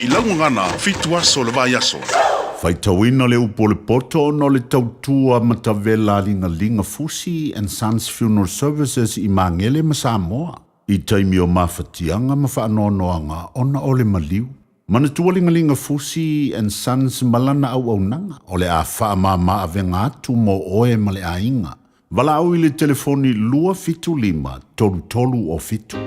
I lau gagana, fitu aso o le vaiaso. Faitauina le upu o le poto ona o le tautua matavela a Ligalinga Fusi and Sons Funeral Services i Magele ma Samoa i taimi o mafatiaga ma faanoanoaga ona o le maliu. Manatua Ligalinga Fusi and Sons ma lana auaunaga o le a faamama avega atu mo oe ma le aiga. Valaau i le telefoni 275 33 o 7.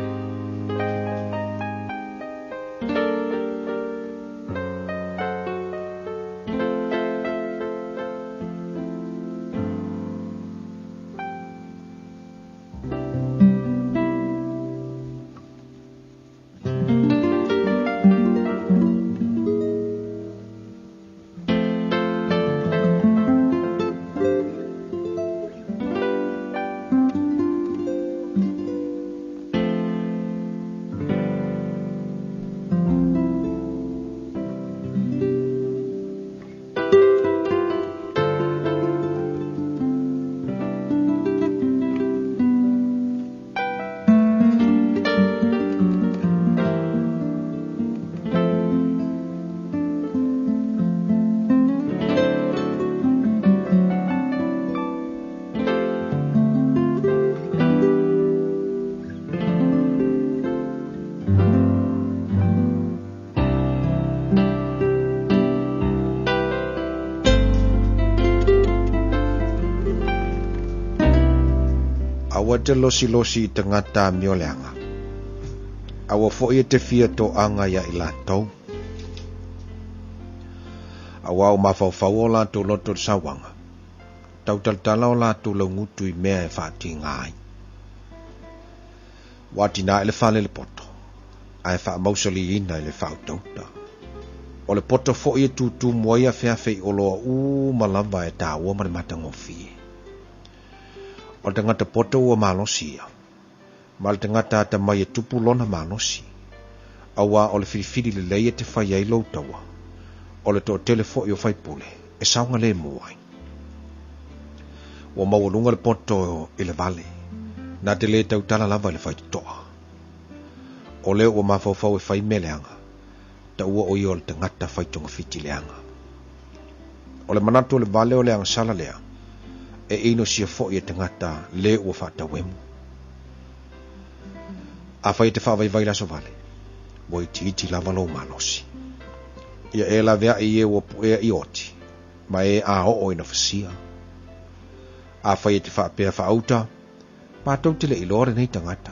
Aua te losilosi i tagata amioleaga. Aua foi e te fia toaga ia i latou. Auā ua mafaufau o latou loto i le sauaga, tautalatala o latou laugutu i mea e faatiga ai. Ua atinae le fale i le poto, ae faamausaliina i le faautauta. O le poto foi e tutumu ai afeafe i oloa uma lava e taua ma le matagofie. O le tagata poto ua malosi ia, ma le tagata atamai e tupu lona malosi, auā o le filifili lelei e te fai ai lou taua, o le toatele foi o faipule e saogalemu ai. Ua maualuga le poto i le vale, na te lē tautala lava i le faitotoa. O lea ua mafaufau e fai mea leaga, taua o ia o le tagata fai togafiti leaga. O le manatu o le vale o le agasala lea, e inosia foi e tagata lē ua faatauemu. Afai e te faavaivai le aso vale, ua itiiti lava lou malosi. Ia e laveai i e ua puea i oti, ma e a oo ina fasia. Afai e te faapea faauta, matou te le iloa lenei tagata.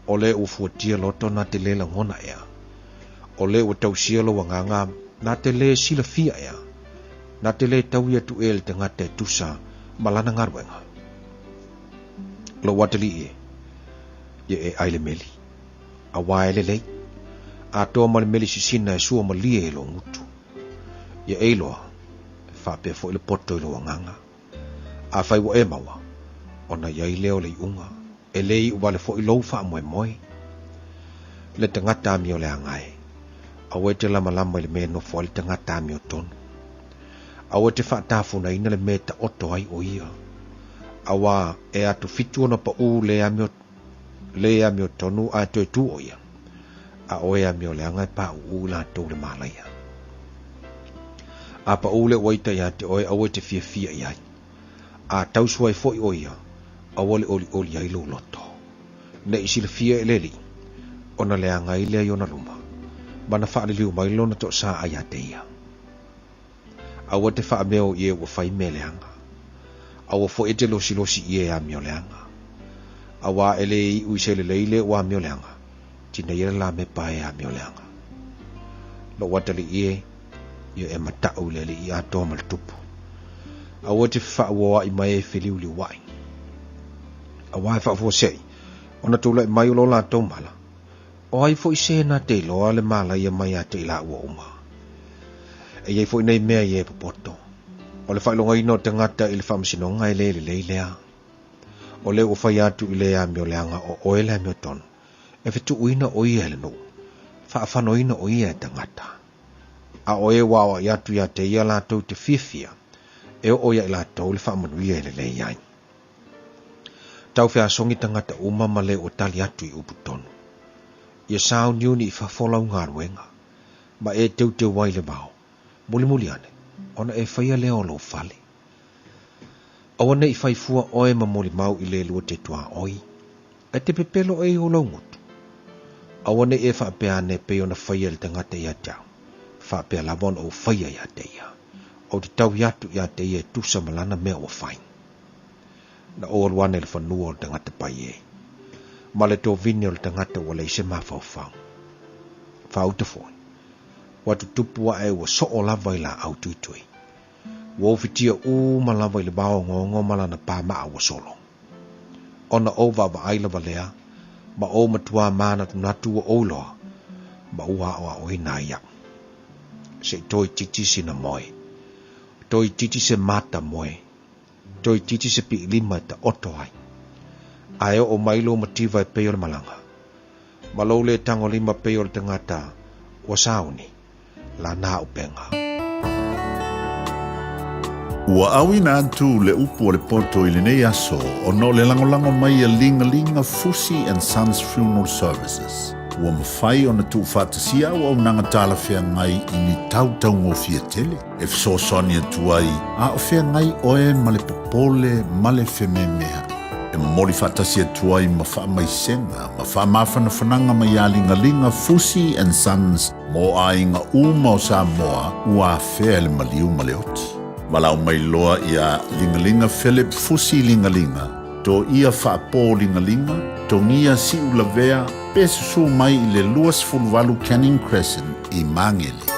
O le ua fuatia loto na te lē lagona ea. O le ua tausia lou agaga na te lē silafia ea. Na te lē taui atu ea i le tagata e tusa ma lana galuega. Lou atalii e, ia e ai le meli, auā e lelei, atoa ma le meli sisina e sua malie i lou gutu. Ia e iloa, e faapea foi le poto i lou agaga. Afai ua e maua, ona i ai lea o le iuga, e lē iu wale foi lou faamoemoe. Le tagata amioleaga e, aua e te lamalama i le mea e nofo ai le tagata amiotonu. Aua e te faatafunaina le mea e taoto ai o ia. Auā e atofitu ona paʻū le amio, le amiotonu ae toe tu o ia, a o e amioleaga e paʻuʻū i latou i le malaia. A paʻū le uaita iā te oe, aua e te fiafia i ai. A tausu ai foi o ia, aua le olioli ai lou loto. Ne i silafia e le Alii, ona leaga ai lea i ona luma, ma na faaliliu mai lona toasaa iā te ia. Aua te faameo i e ua fai mea leaga. Aua foi e te losilosi i e amioleaga. Auā e lē iu i se lelei le ua amioleaga, tineia le lamepa e amioleaga. Lou atalii e, ia e mataʻu i le Alii atoa ma le tupu. Aua e te fefaauoaʻi ma e feliuliuaʻi. Auā e faafuasei, ona tulai mai o lo latou mala, o ai foi se na te iloa le malaia mai ia te i laua uma. E i ai foi nei mea i e popoto. O le faailogaina o tagata i le faamasinoga e lē lelei lea. O lea ua fai atu i le amioleaga o oe le amiotonu, e fetuuina o ia e le nuu, faafanoina o ia e tagata. A o e ua aoai atu iā te ia latou te fiafia, e oo ia i latou le faamanuia e lelei ai. Tau feasogi tagata uma ma le ua tali atu i upu tonu. Ia sauniuni i fafo lau galuega. ma e teuteu ai le vao, mulimuli ane, ona e faia lea o lou fale. Aua ne i fai fua oe ma molimau i le lua te tuaoi, e te pepelo oe i ou laugutu. Aua ne i e faapea ane e pei ona faia e le tagata ia te au, faapea lava ona ou faia ia te ia. Ou te taui atu ia te ia e tusa ma lana mea ua fai. Na ou alu ane i le fanua o le tagata pai e, ma le tovine o le tagata ua leai se mafaufau. Faauta foi, ua tutupu ae ua soo lava i laau tuitui. Ua ufitia uma lava i le vao ogaoga ma lana pamaa ua solo. Ona ou vaavaai lava lea, ma ou matuā mānatunatu ua ou iloa, ma ua aoaoina ai iaʻu. Se i toeitiiti sina moe. Toeitiiti se mata moe. Toeitiiti se piilima e taoto ai. Ae oo mai lou mativa e pei o le malaga, ma lou le tagolima pei o le tagata ua sauni lana upega. Ua auina atu le upu a le poto i lenei aso ona o le lagolago mai a Ligalinga Fusi and Sons Funeral Services. Ua mafai ona tuufaatasia auaunaga talafeagai i ni tautaugofie tele e fesoasoani atu ai a o feagai oe ma le popole ma le fememeaʻi. E momoli faatasi atu ai ma faamaisega ma faamafanafanaga mai a Ligaliga Fusi and Sons mo aiga uma o Samoa ua afea e le maliu ma le oti. Valaau mai loa iā Ligaliga Philip Fusi Ligaliga, Toia Faapo Ligaliga, Togia Siulavea pe susū mai i le 28 Canning Crescent i Magele.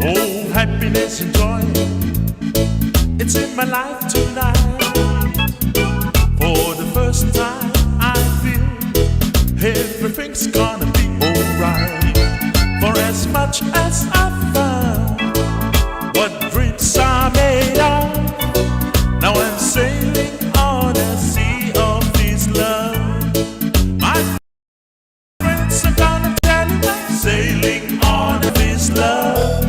Oh, happiness and joy, it's in my life tonight. For the first time, I feel everything's gonna be alright. For as much as I found what dreams are made of, now I'm sailing on a sea of this love. My friends, I'm gonna tell you I'm sailing on this love.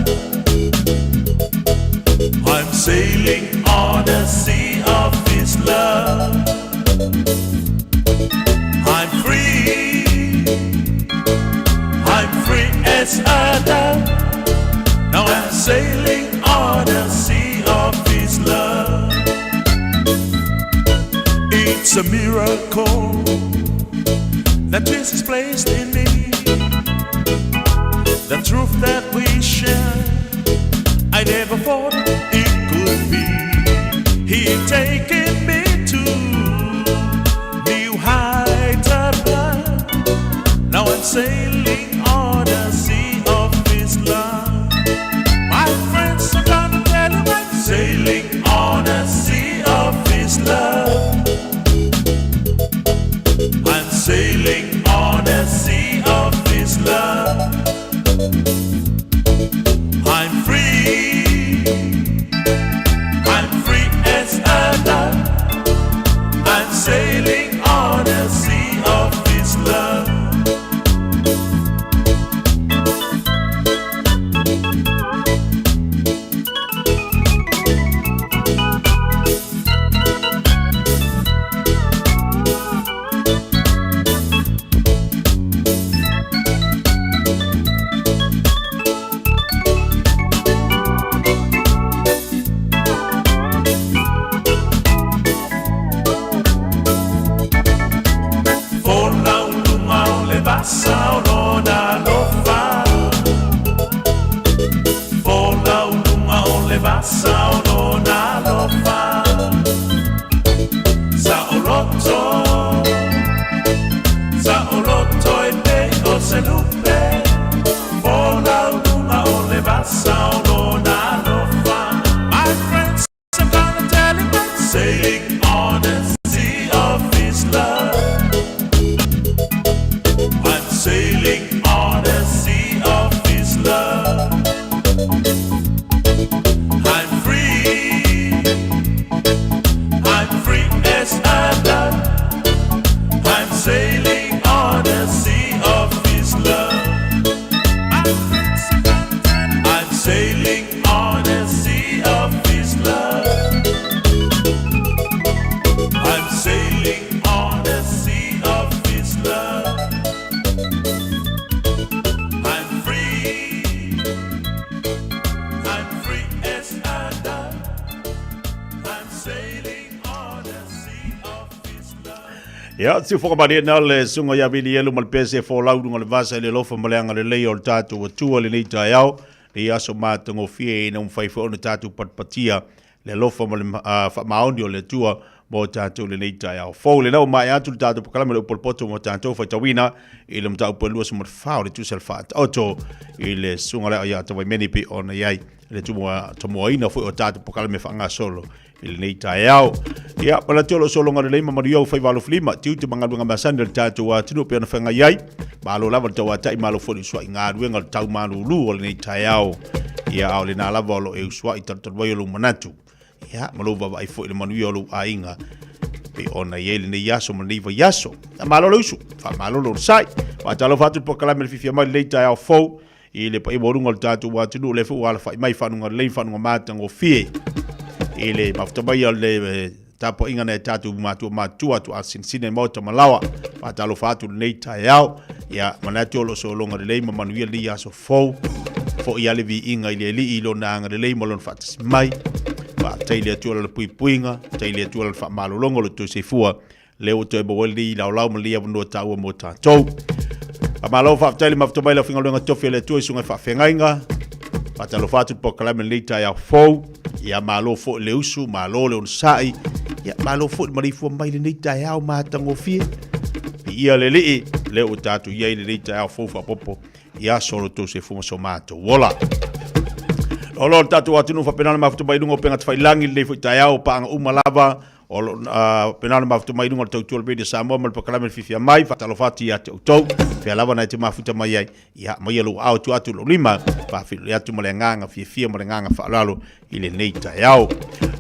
I'm sailing on a sea of this love. I'm free. I'm free as a dove. Now I'm sailing on a sea of this love. It's a miracle that Jesus placed in me. The truth that we share, I never thought it could be. He taken me to new heights above. Now I'm sailing on a sea of His love. My friends, I'm gonna tell you I'm sailing on a sea of His love. I'm sailing on a sea of His love. I'm free. I'm free as a dove. I'm sailing on a sea of His love. Folau i luga o le vasa o lona alofa. Folau i luga o le vasa o lona alofa. Saoloto, saoloto e pei o se lupe. Folau i luga o le vasa o lona alofa. My friends, I'm gonna tell you I'm sailing on the sea of His love. I'm sailing on the sea of His love. I'm free. Ia, siufoka malie na le susuga ia Vili Elu ma le pese folau i luga o le vasa i le alofa ma le agalelei o le tatou Atua i lenei taeao, lenei aso matagofie ina ua mafai foi ona tatou patipatia le alofa ma le faamaoni o le Atua mo tatou i lenei taeao fou. Lena ua maea atu le tatou polokalame o le upu o le poto mo tatou faitauina i le mataupu e 24 o le tusa o le Faataoto i le susuga lea ia Tawaimeni pei ona i ai le tomuaina foi o tatou polokalame faagasolo i lenei taeao. Ia, manatu o lo o sologa lelei ma manuia ou faiva alofilima, tiute ma galuega masani a le tatou atunuu pei ona feagai ai. Malo lava le tauatai, malo foi le usuai galuega o le tau malulu o lenei taeao. Ia, a o lena lava o lo o e usuai talutalu ai o lou manatu. Ia, ma lou vaavaai foi i le manuia o lou aiga pei ona i ai lenei aso ma lenei vaiaso. Ia, malo le usu, faamalo le onosai. Faatalofa atu le polokalame le fiafia mai lenei taeao fou i le paia maualuga o le tatou atunuu, o lea foi ua alafai mai fanuga lelei ma fanuga matagofie i le mafuta mai o le tapuaiga nai tatou matua matutua atu a sinisina i maota malaoa. Faatalofa atu lenei taeao. Ia manatu o lo o sologa lelei ma manuia lenei aso fou. Foi lava le viiga i le Alii i lona agalelei ma lona faatasi mai. Faafetai i le Atua i lana puipuiga, faafetai i le Atua i lana faamalologa o lo outou soifua lea ua toe maua ai lenei laolao ma lenei avanoa taua mo tatou. Faamalo faafetai le mafuta mai le aufaigaluega tofi a le Atua i susuga i faafeagaiga. Faatalofa atu le polokalame lenei taeao fou. Ia malo foi le usu, malo le onosai. Ia malo foi le maleifua mai lenei taeao matagofie. Viia le Alii, lea ua tatou i ai lenei taeao fou faaopoopo i aso o lo outou soifua ma so matou ola. Loaloa le tatou atunuu faapena ona mafuta mai i luga o upega tafailagi lenei foi taeao, paaga uma lava O lo o faapena ona mafuta mai i luga o le tautua o le Radio Samoa ma le polokalame le fiafia mai. Faatalofa atu ia te outou, fea lava na e te mafuta mai ai, ia aumaia lou aao tuu atu lou lima, faafeiloai atu ma le agaga fiafia ma le agaga faaaloalo i lenei taeao.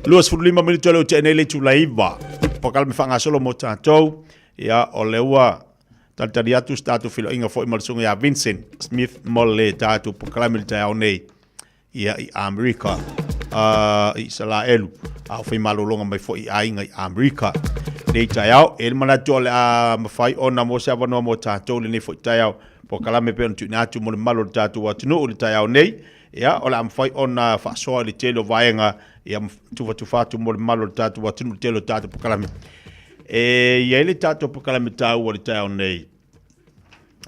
25 minute lea ua tea nei le itula e 9. Polokalame faagasolo mo tatou, ia o lea ua talitali atu se tatou feiloaiga foi ma le susuga ia Vincent Smith mo le tatou polokalame i le taeao nei. ia i Amerika, i Isalaelu, a o fai malologa mai foi i aiga i Amerika. Nei taeao, e le manatu o le a mafai ona mo se avanoa mo tatou lenei foi taeao, polokalame pei ona tuuina atu mo le mamalu o le tatou atunuu i le taeao nei, ia, o le a mafai ona faasoa i le tele o vaega, ia, tufatufa atu mo le mamalu o le tatou atunuu i le tele o tatou polokalame. E i ai le tatou polokalame taua i le taeao nei,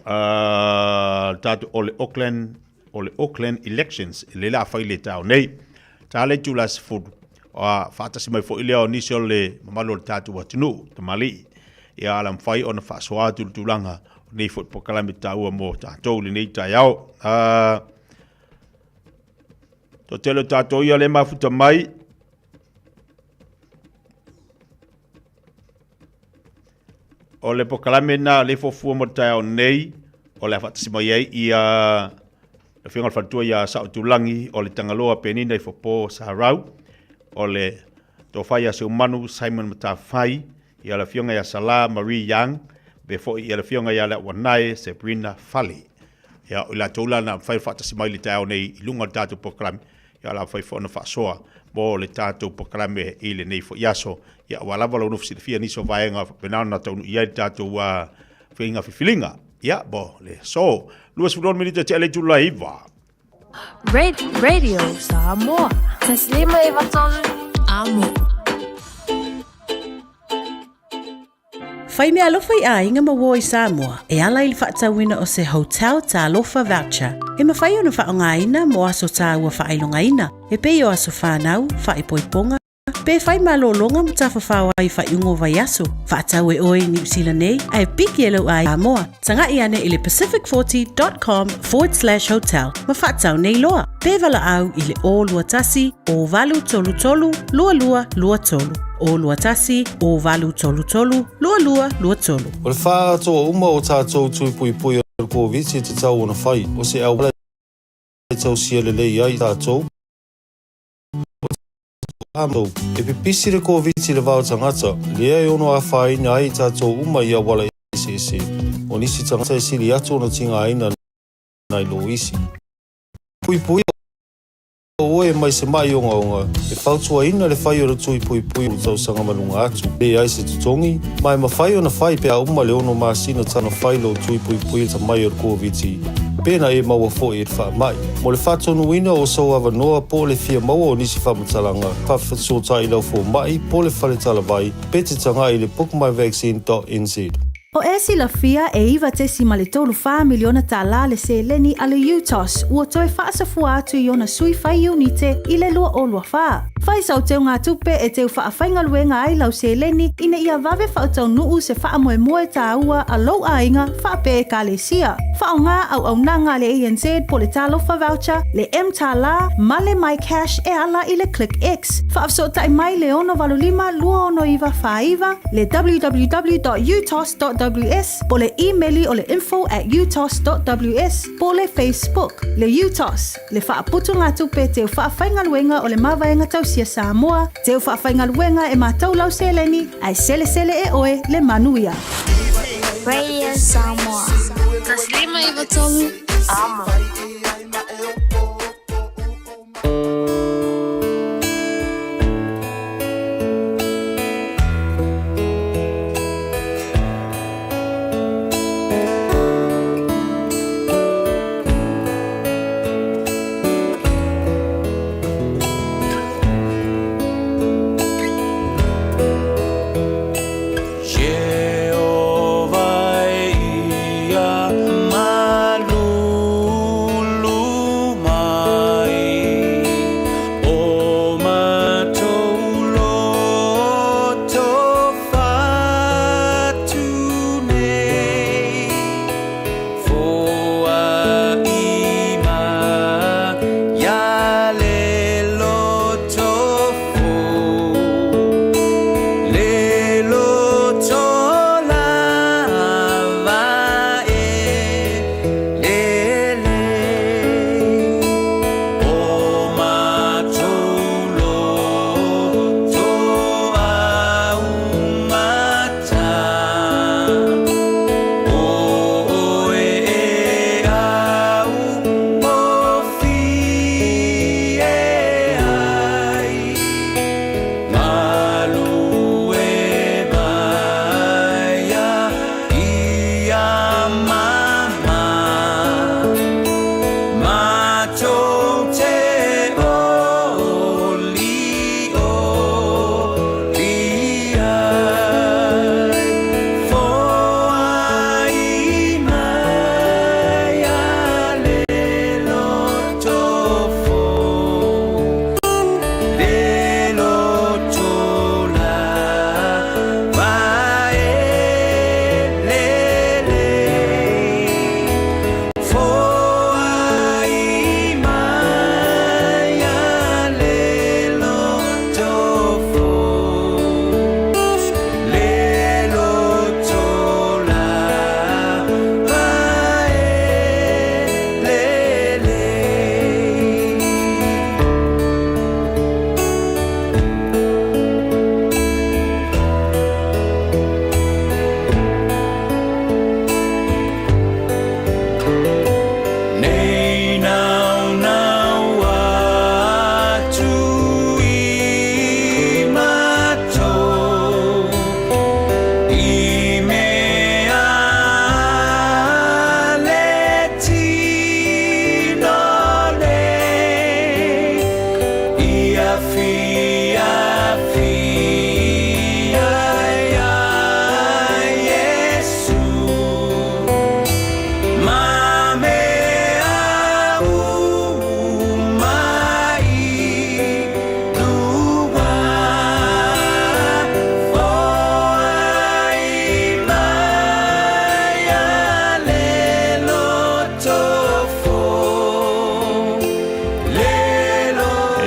le tatou o le Auckland o le Auckland Elections lea la fai le taeao nei. Ta le itula 10 a faatasi mai foi lea o nisi o le mamalu o le tatou atunuu tamalii ia ala mafai ona faasoa atu le tulaga o nei foi polokalame taua mo tatou i lenei taeao. Toatele o tatou ia le mafuta mai O le polokalame lena o lea e fuafua mo le taeao nei, o le a faatasi mai ai ia le Afioga i le Faletua ia Saoitulagi o le Tagaloa Penina Ifopo Sarau, o le Tofa ia Seumanu Simon Matafai, ia le Afioga ia Sala Marie Young, faapea foi ia le Afioga ia Leauanae Sabrina Fale. Ia, o i latou la na mafai ona faatasi mai i le taeao nei i luga o le tatou polokalame, ia o le a mafai foi ona faasoa mo le tatou polokalame i lenei foi aso. Ia, aua lava lou nofo silafia nisi o vaega faapena ona taunuu i ai le tatou faiga filifiliga. Ia, mo le aso. 26 minute tea le itula e 9. Radio Samoa. Taslima e vatolu. Amo. Fai meaalofa i aiga ma uo i Samoa e ala i le faatauina o se Hotel Talofa Voucher e mafai ona faaaogaina mo aso taua faailogaina e pei o aso fanau, faaipoipoga, pe fai malologa ma tafafao ai i faaiuga o vaiaso. Faatau e oe i Niu Sila nei ae piki e lou aiga Samoa. Taga'i ane i le pacific40.com/hotel ma faatau nei loa. Pe valaau i le 021 0833 2223. 021 0833 2223. O le faaatoa uma o tatou tui puipui o le Koviti e tatau ona fai, o se auala e tausia lelei ai tatou, E pipisi le Koviti i le va o tagata, lea e ono afaina ai i tatou uma i auala eseese. O nisi tagata e sili atu ona tigaina nai lo isi. Puipuia oe mai se maʻi ogaoga, e fautuaina le fai o le tui puipui i tausaga ma luga atu. E leai se totogi, ma e mafai ona fai pe a uma le ono masina talu ona fai lou tui puipui i le tamai o le Koviti. Pe na e maua foi i le faamai. Mo le faatonuina o sou avanoa po o le fia maua o nisi faamatalaga, faafesootai i lau fomai po o le fale talavai pe te tagai i le bookmyvaccine.nz. O e silafia e $9.34 miliona tālā le seleni a le UTOS ua toe faasafua atu i ona sui fai iunite i le 2024. Fai sau teugatupe e teu faafaigaluega ai lau seleni ina ia vave faataunuu se faamoemoe tāua a lou aiga faapea Ekalesia. Faaaoga auaunaga a le ANZ po o le Talofa Voucher, le mTālā ma le MyCash e ala i le ClickX. Faafesootai mai le 685 269 49, le www.utos.ws po o le imeli o le info at utos.ws po o le Facebook. Le UTOS, le faaputugatupe teu faafaigaluega o le Mavaega Tausia Samoa, teu faafaigaluega e matou lau seleni, ae selesele e oe le manuia. Radio Samoa. 153 Amo.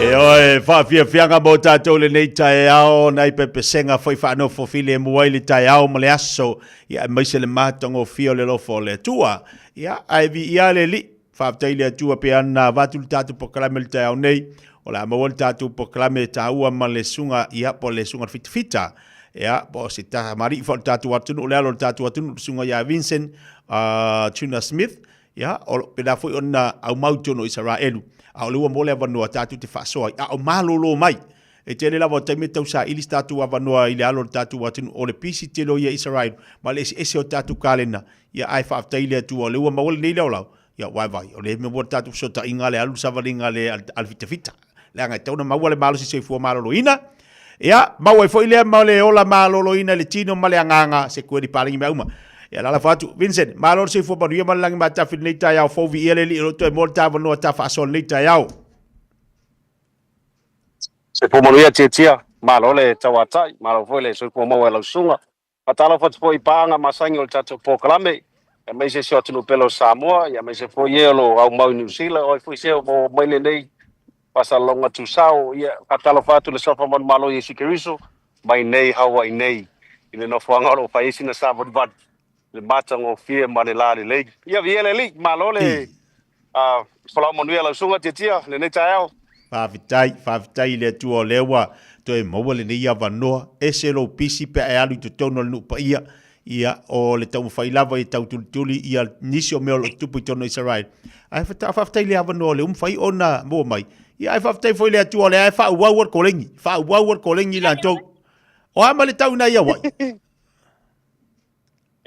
E oe, faafiafiaga mo tatou lenei taeao, nai pepesenga foi faanofo filemu ai le taeao ma le aso, ia aemaise le matagofie o le alofa o le Atua. Ia, ae viia le Alii, faafetai i le Atua pe ana avatu le tatou polokalame i le taeao nei, o le a maua le tatou polokalame taua ma le susuga, ia, po o le susuga Fitafita, ia, po o se tamalii foi o le tatou atunuu, le alo o le tatou atunuu, le susuga ia Vincent Tuna Smith, Ia, o lo o pēlā foi ona aumau i totonu o Isaraelu, a o lea ua maua le avanoa tatou te faasoa ai, a o malolo mai. E tele lava o taimi e tausaili se tatou avanoa i le alo o le tatou atunuu, o le pisi tele o ia Isaraelu, ma le eseese o tatou kalena, ia ae faafetai i le Atua o lea ua maua lenei laolao, Ia, vaivai, o le mea ua tatou fesootaiga le alu savaliga a le, a le fitafita. Leaga e tatau ona maua le malosi soifua maloloina. Ia, maua ai foi lea ma le ola maloloina i le tino ma le agaga, se kueli palagi mea uma. Ia, lalafo atu, Vincent, malo le soifua manuia ma le lagi matafi i lenei taeao fou, viia le Alii o lo o toe maua le ta avanoa ta faasoa i lenei taeao. Soifua manuia Tiatia, malo le tauatai, malo foi le soifua maua e lau susuga. Faatalofa atu foi i paaga masani o le tatou polokalame, aemaise si o atunuu pele o Samoa, aemaise foi e o lo o aumau i Niu Sila, o ai foi se o maua mai lenei faasalalauga tusao. Ia, faatalofa atu i le suafa manumalo o Iesu Keriso mai nei Hawaii nei i le nofoaga o lo o fai ai sina savalivali i le matagofie ma le lalelei. Ia, viia le Alii, malo le folau manuia lau susuga Tiatia i lenei taeao. Faafetai, faafetai i le Atua o lea ua toe maua lenei avanoa. Ese lou pisi pe a e alu i totonu o le nuu paia. Ia, o le taumafai lava ia tautulituli ia nisi o mea o lo o tutupu i totonu o Israel. Ae faafetai i le avanoa o lea ua mafai ona maua mai. Ia, ae faafetai foi i le Atua o lea e faaauau le kolegi, faaauau le kolegi i latou. O a ma le tau ina ia Hawaii?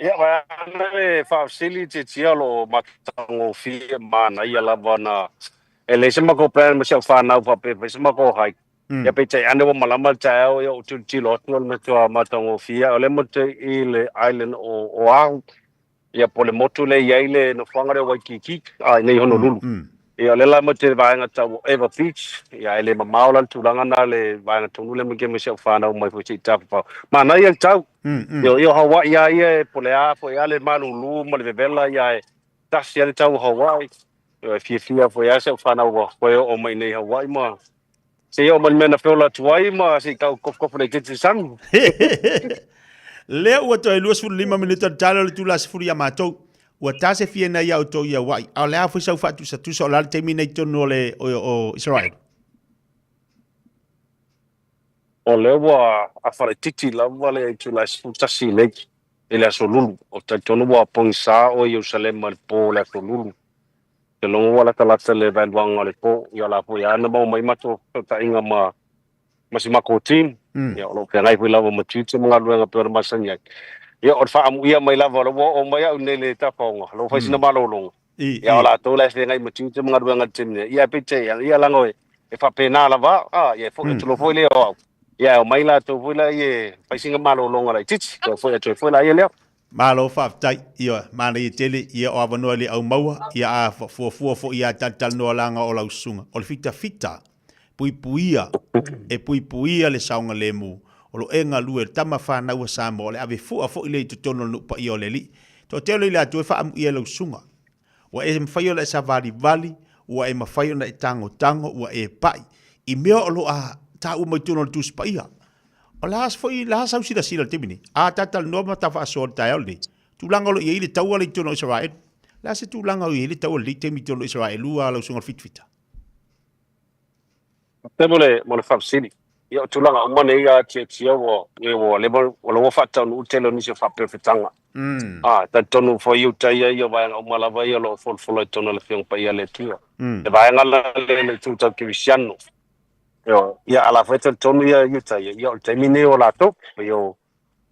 Ia, vaeane le faafesili tiatia o lo o matagofie ma manaia lava ona e leai se matou plan ma si au fanau faapea e fai se matou hike. Ia peitai ane ua malama le taeao ia ou tilotilo atu o le matua matagofie o lea matou te i le island o Oahu ia po o le motu lea e i ai le nofoaga lea o Waikiki a i nei Honolulu. Ia o lea la matou te i le vaega tau o Ewa Beach ia e le mamao la le tulaga lena le vaega tonu lea matou te ma si au fanau mai foi se i tafafao. Manaia le tau. Ioe, ia o Hawaii lava ia e po o le a foi lava le malulu ma le vevela ia e tasi lava le tau o Hawaii. Ioe, e fiafia foi lava si au fanau ua toe oo mai nei i Hawaii ma se i oo mai le mea na feola atu ai ma se i tau kofokofo laitiiti i le sami. Lea ua toe 25 minute o le tala o le itula 10 ia matou. Ua ta se fia nei ia outou i Hawaii. A o le a foi sau faatusatusa o le a le taimi nei i totonu o le o Israel? O lea ua afa laitiiti lava le itula e 11 nei i le Aso Lulu. Ou te talitonu ua pogisa o Ierusalema i le po o le Aso Lulu. Ou te logo ua latalata le vaeluaga o le po. Ia o la foi lava na maua mai matou fesootaiga ma ma si matou team. Ia o lo o feagai foi lava ma tiute ma galuega pei ona masani ai. Ia o le faaamuia mai lava o lea ua oo mai au nei i le tafaoga, o lea ua fai sina malologa. Ia o latou la e feagai ma tiute ma galuega i le taimi nei. Ia peitai ane, ia leaga e faapena lava, a, ia e foi atu loa foi lea o au. Ia e omai latou foi la e fai sina malologa laitiiti, toe foi atu ai foi la ia lea. Malo faafetai, ioe, manaia tele, ia o avanoa e le au maua, ia a fuafua foi ia talatalanoa laga o lau susuga. O le fitafita, puipuia, e puipuia le saogalemu, o lo e galue le tama fanau a Samoa, o le ave fua foi lea i totonu o le nuu paia o le Alii. Toatele i le Atua e faaamuia e lau susuga. Ua e mafai ona e savalivali, ua e mafai ona e tagotago, ua e pai i mea o lo o taua mai totonu o le Tusi Paia. O le a foi, le a sau silasila i le taimi nei? A ta talanoa ma ta faasoa i le taeao lenei, tulaga o lo o i ai le taua lea i totonu o Isaraelu. O le a se tulaga o i ai le taua i lenei taimi i totonu o Isaraelu a lau susuga i le Fitafita? Faafetai mo le mo le faafesili. Ia o tulaga uma nei a tiatia ua ia ua leva ua lava faataunuu le tele o nisi o faaperefetaga. A talitonu foi i uta ia ia vaega uma lava ia o lo o folafola i totonu o le Afioga Paia a le Atua. Le vaega la lea i le itu tau kerisiano. Ioe. Ia a la foi e talitonu ia i uta ia, ia o le taimi nei o latou, pei o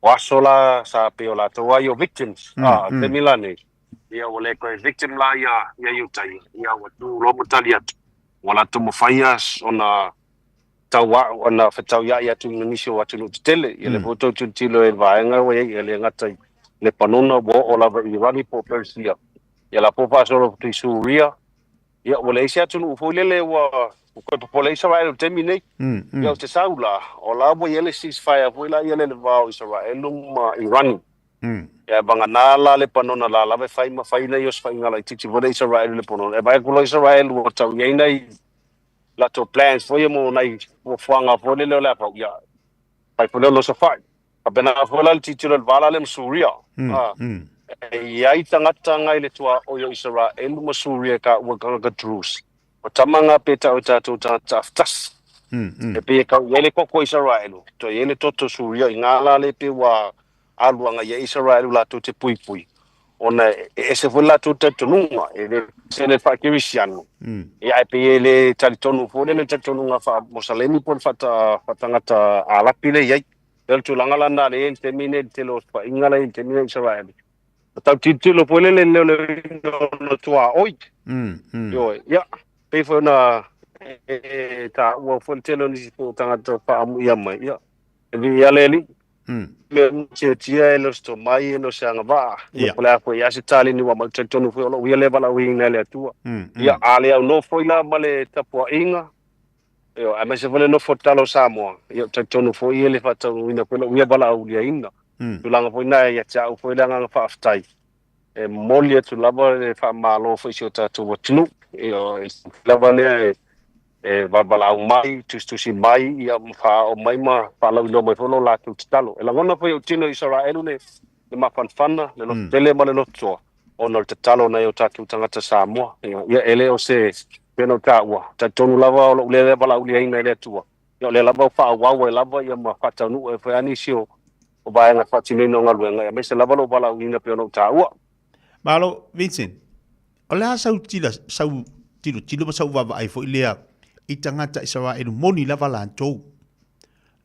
O aso la sa pei o latou lava ia o victims, a o le taimi la nei, ia ua le toe victim la ia ia Iuta ia, ia ua tu loa ma tali atu, ua latou mafai lava ona tau ona fetauia'i atu ma nisi o atunuu tetele. Ia lea foi ua tou tilotilo i le vaega ua i ai, e le gata i Lepanona, ua oo lava i Irani po o Persia, ia la foi ua faasolo atu i Suria, Ia, ua leai se atunuu foi lele ua toe popole ai Isaraelu i le taimi nei. Ia, ou te sau la, o la ua i ai le ceasefire foi la ia le va o Isaraelu ma Irani. Ia, vagana la Lepanona la lava e fai ma fai nai osofaiga laitiiti foi lea Isaraelu i Lepanona. E vaai atu loa Isaraelu ua tau i ai nai latou plans foi ia mo nai fuafuaga foi lele o le a fai, ia, fai foi lea o le osofai. Faapena foi la le tilotilo i le va la lea ma Suria. E i ai tagata ngai le tuaoi o Isaraelu ma Suria e taua tagata Druze. O tama nga pe tau e tatou tagata afutasi. E pei e tau i ai le toto o Isaraelu, toe i ai le toto o Suria i nga la le pe ua alu agai ai Isaraelu latou te puipui, ona e ese foi le latou talitonuga, e le ese le faa-Kerisiano, ia ae pei e le talitonu foi lele le talitonuga faa-Mosalemi po o le faa-tagata Alapi lea e i ai. O le tulaga la lena lea e i ai i le taimi nei i le tele o osofaiga la e i ai i le taimi nei i Isaraelu. Na tau tilotilo foi lele i le leoleoina o ona tuaoi. Ioe. Ia, pei foi ona e taua foi le tele o nisi foi o tagata o faaamuia mai, ia, e viia le Alii. Mea uma tiatia e le o se tomai, e le o se agavaa, ia, po o le a foi ia se taleni ua aumai, ou te talitonu foi o lou ia lea valaauina e le Atua. Ia, a le aunoa foi la ma le tapuaiga, ioe, aemaise foi le nofo tatalo a Samoa, ia, ou te talitonu foi e le faataunuuina foi lou ia valaauliaina. Tulaga foi na ia te au foi le agaga faafetai, e momoli atu lava le faamalo foi i si o tatou atunuu, ioe, lava lea e valaau mai, tusitusi mai, ia, ma faaoo mai ma faalauiloa mai foi lo latou tatalo. E lagona foi e ou tino i Isaraelu le mafanafana, le lototele ma le lototoa, ona o le tatalo a nai o tatou tagata Samoa. Ia, e le o se pei ona ou taua, talitonu lava o lou lea valaauliaina e le Atua, Ia, o lea lava ua faaauau ai lava ia ma faataunuu ai foi lava nisi o vaega faatinoina o galuega, aemaise lava lou valaauina pei ona ou taua. Malo, Vincent. O le a sau tila, sau tilotilo ma sau vaavaai foi lea i tagata Isaraelu moni lava latou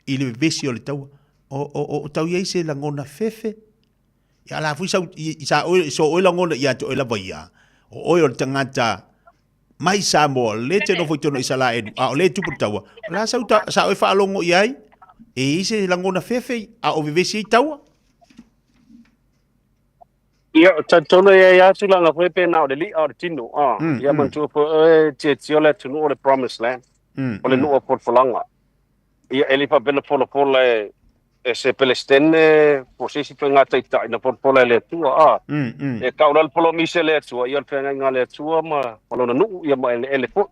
i le vevesi o le taua. O, o, o, o tau i ai se lagona fefe. Ia la foi sau, i, i sa oe, so oe lagona ia te oe lava ia. O oe o le tagata mai Samoa, le te nofo i totonu o Isaraelu, a o lea e tupu le taua. O le a sau ta, sa oe faalogo i ai, e i ai se lagona fefe, a o vevesi ai taua? Ia, talitonu e i ai lava tulaga foi pe na o le li'a o le tino, a. Ia manatua foi oe e tiatia le atunuu o le Promised Land, o le nuu o folafolaga. Ia, e le faapea na folafola e se Pelestene po o se isi faiga taitai, na folafola e le Atua, a. E tau la le polomise a le Atua, ia o le feagaiga a le Atua ma lona nuu, ia ma eleele foi.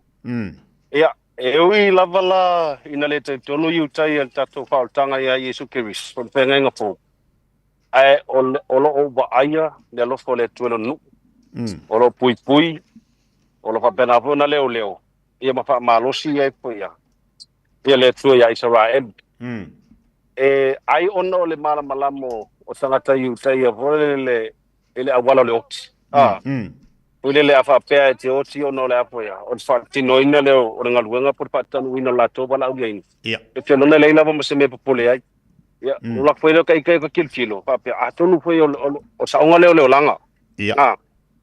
Ia, e ui lava la ina le talitonu Iutai a le tatou faaolataga ia Iesu Keriso, o le feagaiga fou, ae o lo o vaaia le alofa o le Atua i lona nuu, o lo o puipui, o lo o faapena foi ona leoleo, ia ma faamalosi ai foi ia ia le Atua ia Isaraelu. E ai ona o le malamalama o tagata Iutaia foi lele i le auala o le oti. A, foi lele a faapea e te oti ona o le a foi a, o le faatinoina lea o le galuega po o le faataunuuina o le latou valaauliaina. E te lona e leai lava ma se mea e popole ai. Ia, o lako foi lea o ka ika ka tilotilo, faapea, atonu foi o le saoga lea o le olaga. A,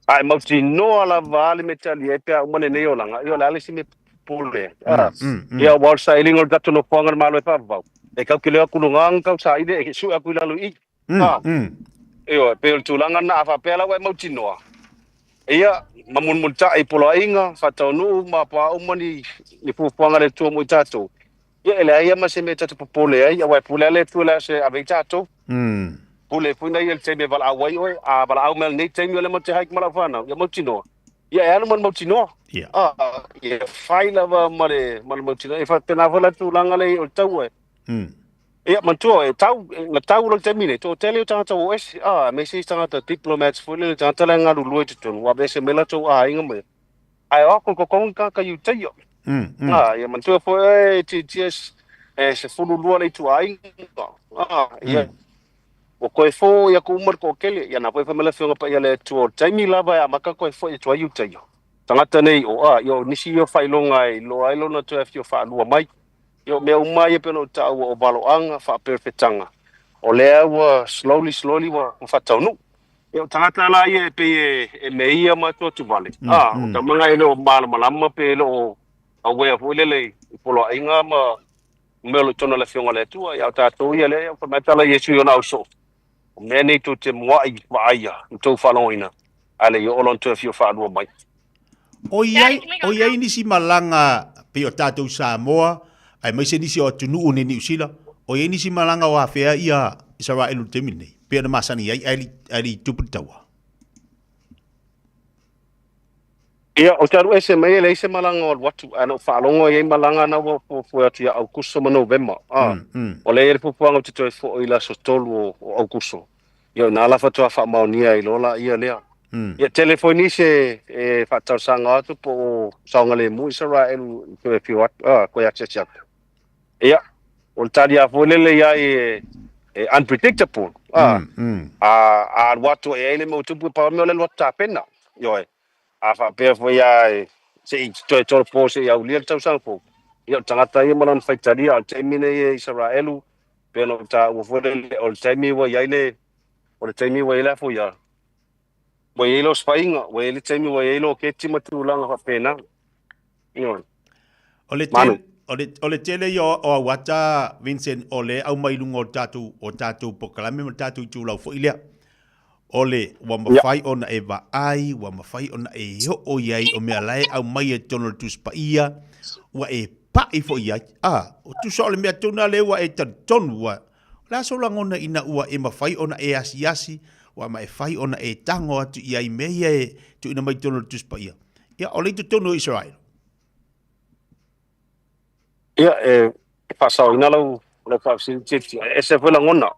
a e mautinoa lava le mea tali ai pe a uma lenei olaga, ia o le a le isi mea popole ai. Ia, aua o le sailiga o le tatou nofoaga i le Malo e faavavau, e kau ke leo atu luga na tau saili e sue atu i lalo i i. A, ioe, pei o le tulaga lena, a faapea la ua e mautinoa, ia, ma mulimulitai i poloaiga, faataunuu ma a uma ni fuafuaga a le Atua mo i tatou, Ia, e leai lava ma se mea ta te popole ai, aua e pule lava le Atua i le aso e ave ai tatou. Pule foi na ia i le taimi e valaau ai oe, a valaau mai i lenei taimi o lea matou te hike ma lau fanau, ia mautinoa. Ia e alu ma le mautinoa. A, ia fai lava ma le, ma le mautinoa. E faapena foi la tulaga lea o le taua e. Ia, manatua, e tau, na tau loa i le taimi nei, toatele o tagata ua o ese, a, aemaise isi tagata diplomats foi lele, tagata la e galulue i totonu, ua aveese mai latou aiga ma Ae o atu i totonu tagata Iutaia. A, ia manatua foi oe e tiatia e 12 le ituaiga. A, ia, ua toe foi atu uma le toatele. Ia na foi fai mai le Afioga Paia a le Atua, o le taimi lava e amata toe foi atu ai Iutaia. Tagata nei o, a, ia o nisi ia o faailoga e iloa ai lona toe afio faalua mai. Ia o mea uma ia pei ona ou taua, o valoaga, faaperefetaga, o lea ua slowly, slowly ua faataunuu. Ia, o tagata la ia e pei e meia ma atuatuvale, a, o tamaga e le o malamalama pe le o aware foi lele i poloaiga ma mea o lo o i totonu o le Afioga a le Atua. Ia, a o tatou ia lea, fai mai tala Iesu i ona ausoo, o mea nei tou te muai vaaia ma tou faalogoina, ae le i oo lona toe afio faalua mai. O i ai, o i ai nisi malaga pei o tatou i Samoa, aemaise nisi o atunuu nei Niu Sila, o i ai nisi malaga o afea ia Isaraelu i le taimi lenei, pei ona masani ai, ae le i tupu le taua. Ia, ou te alu ese mai e leai se malaga o alu atu, ae na ou faalogo e i ai malaga na ua fuafua atu ia Aukuso ma Novema. A, o lea e i ai le fuafuaga ou te toe foi i le aso 3 o Aukuso. Ia, o i ina la faatoa faamaonia ai loa laia lea. Ia, tele foi nisi e faatalosaga atu po o saogalemu Isaraelu i toe afio atu, a, toe asiasi atu. Ia, o le tali lava foi lele i ai e unpredictable, a, a alu atu e i ai le mea ua tupu, pau le mea o le alu atu tapena, ioe. A faapea foi lava se i toe tolopo se i aulia le tausaga fou, ia o le tagata ia ma lana faitalia, a o le taimi lenei e Isaraelu, pei ona ou taua foi lele, o le taimi ua i ai le, o le taimi ua i ai le a foi a, Ua i ai le osofaiga, ua i ai le taimi ua i ai le oketi ma tulaga faapena. Ioe. O le tele, o le, o le tele ia o auata, Vincent, o le aumai i luga o tatou, o tatou polokalame ma tatou itulau foi lea. O le, ua mafai ona e vaai, ua mafai ona e oo i ai, o mea la e aumai i totonu o le Tusi Paia, ua e pai foi i ai. A, o tusa o le mea tonu lava lea ua e talitonu, ua, o le a sou lagona ina ua e mafai ona e asiasi, ua ma e fai ona e tago atu i ai mea ia e tuuina mai i totonu o le Tusi Paia. Ia, o le i totonu o Isaraelu. Ia, e faasaoina lau lau faafesili Tiatia, e ese foi lagona,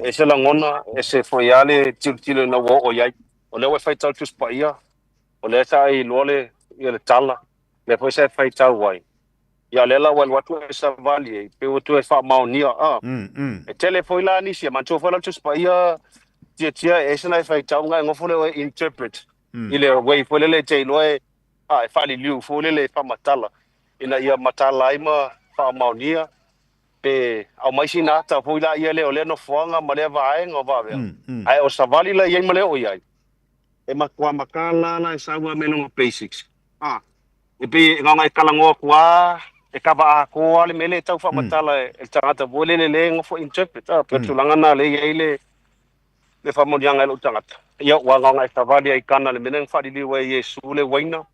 e ese lagona, e ese foi lava le tilotilo ina ua oo i ai. O lea ua e faitau le Tusi Paia, o lea sa e iloa le, ia le tala, lea foi sa e faitau ai. Ia, o lea la ua alu atu e savali ai, pei ua toe faamaonia, a. E tele foi la nisi, e manatua foi la le Tusi Paia, Tiatia, e ese ona e faitau ona e nofo lea e interpret i le way foi lele e te iloa e a e faaliliu foi lele e faamatala ina ia matala ai ma faamaonia pe aumai sina ata foi la ia lea o lea nofoaga ma lea vaega o vaavea. Ae o savali la i ai ma le oo i ai, e matua matala la e sau a me lona basics. A, e pei e gaga e talanoa atu a e kava atoa le mea lea e tau faamatala e le tagata foi lele lea e nofo interpret. A, pei o le tulaga lena lea e i ai le le faamanuiaga e lou tagata. Ia, ua agaga e savali ai i Kana le mea lea na faaliliu ai e Iesu le uaina,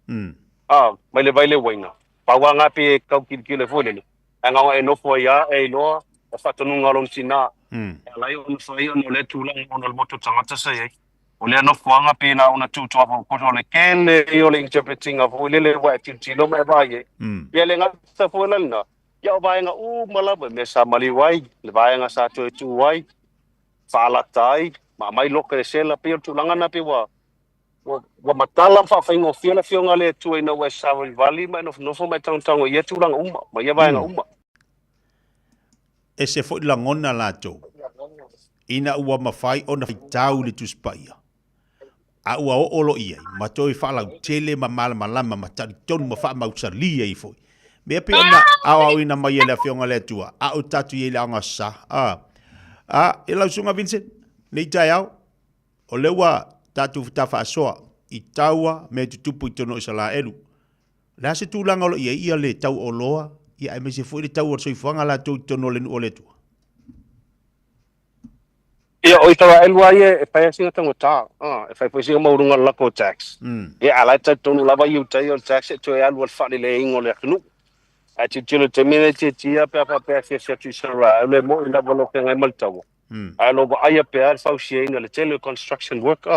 a, mai le vai le uaina. Pau lava na pei e tau tilotilo ai foi lele, ae agaga e nofo ai lava e iloa le faatonuga o lona tina, e ala ai ona fai ona o lea tulaga ona o le motu tagata sa i ai. O lea nofoaga pei na ona tu tuafapopoto o le tele ia o le interpreting-a foi lele ua e tilotilo ma e vaai ai. Ia e le gata foi la lena, ia o vaega uma lava, mea sa maliu ai, le vaega sa toe tu ai, faalata ai ma aumai loka i le sela. Pei o le tulaga lena pei ua ua matala ma faafaigofie le Afioga a le Atua ina ua e savalivali ma e nofonofo ma e tagotago i ia tulaga uma ma ia vaega uma. Ese foi lagona latou ina ua mafai ona faitau le Tusi Paia, a ua oo loa i ai, ma toe faalautele ma malamalama ma talitonu ma faamausali ai foi. Mea pei ona aoaoina mai e le Afioga a le Atua, a o tatou i ai i le aoga sa. A, a, e lau Susuga Vincent, nei taeao, o lea ua tatou tafaasoa i taua mea tutupu i totonu o Isalaelu. O le a se tulaga o lo o i ai ia le tau oloa, ia aemaise foi le tau o le soifuaga latou i totonu o le nuu o le Atua? Ia, o Isaraelu lava ia e fai lava sina taugata, e fai foi sina maualuga o le lako o tax. Ia, a o la e talitonu lava Iuta ia o le tax e toe alu ai le faaleleiina o le atunuu. Ae tilotilo i le taimi lenei tiatia pe a faapea e asiasi atu i Isaraelu, e moni lava o lo o feagai ma le taua, ae o lo o vaaia pea le fausiaina, le tele o construction work,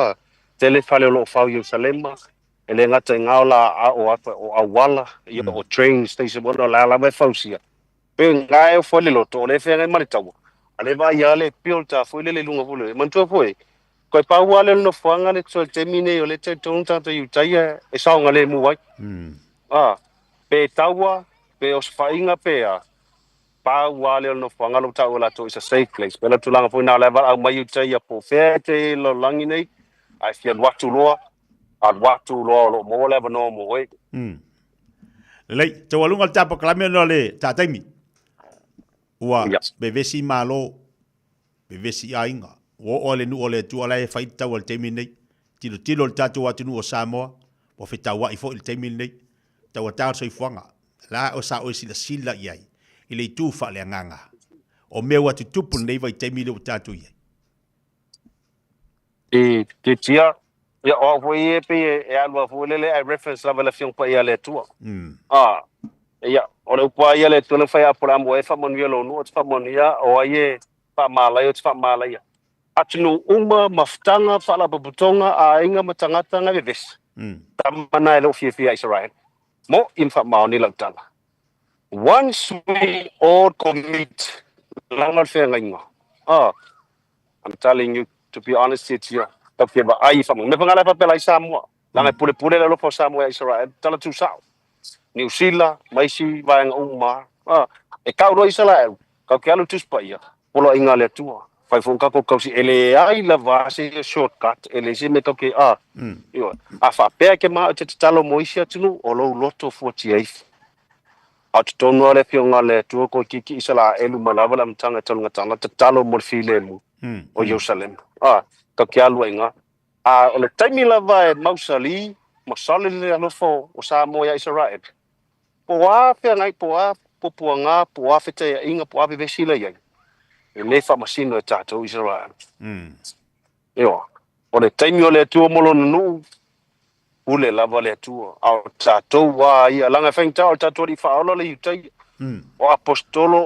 tele fale o lo o fau i Ierusalema, e le gata i na o la o auala, ia o train station, o la lava e fausia. Pe nga e ofo le loto, o le feagai ma le taua. A le vaai a le build a foi lele i luga foi lele. Manatua foi, koe pau a le nofoaga le toe taimi nei o le talitonu tagata Iutaia e saogalemu ai. A, pe taua, pe osofaiga, pe a, pau a le nofoaga lo taua latou is a safe place. Pe la tulaga foi na o le valaau mai Iutaia po o fea e te i lalolagi nei, ae fia alu atu loa, alu atu loa o lo o maua le avanoa mo oe. Lelei, taualuga le ta polokalame ona o le ta taimi. Ua vevesi malo, vevesi aiga, ua oo i le nuu o le Atua la e fai le taua i le taimi lenei. Tilotilo le tatou atunuu o Samoa, ua fetauai foi i le taimi lenei. Tauata le soifuaga. La o sa oe silasila i ai i le itu faaleagaga o mea ua tutupu i lenei vaitaimi lea ua tatou i ai. I titia, ia o au foi ia e pei e alu lava foi lele ae reference lava i le Afioga Paia a le Atua. A, ia, o le upu lava ia a le Atua na fai a Aperamo, o ai e faamanuia lou nuu, ou te faamanuia, o ai e faamalaia, ou te faamalaia. Atunuu uma, mafutaga, faalapotopotoga, aiga ma tagata na vevesi. Tama na e le o fiafia ia Isaraelu. Mo'i ma faamaoni lau tala. Once we all commit, laga le feagaiga. A, I'm telling you to be honest tiatia tau fia vaai i faamanuia. Mea fagala e faapea la i Samoa, leaga e pulepule le alofa o Samoa ia Isarael, tala tusao. Niu Sila ma isi vaega uma a, e kau loa Isarael, kau ke alu Tusi Paia, poloaiga a le Atua. Fai foi kako kausi e leai lava se shortcut, e leai se mea kau ke a. Ioe. A faapea ke ma o te tatalo mo isi atunuu, o lou loto fuatia ifo. A o totonu lava o le Afioga a le Atua koe kiki Isaraelu mai lava le amataga e talugatana, tatalo mo le filemu o Ierusalema. A, kau ke alu ai i ga. A o le taimi lava e mausali ma solid le alofa o Samoa ia Isaraelu, po o a feagai, po o a puapuaga, po o a fetaiaiga, po o a vevesi la i ai, e le faamasino e tatou Isaraelu. Ioe. O le taimi o le Atua mo Lona nuu, pule lava le Atua. A o tatou lava ia, leaga e faigata o le tatou Alii Faaola le Iutaia, o Aposetolo,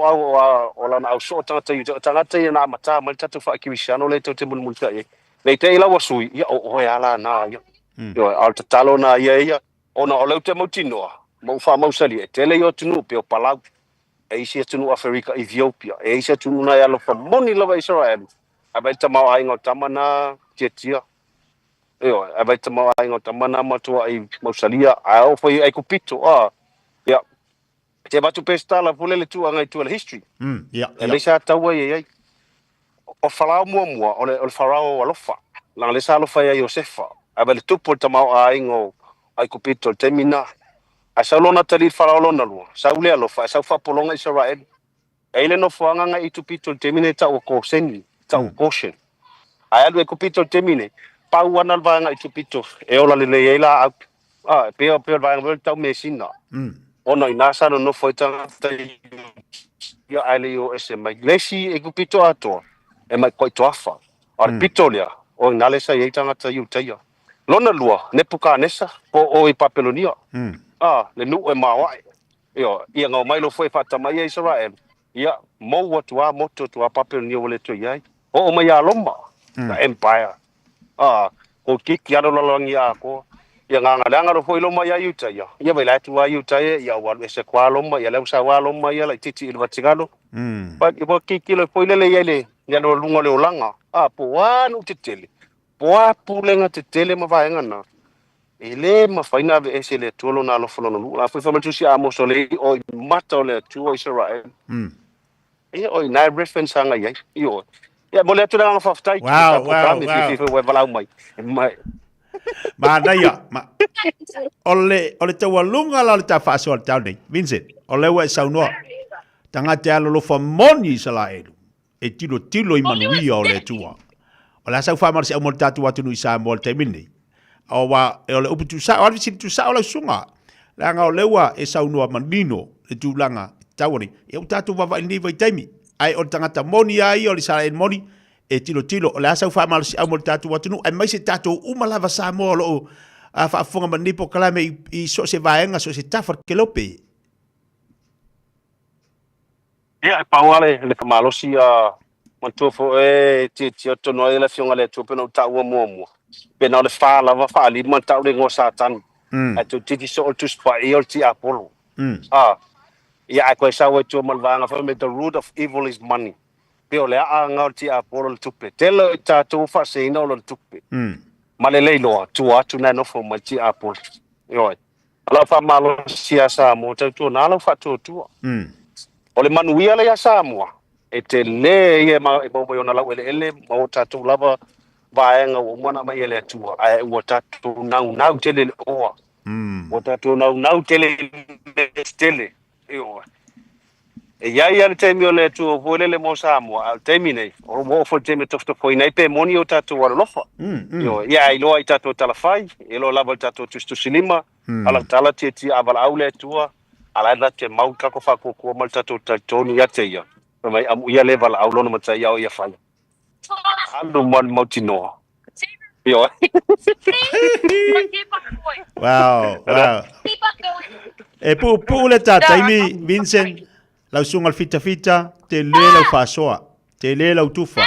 o Lana ausoo tagata Iutaia, o tagata ia na amata mai le tatou faakerisiano lea tou te mulimulitai ai. Ne i te i la ua sui, ia o oe lava la na ia. Ioe, a o le tatalo na ia ia, ona o lea ou te mautinoa, ma ou faamausali, e tele ia atunuu pei o Palau, e isi atunuu Aferika, Ethiopia, e isi atunuu na e alofa moni lava i Isaraelu, ae vaai le tamaoaiga o tama na tiatia. Ioe, ae vaai le tamaoaiga o tama na matuai mausalia, ae oo foi i Aikupito, a, ia, te avatu pea se tala foi lele tuuaga i tua i le history. Aemaise lava taua ia i ai. O Farao muamua, o le, o le Farao alofa, leaga lea sa alofa ia Iosefa, ae vaai le tupu o le tamaoaiga o Aikupito i le taimi lena. Ae sau lona atalii i le Farao lona lua, sau le alofa, ae sau faapologa Isaraelu. E i ai le nofoaga na Aikupito i le taimi nei e tau o Koseni, tau o Goshen. Ae alu Aikupito i le taimi nei, pau ana le vaega Aikupito e ola lelei ai laau. A, e pei o le vaega foi lea tau mesina. Ona o i ina sa nonofo ai tagata ia ae le i o ese mai. Le isi Aikupito atoa, e mai Koitoafa. A o le pito lea, o i ina lea sa i ai tagata Iutaia. Lona lua, Nepukanesa, po o i Papelonia. A, le nuu e maoae. Ioe, ia gao mai loa foi e faatama ia Isaraelu, ia, mou atu a, motu atu a Papelonia ua le toe i ai. Oo mai ia Roma, the empire, a, kou kiki alo lalolagi atoa. Ia gagaleaga loa foi Roma ia Iutaia, ia vailai atu a Iutaia, ia ua alu ese atu a Roma, ia lea ua sau a Roma ia laitiiti i le Vatikano. But ua kiki loa foi lele i ai le alu a luga o le olaga, a, po o a nuu tetele, po o a pulega tetele ma vaega na, E le mafai ona aveese e le Atua Lona alofa lona nuu. O la foi fai mai le Tusi a Amosa, o le iʻo i mata o le Atua o Isaraelu. Ia, o i ina e reference aga i ai. Ioe. Ia, momoli atu le agaga faafetai i le Wow, wow, polokalame, wow. fiafia foi ua e valaau mai. E ma- Manaia. Ma, o le, o le taualuga la o le ta faasoa le tau nei. Vincent, o lea ua e saunoa. Tagata e alolofa moni i Isaraelu. e tilotilo i manuia o le Atua. O le a sau faamalosiau mo le tatou atunuu i Samoa i le taimi lenei? Aua o le upu tuusao, a le fesili tuusao lau susuga. Leaga o lea ua e saunoa manino le tulaga e tatau ona i ai. Ia ua tatou vaavaai i lenei vaitaimi, ae o le tagata moni lava ia, o le Isaraelu moni, e tilotilo, o le a sau faamalosiau mo le tatou atunuu, aemaise tatou uma lava Samoa o lo o faafofoga mai lenei polokalame i so o se vaega, so o se tafa o le kelope. Ia, e pau lava le malosi a manatua foi e tiatia tonu ai le Afioga i le Atua pei ona ou taua muamua, pe na o le fa lava faalima na tau le igoa Satani, ae toeitiiti soo le Tusi Paia o le tiapolo. A, ia ae toe sau ai tua ma le vaega foi mea the root of evil is money. Pei o le aaga o le tiapolo le tupe. Tele o i tatou ua faaseseina ona o le tupe. Ma le le iloa, tua atu na e nofo mai le tiapolo. Ioe. O lau faamalosi ia Samoa, tautuana lau faatuatua. O le manuia lea ia Samoa, e tele ia e maua mai ona laueleele ma o tatou lava vaega ua uma ona aumai e le Atua, ae ua tatou naunau tele i le oa. Ua tatou naunau tele i le mea tetele. Ioe. E i ai lava le taimi o le Atua foi lele mo Samoa, a o le taimi nei, ua oo foi le taimi e tofotofoina ai pe moni o tatou alolofa. Ioe. Ia a iloa i tatou talafai, e iloa lava i le tatou tusitusilima, talatala tiatia a valaau le Atua, a la e na te mau le tatou faatuatua ma le tatou talitonu ia te Ia, fai mai, amuia le valaau lona matai ia o ia fai. Alu ma le mautinoa. Ioe. Wow, wow. E puupuu le ta taimi, Vincent, lau susuga le fitafita, tele lau faasoa, tele lau tufa.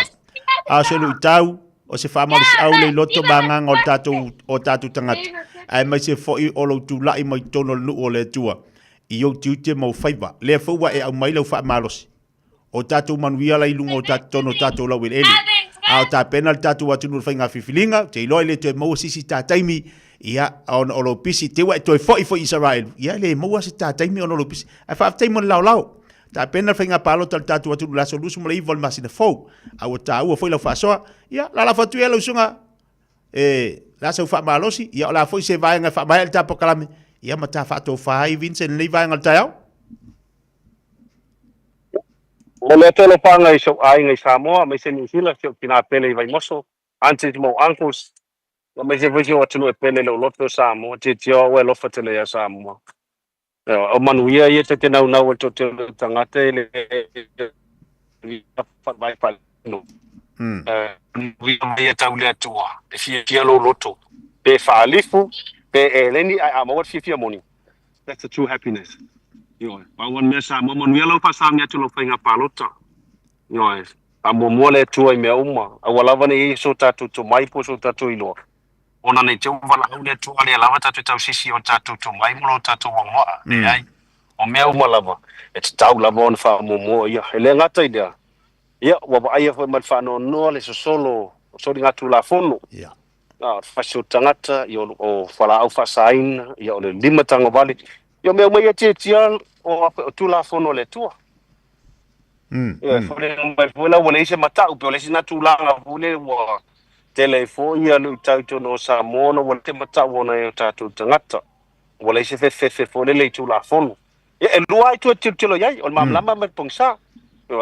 A o se luitau, o se faamalosiau le loto ma agaga o le tatou, o tatou tagata, aemaise foi o lou tulai mai totonu o le nuu o le Atua, i ou tiute ma ou faiva. Lea foi ua e aumai lau faamalosi. O tatou manuia la i luga o totonu o tatou laueleele. A o tapena le tatou atunuu i le faiga filifiliga, ou te iloa e le toe maua se isi ta taimi, ia, ona o lou pisi, te ua e toe foi foi i Isaraelu, ia, e le maua se ta taimi ona o lou pisi. Ae faafetai mo le laolao. Tapena le faiga palota a le tatou atunuu i le aso 29 o le masina fou. A ua taua foi lau faasoa, ia, lalafo atu ia lau susuga, e, le a sau faamalosi, ia, o le a foi se vaega e faamaea le ta polokalame, ia, ma ta faatofa ai Vincent i lenei vaega o le taeao. Momoli atu alofaga i si ou aiga i Samoa aemaise Niu Sila, si ou tina pele i Vaimoso, aunties ma ou uncles. Aemaise foi si ou atunuu e pele i lou loto o Samoa, tietia o au e alofa tele ia Samoa. O manuia ia ta te naunau ai le toatele o tagata e le faavae faaleaganuu. Manuia ia tau le Atua e fiafia lou loto, pe faalifu, pe eleni, ae a maua le fiafia moni, that's the true happiness. Ioe, pau lava le mea Samoa, manuia lau faasauni atu i lau faiga palota. Ioe, faamuamua le Atua i mea uma, aua lava ne i i ai so tatou tomai po o so tatou iloa, ona nei te i ua valaau le Atua lea lava tatou te tausisi i o tatou tomai ma lo tatou agoa. Leai, o mea uma lava, e tatau lava ona faamuamua ia. E le gata i lea, ia, ua vaaia foi ma le faanoanoa le sosolo o soligatulafono, o le fasi o tagata, ia, o fualaau faasaina, ia, o le limatagovale, ia, o mea uma ia e tiatia o Tulafono a le Atua. Ia, e foliga mai foi la ua leai se matau, pe o le isi lena tulaga foi lea ua tele ai foi ia luitau i totonu o Samoa ona ua leai se matau o nai o tatou tagata. Ua leai se fefefe foi lele i Tulafono. Ia, e lua lava itu e tilotilo i ai, o le malamalama ma le pogisa.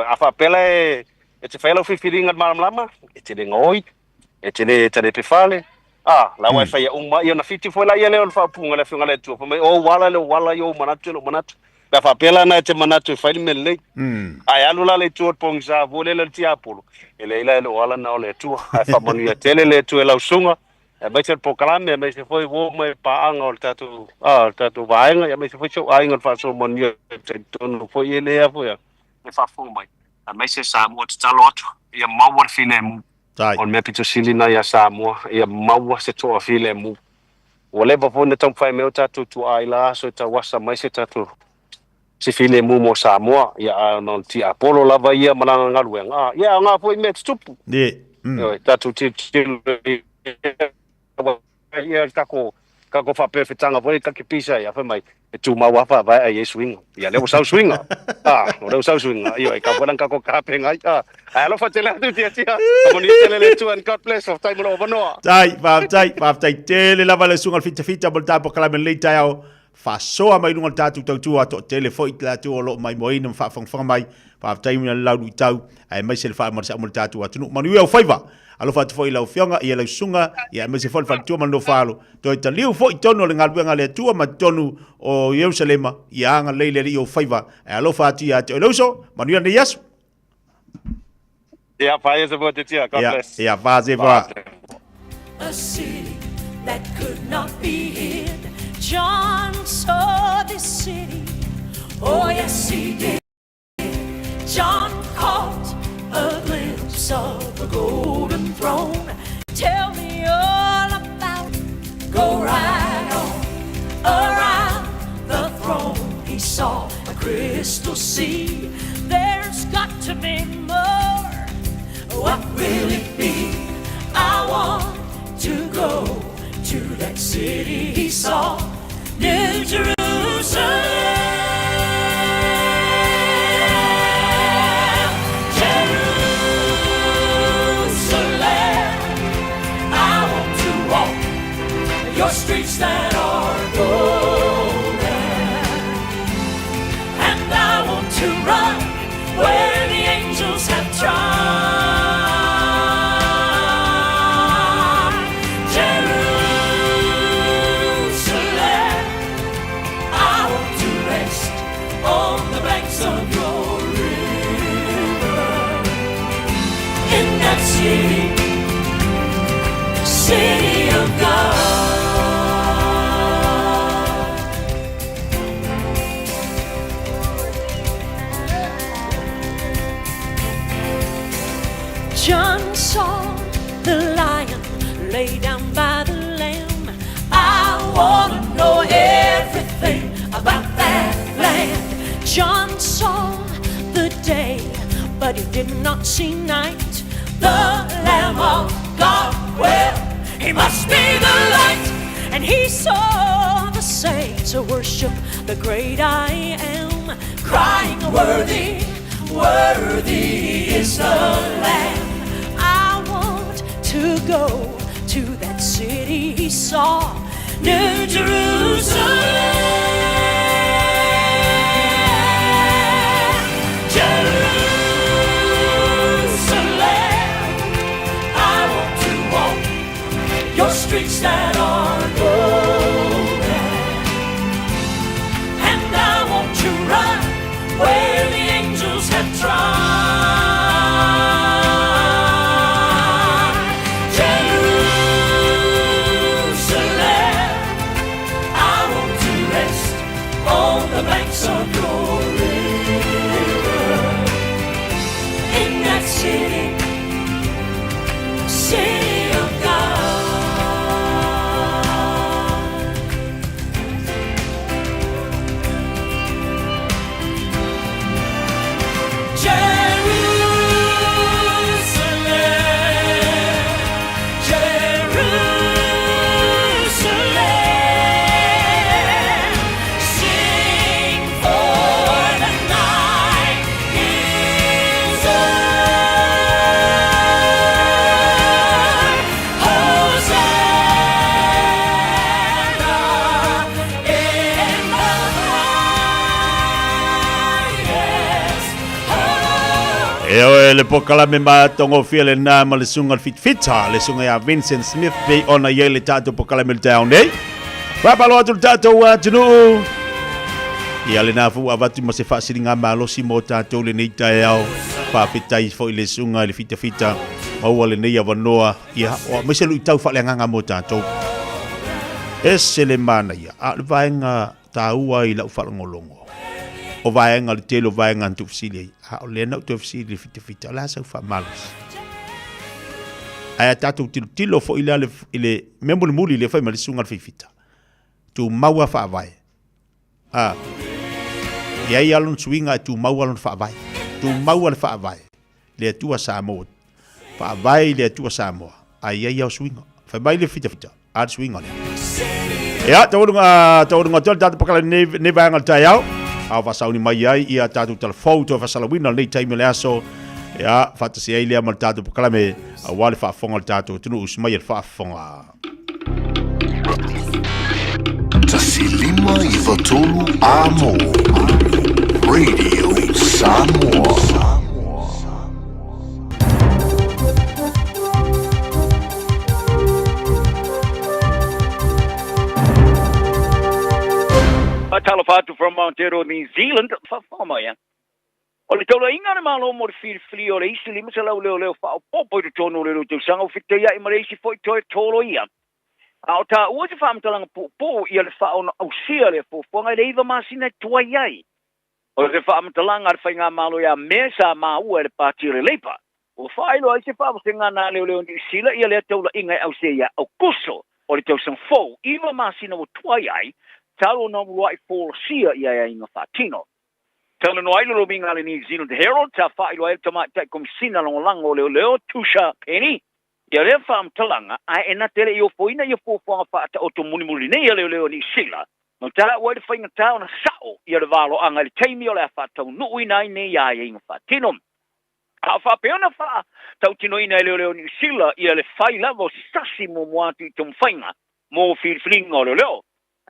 A faapea la e te faia lau filifiliga i le malamalama, e te le gaoi, e te le talepe fale, a, la ua e faia uma, ia ona fiti foi laia lea o le faaupuga a le Afioga a le Atua, fai mai, o ou ala le ou ala, i ou manatu e lou manatu. Pe a faapea la na e te manatu e fai le mea lelei, ae alu la le itu o le pogisa foi lele o le tiapolo, e leai la e le o ala na o le Atua. Ae faamanuia tele le Atua i lau susuga, aemaise le polokalame, aemaise foi uo ma paaga o le tatou, a, le tatou vaega, aemaise foi si ou aiga o le faasoa manuia e talitonu foi e le a foi a, e faafofoga mai, aemaise Samoa tatalo atu ia maua le filemu. O le mea pito sili lena ia Samoa, ia maua se toa filemu. Ua leva foi ona taumafai mai o tatou tuaa i la aso e tauasa mai se tatou se filemu mo Samoa, ia a ona o le tiapolo lava ia ma lana galuega, a, ia e aoga foi i mea tutupu. Ioe, tatou tilotilo i ia kako kako faaperefetaga foi kake pisa ia fai mai e tumau lava faavae ae i ai suiga. Ia lea ua sau suiga. Ah, o lea ua sau suiga. Ioe, kau foi la kako kapenga ai. Ah, ae alofa tele atu tiatia. Faamanuia tele le Atua and God bless. Faafetai mo lou avanoa. Tai, faafetai, faafetai tele lava le susuga i le fitafita mo le tatou polokalame i lenei taeao. Faasoa mai luga o le tatou tautua, toatele foi i latou o lo o maimoaina ma faafogafoga mai. Faafetai mo le lau luitau, aemaise le faamanuiaga mo le tatou atunuu. Manuia ou faiva! Alofa atu foi i lau Afioga, ia lau susuga, ia aemaise foi le faletua ma le nofo-alo. Toe taliu foi i totonu o le galuega a le Atua ma totonu o Ierusalema, ia agalelei le Alii i ou faiva. Ae alofa atu ia te oe le uso, manuia lenei aso. Ia, whaia se voa te tia. God bless. Ia, wha se voa. A city that could not be hid. John saw this city. Oh, yes, he did. John caught a glimpse of the golden throne. Tell me all about it. Go right on around the throne. He saw a crystal sea. There's got to be more. What will it be? I want to go to that city he saw, New Jerusalem. Jerusalem, I want to walk your streets that are golden, and I want to run where the angels have trod. Jerusalem, I want to rest on the banks of your river. In that city, city of God. John saw the lion lay down by the lamb. I wanna know everything about that land. John saw the day, but he did not see night. The Lamb of God, well, he must be the light. And he saw the saints worship the great I am, crying, Worthy, worthy is the Lamb. I want to go to that city he saw, New Jerusalem. Jerusalem, I want to walk your streets. streets that are golden. And I want to run where the angels have trod. Jerusalem, I want to rest on the banks of your river. In that city, city of God. Jerusalem, Jerusalem, sing for the night is o'er. Hosanna in the highest. E oe le polokalame matagofie lenā ma le susuga le Fitafita, le susuga ia Vincent Smith pei ona i ai le tatou polokalame i le taeao nei. Faamalo atu le tatou atunuu. Ia lenā foi ua avatu ma se faasiligamalosi mo tatou lenei taeao. Faafetai foi le susuga i le Fitafita maua lenei avanoa ia o aemaise luitau faaleagaga mo tatou. Ese le manaia, a o le vaega taua i lau faalogologo. O vaega le tele o vaega na tuufesili ai, a o lea na ou toe fesili i le Fitafita, o le a sau faamalosi? Ae a tatou tilotilo foi lea i le mea mulimuli lea fai mai le susuga i le Fifita, tumau a faavae. A, e i ai lava lona suiga e tumau lava lona faavae. Tumau lava le faavae, le Atua Samoa. Faavae i le Atua Samoa, ae i ai lava suiga. Fai mai le Fitafita, a le suiga lea. Ia, taualuga, taualuga atu le tatou pakala nei, nei vaega o le taeao. A o faasauni mai ai ia tatou talafou toe faasalauina lenei taimi o le aso. Ia, faatasi ai lea ma le tatou pakalame aua le faafofoga o le tatou atunuu usi mai e le faafofoga. 1593 Amo Radio Samoa. Faatalofa atu from Aotearoa New Zealand, faafofoga mai a. O le taulaiga a le Malo mo le filifili o le isi 500 leoleo faaopoopo i totonu o le tausaga ua fetaiai ma le isi foi toe toloia. A o taua se faamatalaga puupuu ia le faaono ausia lea fuafuaga i le 9 masina e tuai ai. O se faamatalaga a le Faigamalo ia Me sa maua e le Pati o le Labour, ua faailoa ai se faavasega na leoleo Niu Sila ia lea taulaiga e ausia ia Aukuso o le tausaga fou, 9 masina ua tuai ai, talu ona uluai folasia ia aiaiga faatino. Talanoa ai le lomiga a le New Zealand Herald sa faailoa ai le Tamaitai Komisina Lagolago o Leoleo, Tusha Penny, ia lea faamatalaga, ae e na te le i ofoina ia fuafuaga faataoto mulimuli nei a leoleo Niu Sila, ma taua ai le faigata ona sa'o ia le valoaga i le taimi o le a faataunuuina ai nei aiaiga faatino. A o faapea ona faatautinoina e leoleo Niu Sila ia le fai lava o se sasi muamua atu i taumafaiga mo filifiliga o leoleo.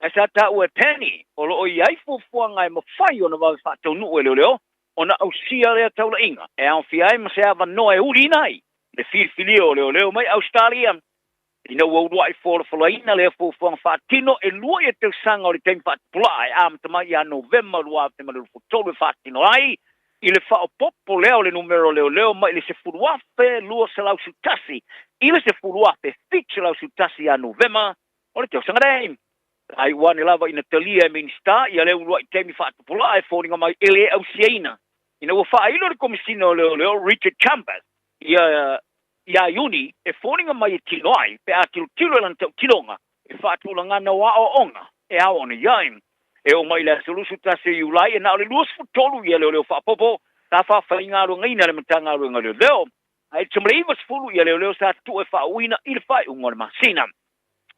Ae sa taua e Penny, o lo o i ai fuafuaga e mafai ona vave faataunuu e leoleo ona ausia lea taulaiga e aofia ai ma se avanoa e uliina ai le filifilia o leoleo mai Ausetalia. Ina ua uluai folafolaina lea fuafuaga faatino, e lua ia tausaga o le taimi faatupula'a e amata mai ia Novema 2023 e faatino ai i le faaopoopo lea o le numera o leoleo mai le 10,211 i le 10,711 ia Novema o le tausaga nei. Ai ua ane lava ina talia e Minisita ia lea uluai taimi faatupula'a e foliga mai e le ausiaina ina ua faailo le Komisina o Leoleo Richard Chambers ia ia Iuni e foliga mai e tino ai pe a tilotilo i lana tautinoga e faatulagana o aoaoga e ao ona i ai. E oo mai i le aso 21 o Iulai e na o le 23 ia leoleo faaopoopo sa faafaigaluegaina e le Matagaluega o Leoleo, ae i le 90 ia leoleo sa tuu e faauuina i le faaiuga o le masina.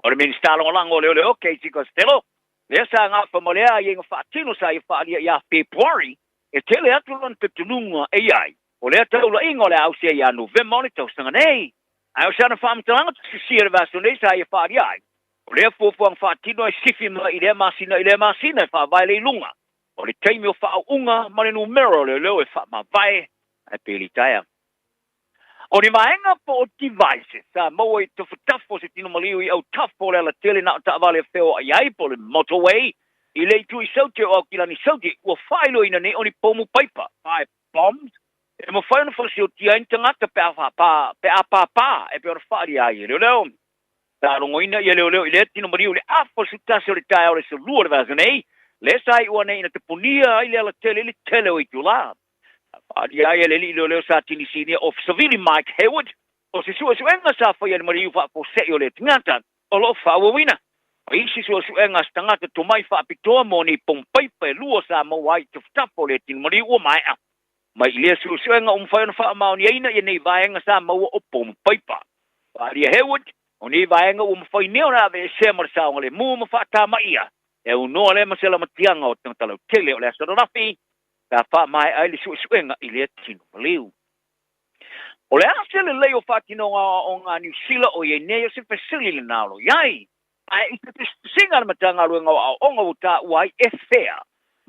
O le Minisita Lagolago o Leoleo, Casey Costello, lea sa gafa ma lea aiaiga faatino sa ia faaalia ia Fepuari, e tele atu lona talitonuga e i ai, o lea taulaiga o le a ausia ia Novema o le tausaga nei. Ae o sana faamatalaga tusitusia i le vaiaso nei sa ia faaalia ai, o lea fuafuaga faatino e sifi mai i lea masina i lea masina e faavae le iluga o le taimi o faauuga ma le numera o leoleo e faamavae ae pe litaea. O ni vaega po o devices sa maua i tafatafa o se tino maliu i autafa o le alatele na o taavale e feoai ai po o le motorway i le itu i Saute o Aukilani Saute ua faailoaina nei o ni pomu paipa, pipe bombs, e mafai ona falesiotia ai ni tagata pe a pe a pāpā e pei ona faaalia ai e leoleo. Sa logoina ia leoleo i lea tino maliu i le afa o le 11 o le taeao o le aso Lua o le vaiaso nei, lea sa iu ane ina tapunia ai le alatele i le tele o itulā. Sa faaalia ai e le alii leoleo sa tinisinia Officer Vili Mike Hayward, o se suesuega sa faia i le maliu faafuasei o lea tagata o lo o faaauauina. O isi suesuega a se tagata tomai faapitoa mo ni pomupaipa e lua sa maua ai i tafatafa o lea tino maliu ua maea. Mai i lea suesuega ua mafai ona faamaoniaina ia nei vaega sa maua o pomupaipa. Faaalia Hayward, o nei vaega ua mafai nei ona aveesea ma le saogalemu ma faatamaia e aunoa lea ma se lamatiaga o tagata lautele o le aso ananafi sa faamaea ai le suesuega i lea tino maliu. O le a se lelei o faatinoga o aoaoga a Niu Sila o i ai nei o se fesili lena o lo i ai? Ae i se tusitusiga a le Matagaluega o Aoaoga ua taua ai e fea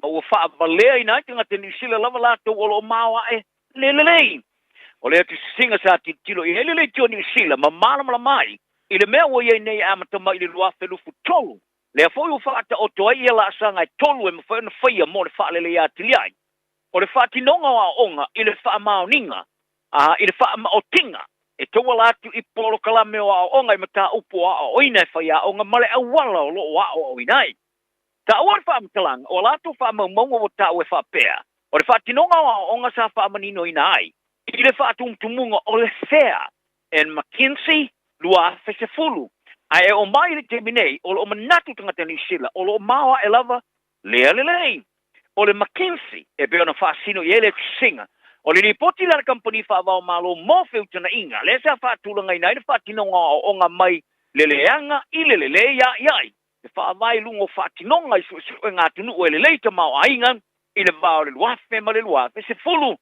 ma ua faavaleaina ai tagata Niu Sila lava latou o lo o maoae le lelei. O lea tusitusiga sa tilotilo i ai le leitio Niu Sila ma malamalama ai i le mea ua i ai nei e amata mai i le 2023, lea foi ua faataoto ai ia laasaga e tolu e mafai ona faia mo le faaleleia atili ai o le faatinoga o aoaoga i le faamaoniga a i le faamaotiga e tauala atu i polokalame o aoaoga i mataupu o aoaoina e faiaoga ma le auala o lo o aoaoina ai. Taua le faamatalaga o a latou faamaumauga ua taua e faapea, o le faatinoga o aoaoga sa faamaninoina ai i le faatumutumuga o le fea and McKinsey 2010. Ae e oo mai i le taimi nei, o lo o manatu tagata Niu Sila o lo o maoae lava lea lelei. O le McKinsey, e pei ona faasino i ai le tusisiga, o le lipoti lea a le kamupani faavaomalo mo feutagaiga, lea sa faatulagaina ai le faatinoga o aoaoga mai le leaga i le lelei a'ia'i, le faavae i luga o faatinoga i suesuega atunuu e lelei tamaoaiga i le va o le 2000 ma le 2010.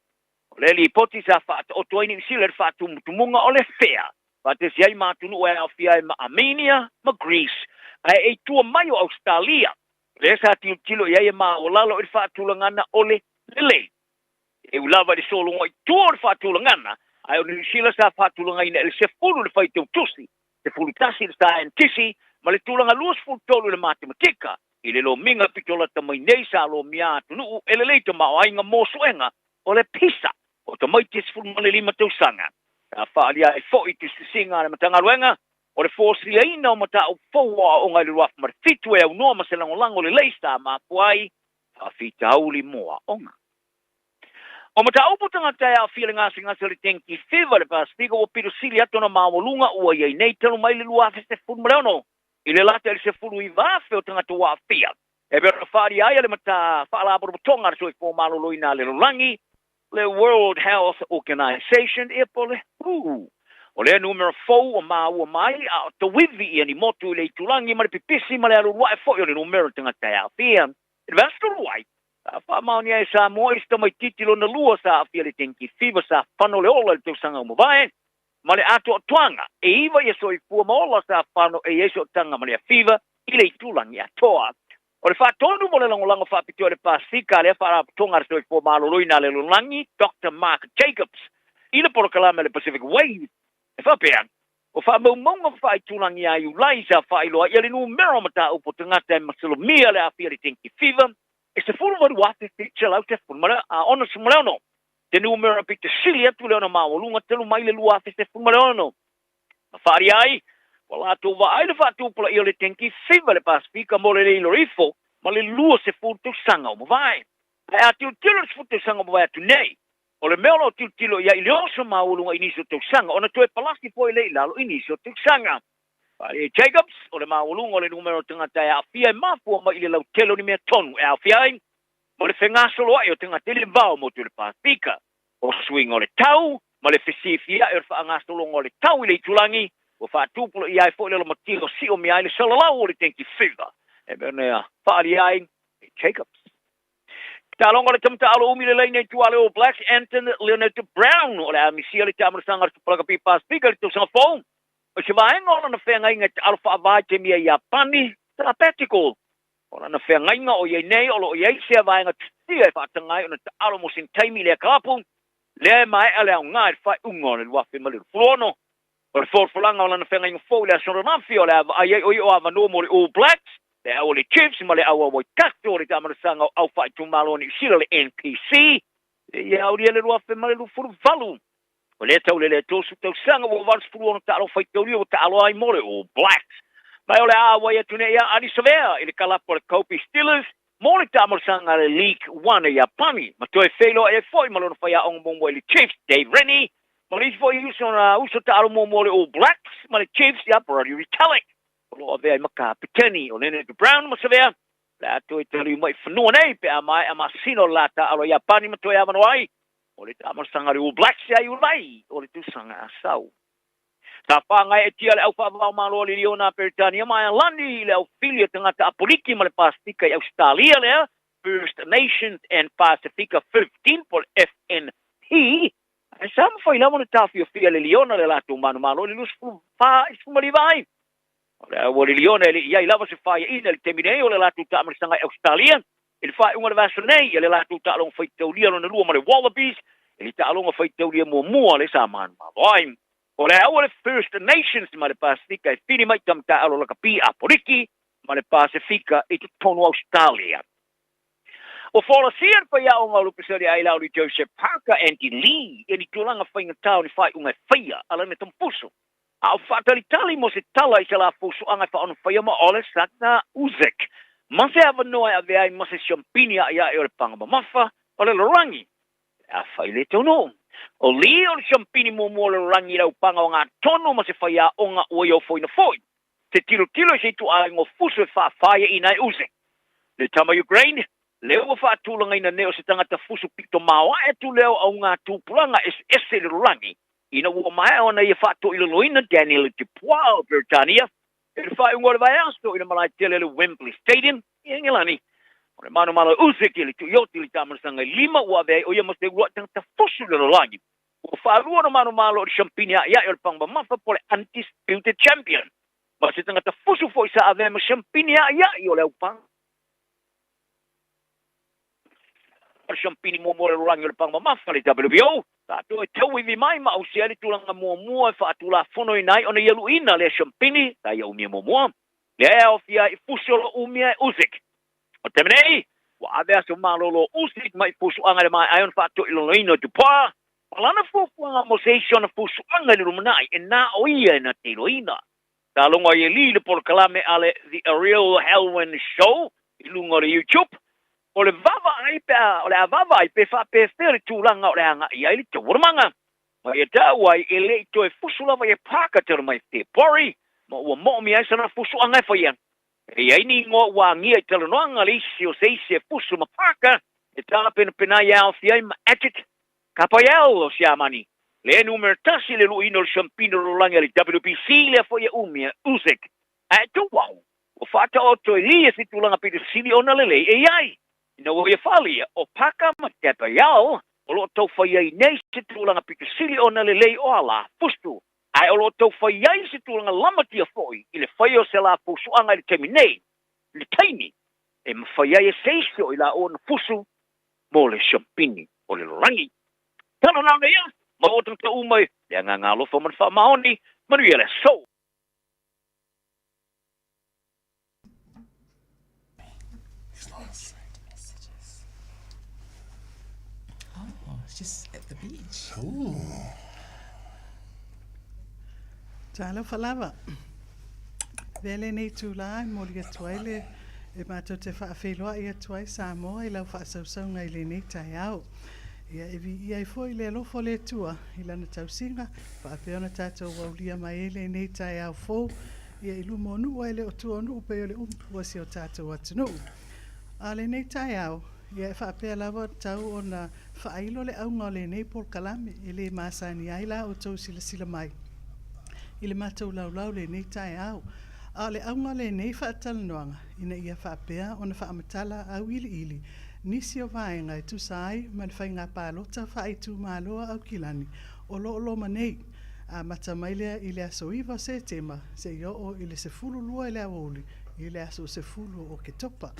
O lea lipoti sa faataoto ai Niu Sila i le faatumutumuga o le fea faatasi ai ma atunuu e aofia ai ma Armenia ma Greece, ae e i tua mai o Ausetalia, lea sa tilotilo i ai e maualalo i le faatulagana o le lelei. E ui lava i le sologa i tua o le faatulagana, ae o Niu Sila sa faatulagaina i le 10 i le faitautusi, 11 i le saienitisi ma le tulaga 23 i le matematika. I le lomiga pito lata mai nei sa lomia atunuu e lelei tamaoaiga mo suega o le PISA o tamaiti e 15 tausaga. Sa faaalia ai foi tusitusiga a le Matagaluega o le fosiaina o mataupu fou o aoaoga i le 2007 e aunoa ma se lagolago lelei sa mafua ai faafitauli mo aoga. O mataupu tagata e aafia le gasegase o le dengue fever le Pasefika ua pito sili atu ona maualuga ua i ai nei talu mai le 2016 i le lata i le 19,000 o tagata ua aafia. E pei ona faaalia ai e le Mata Faalapotopotoga a le Soifua Maloloina a le Lalolagi, le World Health Organization, ia po o le who. O lea numera fou ua maua mai a o tauivi ia ni motu i le itulagi ma le pipisi ma le alualuaʻe foi o le numera tagata e aafia. I le vaiaso talu ai, sa faamaonia e Samoa i se tamaitiiti lona lua sa aafia i le dengue fever sa fano le ola i le tausaga ua mavae, ma le atoatoaga e iva ia soifua ma ola sa fano e i ai sootaga ma lea fever i le itulagi atoa. O le faatonu mo le lagolago faapitoa i le Pasefika a lea Faalapotopotoga a le Soifua Maloloina a le Lalolagi, Doctor Mark Jacobs, i le polokalame a le Pacific Wave, e faapea, O faamaumauga faaitulagi a Iulai sa faailoa ai le numera o mataupu o tagata e masalomia le aafia i le dengue fever e 18,766, te numera pito sili atu le ona maualuga talu mai le 2016. Ma faaalia ai, ua latou vaai le faatupulaia o le dengue fever i le Pasefika mo le le ifo ma le 20 tausaga o mavae. Ae a tilotilo i le 10 tausaga o mavae atu nei, o le mea o lo o tilotilo i ai i le oso maualuga i nisi o tausaga, ona toe palasi foi lea i lalo i nisi o tausaga. Faaalia ai Jacobs, o le maualuga o le numera o tagata e aafia e mafua mai i le lautele o ni mea tonu e aofia ai ma le fegasoloai o tagata i le vao motu i le Pasefika. O suiga o le tau ma le fesifia'i o le faagasologa o le tau i le itulagi, ua faatupulaia ai foi le lamatia o siomia ai le salalau o le dengue fever, e pei ona faaalia ai e Jacobs. Taaloga o le tama taalo umi le laina i tua a le All Blacks, Anton Lienert-Brown, o le a misia le taamanasaga a le Super Rugby Pasefika i le tausaga fou. O se vaega o lana feagaiga e taalo faava i taimi a Iapani, sabbatical. O lana feagaiga o i ai nei, o lo o i ai sea vaega tusia e faataga ai ona taalo mo sina taimi i lea kalapu. Lea e maea le aoga i le faaiuga o le 2026. O le folafolaga o lana feagaiga fou i le aso ananafi, o le a vaai ai o ia o avanoa mo le All Blacks, le au a le Chiefs ma le au a Waikato o le taamalasaga o au faaitumalo a Niu Sila le NPC, seia aulia le 2028. O lea taulele e 30 tausaga ua 86 taalo faitaulia ua taaloa ai mo le All Blacks. Ma o le a auai atu nei ia Ardie Savea i le kalapu a le Kobe Steelers mo le taamalasaga a le League One a Iapani ma toe feiloai ai foi ma lona faiaoga muamua i le Chiefs, Dave Rennie, ma le isi foi uso na uso taalo muamua o le All Blacks ma le Chiefs ia Brodie Retallick. O lo o avea ai ma kapeteni o Leonard Brown ma Savea o le a toe taliu mai i fanua nei pe a maea masina o le la taalo a Iapani ma toe avanoa ai O le taamalasaga a le All Blacks ia Iulai o le tausaga a sau. Sa whāngaetia le au whaavao malo a le Liona Peretania ma Airlandi i le au fili a tagata Apoliki ma le Pasifika i Ausetalia lea, First Nations and Pasifika 15 po o le FNP, ae sa mafai lava ona taofiofia le Liona le latou manumalo i le 24 i le 19 ai. O le au a le Liona e le i ai lava se faiaina i le taimi nei o le latou taamalasaga i Ausetalia I le faaiuga o le vaiaso nei, ia le latou taaloga faitaulia lona lua ma le Wallabies, i le taaloga faitaulia muamua le sa manumalo ai. O le au o le First Nations ma le Pasefika e pili mai tama taaalo lakapi Apoliki ma le Pasefika i totonu o Ausetalia. Ua folasia le faiaoga o Lupeseli Ailauli Joseph Parker Andy Lee i ni tulaga faigata o ni faaiuga e faia a lana tampuso A o faatalitali mo se tala i se la fusuaga e faaonofaia ma Oleksandr Usyk ma se avanoa e avea ai ma se siampini aʻiaʻi o le paga mamafa o le lalolagi pe afai le taunuu. O Lee o le siampini muamua o le lalolagi i le aupaga o gatonu ma se faiaoga ua ia ofoina foi se tilotilo i se ituaiga o fusu e faafaiaina ai Usyk. Le tama Ukraine, lea ua faatulagaina nei o se tagata fusu pito maoae atu lea o auga tupulaga eseese i le lalolagi Ina ua maea ona ia faatoilaloina Daniel Dupois o Beretania i le faaiuga o le vaiaso i le malae tele o le Wembley Stadium i Engelani. O le manumalo Usyk i le tuioti i le taamalasaga e lima ua avea ai o ia ma se uluai tagata fusu i le lalolagi. Ua faalua ona manumalo o le siampini a'ia'i o le paga mamafa po o le Undisputed Champion ma se tagata fusu foi sa avea ma siampini a'ia'i o le aupaga. O le siampini muamua o le lalolagi o le paga mamafa le WBO, sa toe tauivi mai ma ausia ai le tulaga muamua e faatulafonoina ai ona ia luiina lea siampini sa ia umia muamua, lea e aofia ai i fusi o lo o umia e Usyk. O le taimi nei, ua ave aso malolo o Usyk mai i fusuaga i le maea ai ona faatoilaloina o Dubois ma lana fuafuaga mo se isi ona fusuaga i le lumanai e na o ia e na te iloaina. Sa logo ai e Lee le polokalame a le The Ariel Helwani Show i luga o le YouTube, o le vaavaai pe a, o le a vaavaai pe faapefea le tulaga o le agai ai le taualumaga. Ma ia tau ai e le i toe fusu lava ia Parker talu mai February, ma ua moomia ai sana fusuaga e faia. E i ai ni ingoa ua agia i talanoaga le isi o se isi e fusu ma Parker e tapenapena ai e aofia ai ma Agit Kabayel o Siamani, le numera tasi i le luiina o le siampina o le lalolagi a le WBC, lea foi e umia Usyk. Ae tuu au, ua faataoto e Lee se tulaga pito sili ona lelei e i ai. Ina ua ia falia, o Parker ma Kabayel o lo o tau fai ai nei se tulaga pito sili ona lelei o ala fusu, ae o lo o tau fai ai se tulaga lamatia foi i le fai o se la fusuaga i le taimi nei, le taimi e mafai ai e se isi o i laua ona fusu mo le siampini o le lalolagi. Talo nao nei aso, ma o tagata uma i le agaga alofa ma le faamaoni, manuia le aso. Oh, it's just at the beach. Ooh. Talofa lava. Avea lenei itulā e momoli atu ai le e matou te faafeiloai atu ai Samoa i lau faasausauga i lenei taeao. Ia e viia ai foi le alofa o le Atua i lana tausiga faapea ona tatou aulia mai ai lenei taeao fou ia i luma o nuu ae le o tua o nuu pei o le upu a si o tatou atunuu. A o lenei taeao, ia e faapea lava tau ona faailo le auga o lenei polokalame e le masani ai la outou silasila mai i le matou laulau lenei taeao. A o le auga o lenei faatalanoaga, ina ia faapea ona faamatala auiliili nisi o vaega e tusa ai ma le faiga palota faaitumalo a Aukilani o lo o loma nei, amata mai lea i le aso 9 o Setema seia oo i le 12 i le aoauli i le aso 10 o Oketopa.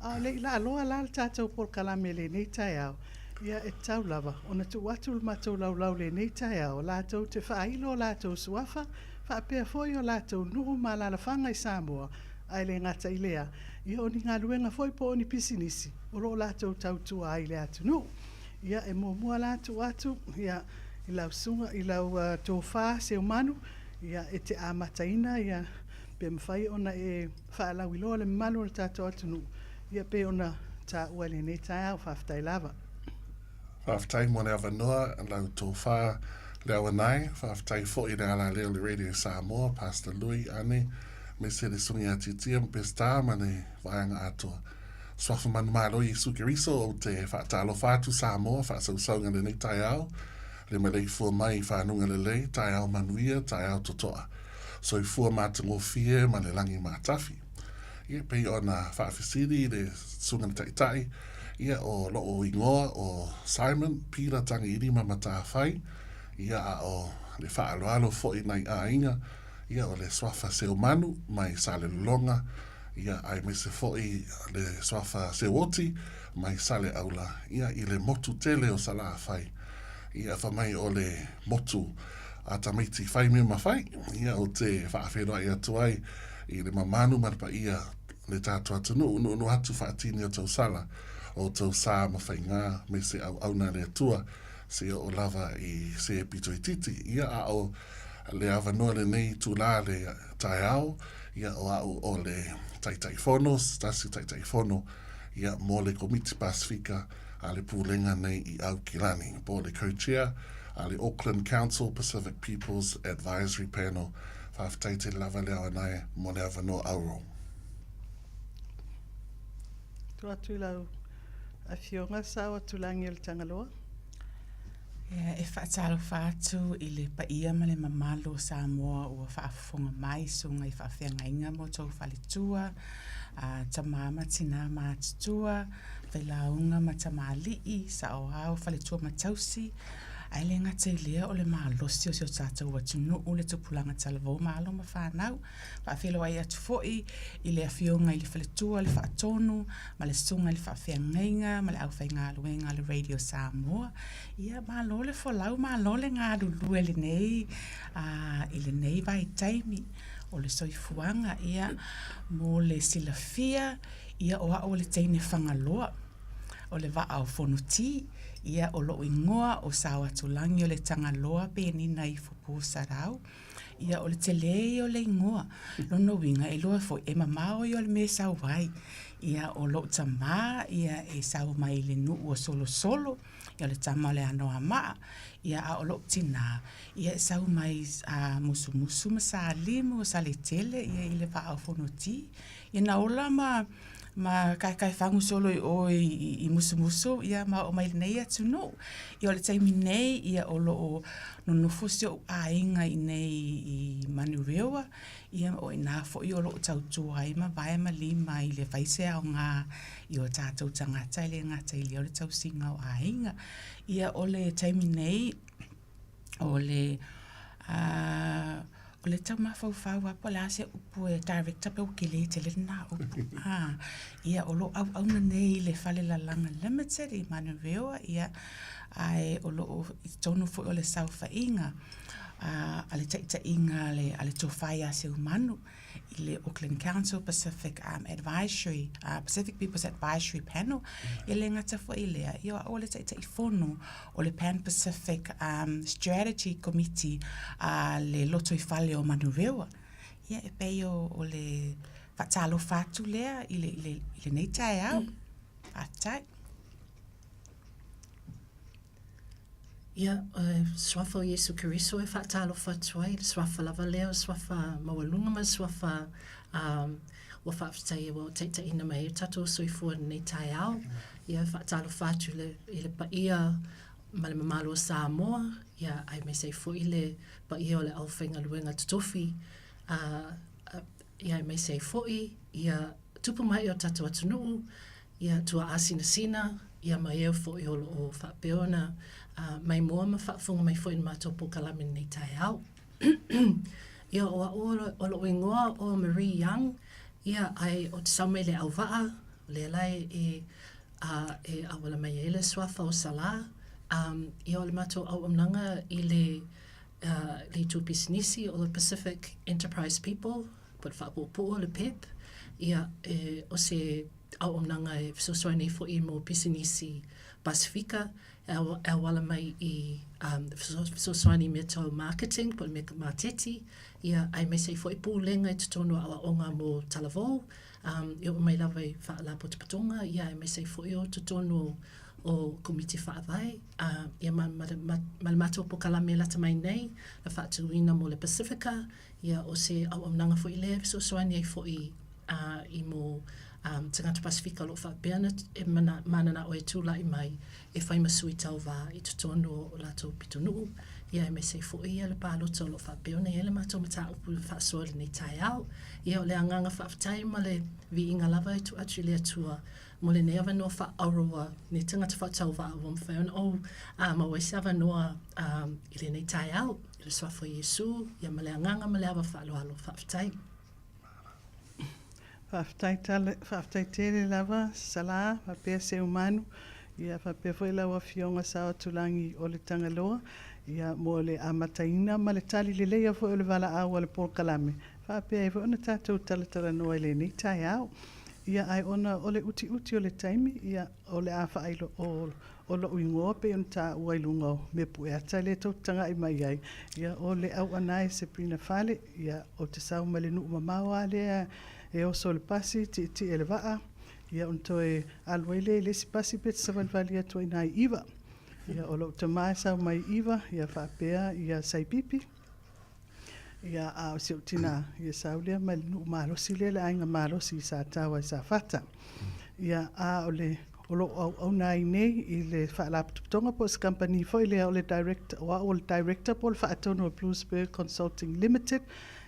A o le i laaloa la le tatou polokalame i lenei taeao, Ia, e tatau lava ona tuu atu le matou laulau i lenei taeao latou te faailo o latou suafa faapea foi o latou nuu ma alaalafaga i Samoa, ae le gata i lea, ia o ni galuega foi po o ni pisinisi o lo o latou tautua ai i le atunuu. Ia, e muamua la tuu atu ia i lau susuga i lau Tofa Seumanu, ia e te amataina ia pe mafai ona e faalauiloa le mamalu o le tatou atunuu ia pei ona taua i lenei taeao. Faafetai lava. Faafetai mo le avanoa lau tofa Leauanae, faafetai foi i le alaleo o le Radio Samoa, Pastor Lui, Ane, aemaise le Susuga ia Titia ma Peseta ma le vaega atoa. Suafa manumalo Iesu Keriso, ou te faatalofa atu Samoa, faasausauga lenei taeao, le maleifua mai i fanuga lelei, taeao manuia, taeao totoa. Soifua matagofie ma le lagi matafi. Ia, pei ona faafesili i le Susuga i le Taitai, ia, o lou ingoa o Simon Peter Tagiilima Matafai, ia, a o le faaaloalo foi nai aiga, ia, o le suafa Seumanu mai Salelologa, ia, aemaise foi le suafa Seuoti mai Saleaula, ia, i le motu tele o Salafai. Ia, fai mai o le motu a tamaiti fai mea ma fai, ia, ou te faafeiloai atu ai i le mamalu ma le paia le tatou atunuu, nuunuu atu faatini o tou sala, o tou sa ma faigā, me se auauna a le Atua, seia oo lava i se pito itiiti. Ia, a o le avanoa lenei itulā le taeao, ia, o au o le Taitaifono, se tasi o Taitaifono, ia, mo le Komiti Pasifika a le Pulega nei i Aukilani, po o le Co-Chair a le Auckland Council Pacific Peoples Advisory Panel. Faafetai tele lava le aoanae mo le avanoa auro. Tuu atu i lau Afioga Saoatulagi o le Tagaloa. Ia, e faatalofa atu i le paia ma le mamalu o Samoa ua faafofoga mai i susuga i faafeagaiga ma outou faletua, a tama ma tina matutua, failauga ma tamalii, saoao, faletua ma tausi, Ae le gata i lea o le malosi o si o tatou atunuu, le tupulaga talavou ma alo ma fanau. Faafeiloai atu foi i le Afioga i le Faletua, le Faatonu ma le Susuga i le Faafeagaiga ma le aufaigaluega a le Radio Samoa. Ia, malo le folau, malo le galulue i lenei, i lenei vaitaimi o le soifuaga. Ia, mo le silafia, ia o au o le teine Fagaloa. o le vaa o Fonoti, ia o lou ingoa o Saoatulagi o le Tagaloa Penina Ifo Posarau. Ia o le tele ia o le ingoa. Lona uiga e iloa foi e mamao ia o le mea e sau ai. Ia o lou tama ia e sau mai le nuu o Solosolo, ia o le tama o le Anoamaa. Ia a o lou tina ia e sau mai a Musumusu ma Salimu o Saletele ia i le vaa o Fonoti. Ia na ola ma ma kaekaefagu solo i o i, i Musumusu, ia ma oo mai lenei atunuu. Ia o le taimi nei, ia o lo o nonofo si ou aiga i nei i Manurewa, ia o ina foi o lo o tautua ai ma vae ma lima i le fai se aoga i o tatou tagata e le gata i lea o le tausiga o aiga. Ia o le taimi nei, o le a o le tau mafaufau lava po o le a se upu e director pe ua kele tele lena upu a ia o lo o auauna nei i le Fale Lalaga Limited i Manurewa ia ae o lo o i totonu foi o le saofaiga a le taitaiga a le a le Tofa ia Seumanu i le Auckland Council Pacific um, Advisory uh, Pacific People's Advisory Panel e le gata foi i lea ia o au o le Taitaifono o le Pan Pacific um, Strategy Committee a le Lotoifale o Manurewa ia e pei o, o le faatalofa atu lea i le, i le, i lenei taeao. Faafetai. Ia, o le Suafa o Iesu Keriso e faatalofa atu ai, le Suafa lava lea, o le Suafa maualuga ma le Suafa um, ua faafetai ua taitaiina mai ai o tatou soifua i lenei taeao. Ia, e faatalofa atu i le, i le paia ma le mamalu o Samoa, ia, aemaise ai foi le paia o le aufaigaluega totofi, uh, uh, ia, aemaise ai foi ia tupu mai o tatou atunuu, ia tuaasinasina, ia ma eo foi o lo o faapea ona maimoa ma faafofoga mai foi i le matou polokalame i lenei taeao. Ia, o au o lou ingoa o Marie Young, ia, ae ou te sau mai le auvaa, o lea la e e auala mai ai le suafa o Salā. Ia o le matou auaunaga i le le itu pisinisi o le Pacific Enterprise People, po o le faapuupuu o le PEP, ia, e, o se auaunaga e fesoasoani ai foi mo pisinisi Pasifika e auala mai i fesoasoani i mea tau marketing po o le mea maketi, ia, aemaise ai foi pulega i totonu o aoaoga mo talavou, e oo mai lava i faalapotopotoga, ia, aemaise ai foi o totonu o Komiti Faavae, ia ma le matou polokalame lata mai nei na faatuina mo le Pasifika, ia o se auaunaga foi lea e fesoasoani ai foi i mo tagata Pasifika o lo o faapea ona e mananao e tulai mai e fai ma sui tauva i totonu o latou pitonuu, ia aemaise ai foi ia le palota o lo o faapea ona i ai le matou mataupu faasoa i lenei taeao. Ia o le agaga faafetai ma le viiga lava e tuu atu i le Atua mo lenei avanoa faaauro ua nei tagata faatauvaa ua mafai ona ou maua ai se avanoa i lenei taeao. I le Suafa o Iesu, ia ma le agaga ma le ava faaaloalo. Faafetai. Faafetai tale, faafetai tele lava Salā faapea Seumanu, ia faapea foi lau Afioga Saoatulagi o le Tagaloa, ia mo le amataina ma le tali leleia foi o le valaau a le polokalame, faapea ai foi ona tatou talatalanoa i lenei taeao. Ia ae ona o le utiuti o le taimi, ia o le a faailo, o, o lo'u igoa pei ona taua i luga o mea pueata lea tou te taga'i mai ai, ia o le Auanae Sabrina Fale, ia ou te sau mai le nuu mamao lava lea e oso i le pasi, tietie i le vaa, ia ona toe alu ai lea i le isi pasi pe te savalivali atu ai i ina i 'Iva. Ia o lo'u tama e sau mai 'Iva, ia faapea ia Saipipi, Ia, a o si ou tinā, ia sau lea mai le nuu malosi lea, le aiga malosi i Sataoa i Safata. Ia, a o le, o lo o auauna ai nei i le Faalapotopotoga po o se kamupani foi lea o le Director, o au o le Director po o le Faatonu o Blue Spur Consulting Limited,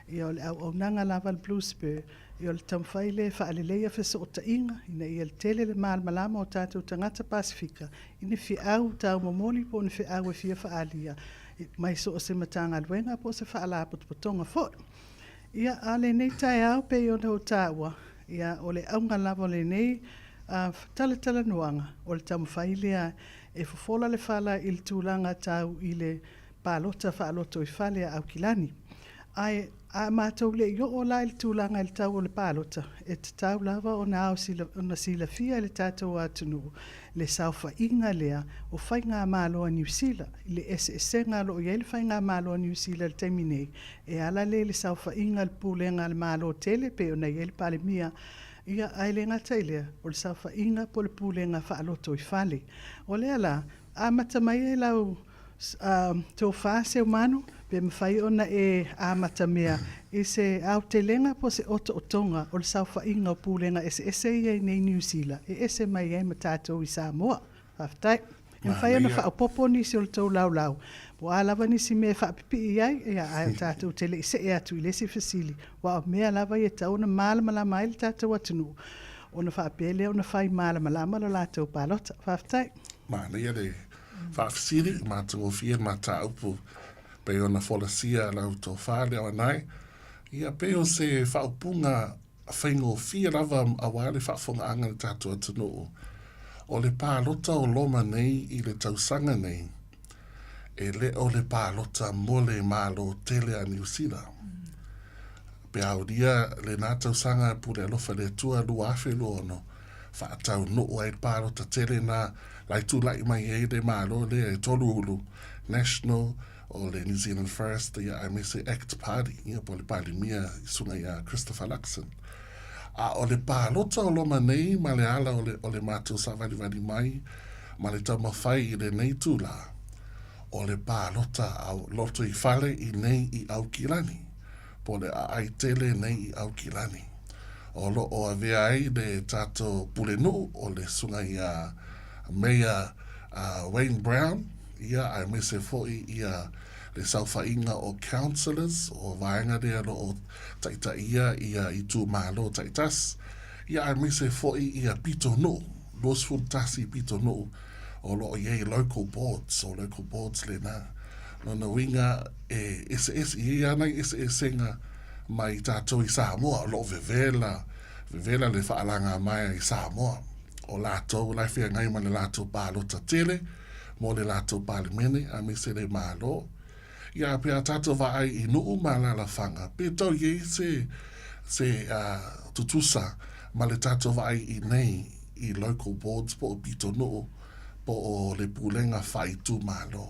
ia o le auaunaga lava a le Blue Spur, ia o le taumafai lea e faaleleia fesootaiga ina ia tele le malamalama o tatou tagata Pasefika i ni feau taumomoli po o ni feau e fia faaalia mai so o se Matagaluega po o se Faalapotopotoga foi. Ia, a lenei taeao pei ona ou taua, ia, o le auga lava o lenei talatalanoaga, o le taumafai lea e fofola le fala i le tulaga tau i le palota faalotoifale a Aukilani. Ae a matou le i oo la i le tulaga i le tau o le palota, e tatau lava ona ao ona silafia e le tatou atunuu le saofaiga lea o Faigamalo a Niu Sila i le eseesega o lo o i ai le Faigamalo a Niu Sila i le taimi nei, e ala lea i le saofaiga a le Pulega a le Malo tele pei ona i ai le Palemia, ia, ae le gata i lea, o le saofaiga po o le Pulega faalotoifale. O lea la, amata mai ai lau tofa Seumanu, pe mafai ona e amatamea i se aotelega po o se otootoga o le saofaiga o pulega eseese ia i nei Niu Sila e ese mai ai ma tatou i Samoa. Faafetai. E mafai ona faaopoopo nisi o le tou laulau, po o a lava nisi mea e faapipii i ai, ia, ae tatou te le i see atu i le isi fesili, aua o mea lava ia e tatau ona malamalama ai le tatou atunuu, ona faapea lea ona fai malamalama le latou palota. Faafetai. Manaia le faafesili, matagofie le mataupu pei ona folasia lau tofa le Auanae. Ia pei o se faaupuga faigofie lava aua le faafofogaaga a le tatou atunuu, o le palota o loma nei i le tausaga nei, e le o le palota mo le Malo tele a Niu Sila. Pe aulia lena tausaga e pule alofa le Atua 2026, faataunuu ai le palota tele na lai tulai mai ai le Malo lea e tolu ulu, National, o le New Zealand First, ia aemaise Act Party, ia po o le Palemia i susuga ia Christopher Luxon. A o le palota o loma nei ma le ala o le, o le matou savalivali mai ma le taumafai i lenei tula, o le palota a lotoifale i nei i Aukilani, po o le aai tele nei i Aukilani. O lo o avea ai le tatou pulenuu o le susuga ia Mayor Wayne Brown, ia aemaise foi ia le saofaiga o councillors o vaega lea o lo o taitaia ia itumalo taitasi, ia aemaise foi ia pitonuu, 21 pitonuu o lo o i ai local boards, o local boards lena. Lona uiga e eseese, e i ai lava nai eseesega mai tatou i Samoa, o lo o vevela, vevela le faalagamaea i Samoa. o latou la e feagai ma le latou palota tele mo le latou Palemene aemaise le Malo. Ia, pe a tatou vaai i nuu ma alaalafaga, pe tau i ai se, se tutusa ma le tatou vaai i nei i local boards po o pitonuu po o le pulega faaitumalo.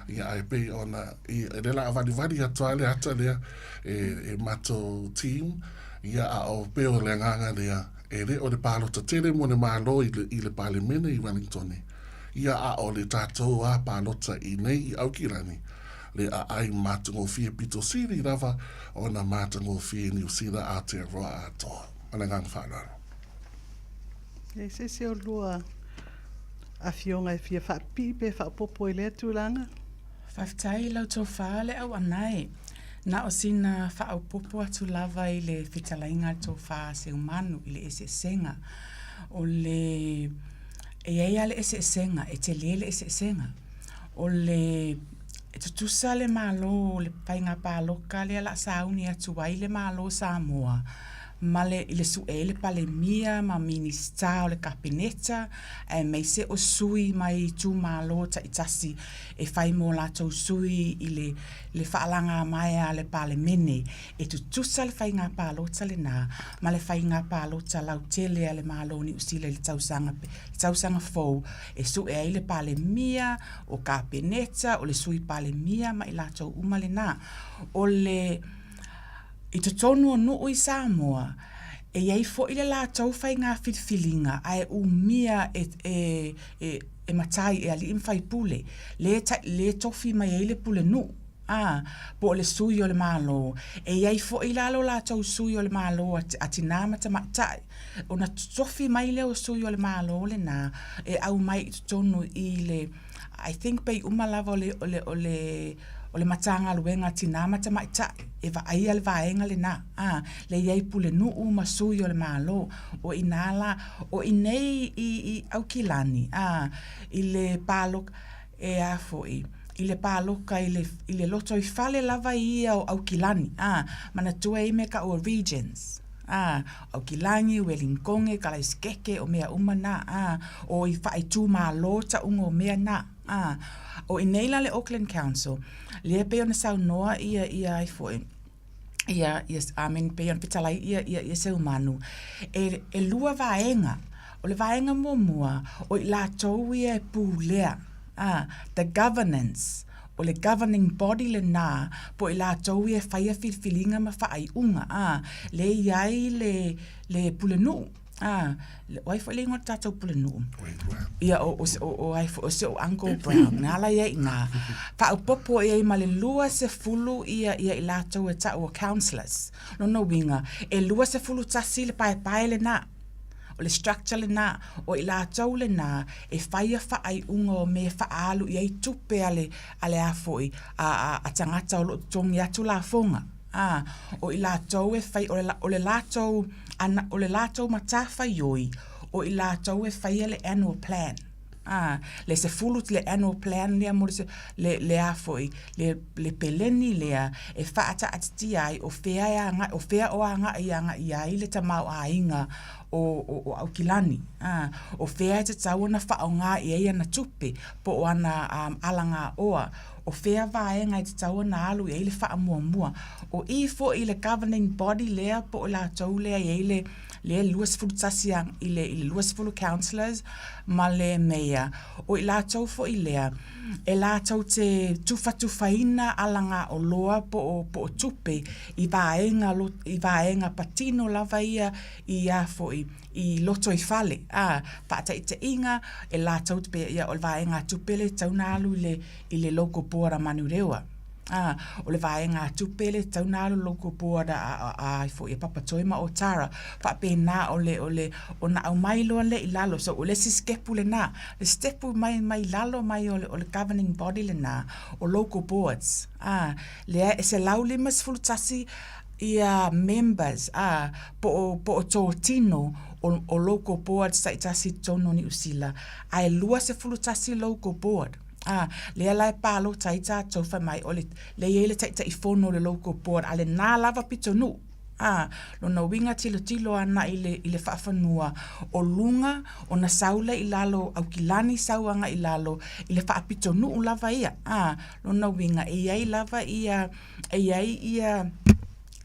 Ia, ae pei ona, i, lea la a valivali atu lava le ata lea e, e matou team, ia, a o pei o le agaga lea, e le o le palota tele mo le Malo i le, i le Palemene i Wellingtone, ia a o le tatou a palota i nei i Aukilani, le aai matagofie pito sili lava ona matagofie Niu Sila Aotearoa atoa. Ma le agaga faaaloalo. E se isi o lua afioga e fia faapipii pe faaopoopo i lea tulaga? Faafetai i lau tofa le auanae. Na o sina faaopoopo atu lava i le fetalaiga a le tofa a Seumanu i le eseesega. O le E i ai lava le eseesega, e tele le eseesega. O le e tutusa le Malo o le faiga palota lea o le a sauni atu ai le Malo o Samoa ma le i le sue ai le Palemia ma Minisita o le Kapeneta aemaise o sui mai itumalo taitasi e fai mo latou sui i le le faalagamaea a le Palemene. E tutusa le faiga palota lena ma le faiga palota lautele a le Malo o Niu Sila i le tausaga le tausaga fou e sue ai le Palemia, o Kapeneta, o le Sui Palemia ma i latou uma lena. O le I totonu o nuu i Samoa, e i ai foi le latou faiga filifiliga ae umia e, e, e, e matai, e alii ma faipule, le, le tofi mai ai le pulenuu. A, po o le sui o le Malo. E i ai foi la lo latou sui o le Malo a tinā ma tamaitai, ona tofi mai lea o sui o le Malo lena e aumai i totonu i le, I think pei uma lava o le, o le, o le, o le Matagaluega a Tinā ma Tamaitai e vaaia le vaega lena, a, lea e i ai pulenuu ma sui o le Malo. O i ina la, o i inei i, i Aukilani, a, i le paloka, e a foi, i le paloka i le, i le lotoifale lava ia o Aukilani, a, manatua e i ai mea taua o regions, a, Aukilani, Ueligitone, Kalaisikeke, o mea uma na, a, o i faaitumalo tauga o mea na, a. O i nei la le Auckland Council, lea e pei ona saunoa ia, ia ai foi, ia, ia, I mean, pei ona fetalai ia, ia, ia Seumanu, e, e lua vaega. O le vaega muamua, o i latou ia e pulea, a, the governance, o le governing body lena, po o i latou ia e faia filifiliga ma faaiuga, a, lea e i ai le, le pulenuu, a, o ai foi le igoa o le tatou pulenuu? Ia, o, o, o, o ai foi, o si ou Uncle Brown, na la i ai i ina. Faaopoopo i ai ma le 20 ia, ia i latou e tau o councillors. Lona uiga, e 21 le paepae lena. O le structure lena, o i latou lena e faia faaiuga o mea e faaalu i ai tupe a le, a le a foi, a, a, a tagata o lo o totogi atu lafoga. A, o i latou e fai, o le, o le latou, ana, o le latou matafaioi, o i latou e faia le annual plan. A, le sefulu, le annual plan lea mo le, le, le a foi, le, le peleni lea e faataatitia ai o fea e agai, o fea o agai agai i ai le tamaoaiga o, o, o Aukilani. A, o fea e tatau ona faaaoga i ai ana tupe po o ana um, alagaoa, o fea vaega e tatau ona alu i ai le faamuamua. O i foi le governing body lea po o latou lea e i ai le lea 21 i le, i le 20 councillors ma le mayor, o i latou foi lea e latou te tufatufaina alagaoloa po o, po o tupe i vaega, i vaega patino lava ia i a foi, i lotoifale, a, faataitaiga, e latou te, ia, o le vaegatupe lea e tatau ona alu i le, i le local board a Manurewa. Ā, o le vaegatupe lea e tatau ona alu i le local board a, a, a, ai foi a Papatoetoe ma Otara. Faapena o le, o le, ona aumai loa lea i lalo. So, o le isi sitepu lena. Le sitepu mai, mai lalo mai o le, o le governing body lena, o local boards. Ā, lea e 151 ia members, ā, po o, po o tōtino o, o local boards taitasi i totonu o Niu Sila, ae 21 local board. Ā, lea la e palota ai tātou, whai mai, o le, lea i ai le Taitaifono o le Local Board, a lenā lava pitonuu, Ā, lona uiga tilotilo ana i le, i le faafanua o luga ona sau lea i lalo Aukilani sau agai i lalo i le faapitonuu lava ia. Ā, lona uiga e i ai lava ia, e i ai ia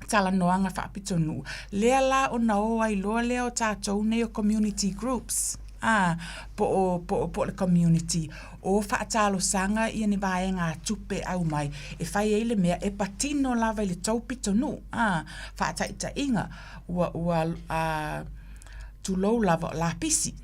talanoaga faapitonuu, lea la ona o ai loa lea o tatou nei o community groups, ā, po o, po o, po o le community o faatalosaga ia ni vaegatupe aumai e fai ai le mea e patino lava i le tou pitonuu, ā, faataitaiga, ua, ua, ā, tulou lava, o lapisi,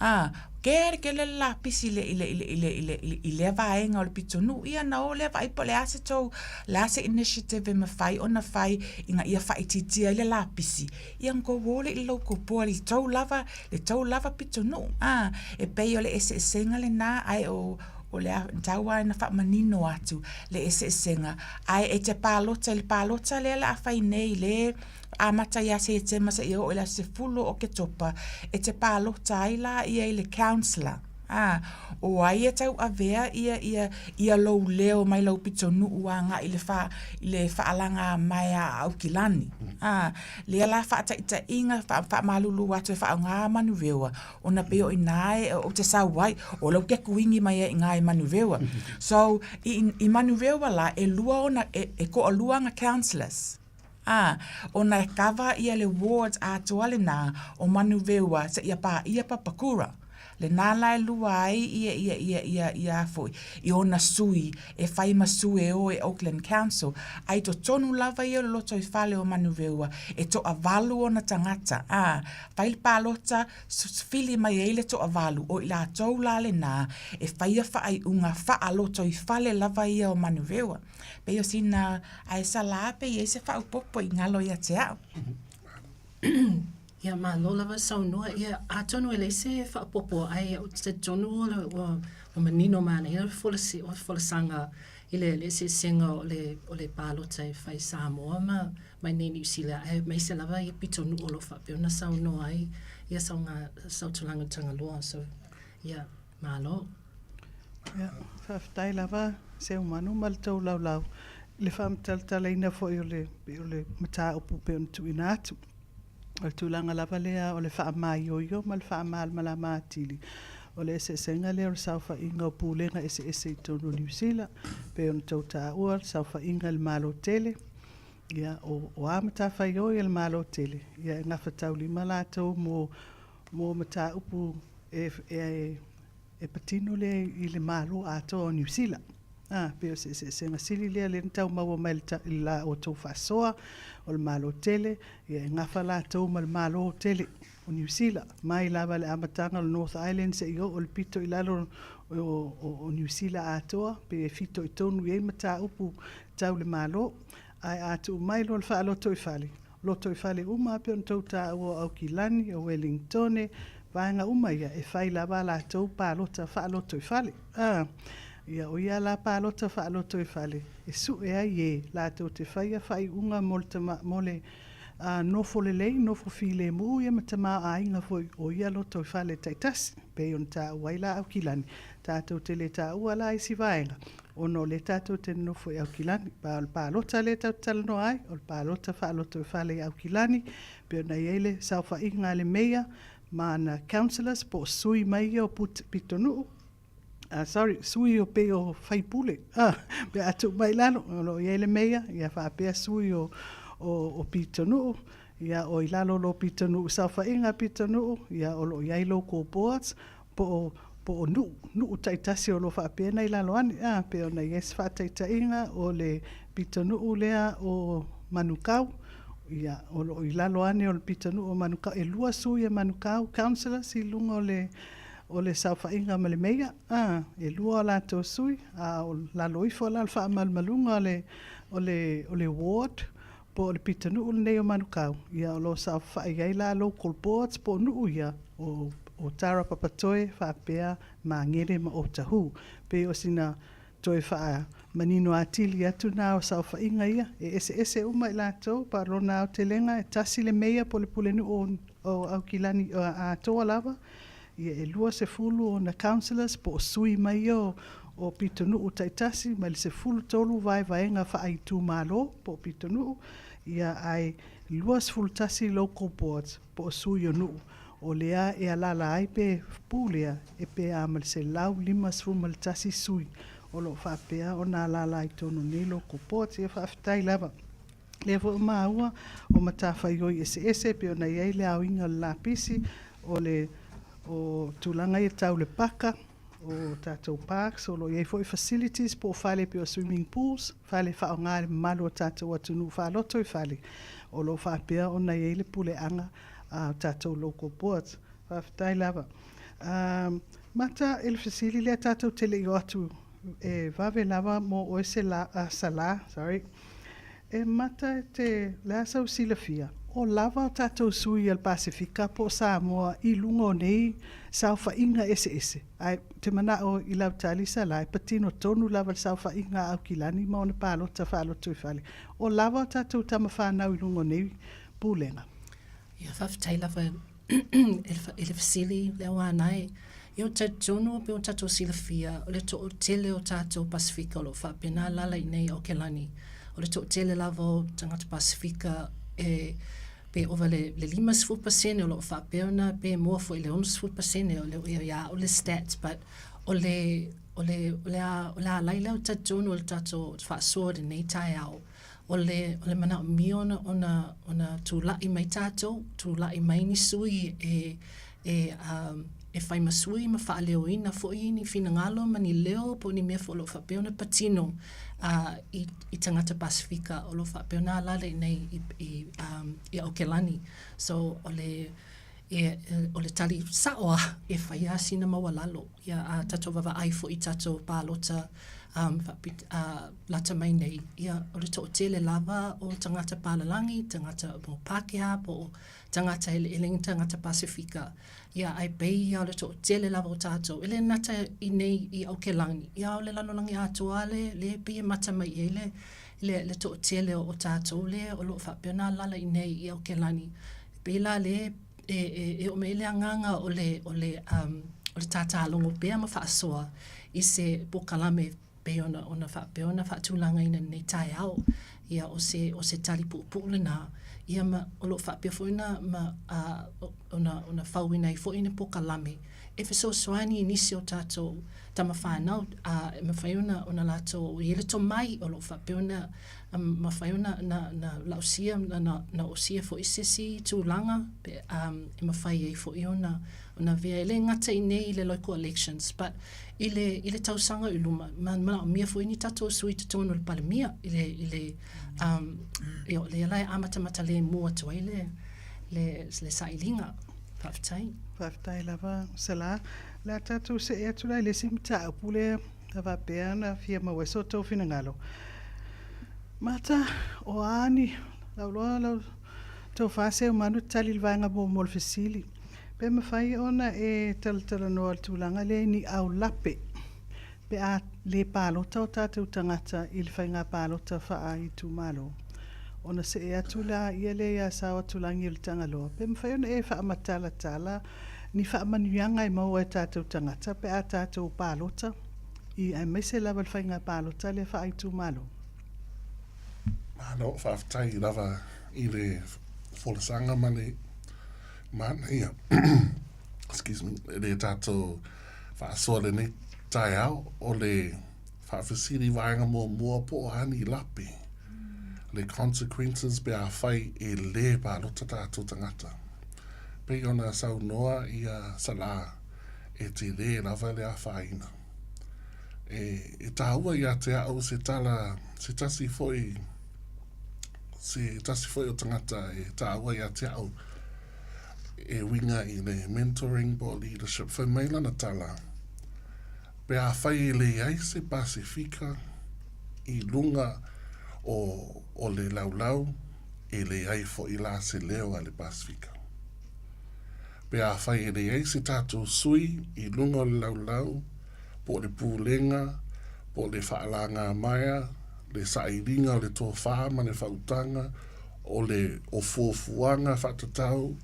ā, kele tele le lapisi i le, i le, i le, i le, i le, i lea vaega o le pitonuu, ia ona o lea vaai po o le a se tou, le a se initiative e mafai ona fai ina ia faaitiitia ai le lapisi, ia ona tou o lea i le local board i tou lava, le tou lava pitonuu, a, e pei o le eseesega lena, ae o, o le a, tau lava ina faamanino atu le eseesega, ae e te palota i le palota lea o le a fai nei le amata ia Setema seia oo i le aso 10 o Oketopa, e te palota ai la ia i le councillor. A, o ai e tauavea ia, ia, ia lou leo mai lou pitonuu agai i le wha, i le whaalanga mai a Aukilani. A, lea la whaataitaiga, wha, whaamalulu atu e whaonga Manurewa, ona pei o inā e, o te sau ai, o lau ke kuingi mai ai ngā i Manurewa. So, i, i Manurewa la, e lua ona, e, e koalua nga councillors. Ā, ona e kava ia le ward atoa lenā o Manurewa seia pāia Papakura. Lenā la e lua ai ia ia ia ia ia a foi i ona sui e whai ma sui e o e Auckland Council, a i totonu lava ia o le lotoifale o Manurewa e toavalu ona tagata, ā, whai le palota fili mai ai le toavalu o i latou la lenā e whaia whaaiuga whaalotoifale lava ia o Manurewa. Pei o sina aesa la pe i ai se faaopoopo i galo ia te au. Ia, malo lava saunoa. Ia, atonu e leai se faaopoopo ae ou te talitonu ua manino manaia le folasi, o le folasaga i le eseesega o le, o le palota e fai i Samoa ma, ma i inei i Niu Sila, aemaise lava i pitonuu o lo o faapea ona saunoa ai ia sauga, sautulaga Tagaloa. So, ia, Malo. Ia, faafetai lava Seumanu ma le tou laulau i le faamatalatalaina foi o le, o le mataupu pei ona tuuina atu. O le tulaga lava lea o le faamaioio ma le faamalamalama atili o le eseesega lea o le saofaiga o Pulega eseese i totonu o Niu Sila, pei ona tou taua le saofaiga i le Malo tele, ia, o, o a matafaioi a le Malo tele, ia e gafataulima latou mo mo mataupu e, e, e patino lea i le Malo atoa o Niu Sila. A, pei o se eseesega sili lea lea na tau maua mai i le la outou faasoa o le Malo tele, ia e gafa latou ma le Malo tele o Niu Sila, mai lava i le amataga o le North Island seia oo i le pito i lalo o, o, o Niu Sila atoa, pei e fitoitonu i ai mataupu tau le Malo. Ae a tuu mai loa le faalotoifale, Lotoifale uma pei ona tou taua o Aukilani, o Welingtone, vaega uma ia e fai lava a latou palota faalotoifale. A, ia o ia la palota faalotoifale e sue ai e latou te faia faaiuga mo le tama, mo le a, nofo lelei, nofo filemu ia ma tamaoaiga foi o ia lotoifale taitasi. Pei ona taua ai la Aukilani, tatou te le taua la isi vaega, ona o lea tatou te nonofo i Aukilani. A o le palota lea tatou te talanoa ai, o le palota faalotoifale i Aukilani, pei ona i ai le saofaiga a le Meia ma ana councillors po o sui mai ia o Pitonuu, sorry, sui o pei o faipule, pe a tuu mai i lalo, o lo o i ai le Meia, ia faapea sui o, o, o Pitonuu, ia o i lalo o lo Pitonuu, saofaiga a Pitonuu, ia o lo o i ai local boards, po o, po o nuu, nuu taitasi o lo o faapea ona i lalo ane, a, pei ona i ai se faataitaiga o le pitonuu lea o Manukau, ia, o lo o i lalo ane o le pitonuu o Manukau, e lua sui a Manukau, councillors i luga o le, o le saofaiga ma le meia, a, e lua o latou sui, a o lalo ifo la o le faamalumaluga o le, o le, o le ward, po o le pitonuu lenei o Manukau, ia o lo o saofai ai la local boards po o nuu ia o, o Tara Papatoe faapea Magele ma Otahuhu. Pei o sina toe faamanino atili atu na o saofaiga ia, e eseese uma i latou, pa lona aotelega e tasi le meia po o le pulenuu o, o Aukilani atoa lava, Ia e 20 ona councillors po o sui mai ia o, o pitonuu taitasi mai le 13 vaevaega faaitumalo po o pitonuu, ia ae 21 local boards po o sui o nuu o lea e alaala ai pe pulea e pe a ma le 151 sui o lo o faapea ona alaala i totonu o nei local boards. Ia faafetai lava. Lea foi ua maua o matafaioi eseese e pei ona i ai le aoina o le lapisi, o le o tulaga ia tau le paka, o tatou parks, o lo o i ai foi facilities po o fale e pei o swimming pools, fale e faaaoga e le mamalu o tatou atunuu faaloto i fale, o lo o faapea ona i ai le puleaga a o tatou local boards. Faafetai lava. Mata i le fesili lea tatou te le i o atu e vave lava mo oe se la, Sala, sorry. E mata e te, le a sau silafia, o lava o tatou sui a le Pasefika po o Samoa i luga o nei saofaiga eseese, ae ou te manao i lau tali Sala e patino tonu lava le saofaiga a Aukilani ma ona palota faalotoifale. O lava o tatou tama fanau i luga o nei pulega. Ia, faafetai lava i le fesili lea ua ana e. Ia, ou te talitonu pei ona tatou silafia, o le toatele o tatou Pasefika o lo o faapena alaala i inei i Aokelani. O le toatele lava o tagata Pasefika e pe ova le 50% o lo o faapea ona pe mua foi i le 60% o lea ua ia au le stats but o le o le o le a o le alai lea ou te talitonu o le tatou faasoa i lenei taeao. O le, o le manaomia ona, ona, ona tula'i mai tatou, tula'i mai ni sui e, e, um, e fai ma sui ma faaleoina foi ni finagalo ma ni leo po o ni mea foi o lo o faapea ona patino uh, i, i tagata Pasefika o lo o faapea ona alaala i inei i, i, um, i Aokelani. So, o le, e, o le tali sa'o lava, e fai lava sina maualalo. Ia, a tatou vaavaai foi i tatou palota um, faapit, uh, lata mai nei, ia, o le toatele lava o tagata palalagi, tagata mo Pākehā, po o tagata eleele, tagata Pasefika. Ia, ae pei ia o le toatele lava o tatou, e le gata i nei i Aokelani, ia o le lalolagi atoa le, le pei e mata mai i ai le, le, le toatele o, o tatou le o lo o faapea ona alaala i nei i Aokelani. E pei la le e, e, e oo mai ai le agaga o le, o le, um, o le tātālogo pea ma faasoa i se polokalame pei ona, ona faapea ona faatulagaina i lenei taeao. Ia, o se, o se tali puupuu lenā, ia ma o lo o faapea foi ona, ma, uh, ona, ona fauina ai foi ni polokalame e fesoasoani i nisi o tatou tama fanau, uh, e mafai ona, ona latou i ai le tomai o lo o faapea ona mafai ona na, na lausia, na, na, na osia foi se isi tulaga pe, um, e mafai ai foi ona, ona avea. E le gata i nei i le local elections, but i le, i le tausaga i luma, ma manaomia foi ni tatou sui i totonu o le Palemia, i le, i le, um, ia, o lea la e amatamata lemu atu ai le, le, le sailiga. Faafetai. Faafetai lava, Sala. O le a tatou see atu la i le isi mataupu lea A faapea na fia maua ai so outou finagalo. Mata, o a ni, lau loa lau tofa Seumanu tali i le vaega muamua o le fesili. Pe mafai ona e talatalanoa i le tulaga lea i ni aulape pe a le palota o tatou tagata i le faiga palota faa-itumalo. Ona see atu la ia lea ia Saoatulagi o le Tagaloa, pe mafai ona e faamatalatala ni faamanuiaga e maua e tatou tagata pe a tatou palota i aemaise lava le faiga palota lea faaitumalo. Malo, faafetai lava i le folasaga ma le manaia excuse me, le tatou faasoa lenei taeao o le faafesili vaega muamua po o a ni lape le consequences pe afai e lē palota tatou tagata. Pei ona saunoa ia Salā e telē lava le afaina. E, e tāua ia te au se tala, se tasi foi, se tasi foi o tagata e tāua ia te au e winga i le mentoring po leadership. Fai mai lana tala, Pe afai e leai se Pasefika i luga o o le laulau, e leai foi la se leo a le Pasefika. Pe afai e leai se tatou sui i luga o le laulau, po o le pulega, po o le faalagamaea, le sailiga o le tofa ma le faautaga, o le o fuafuaga faatatau,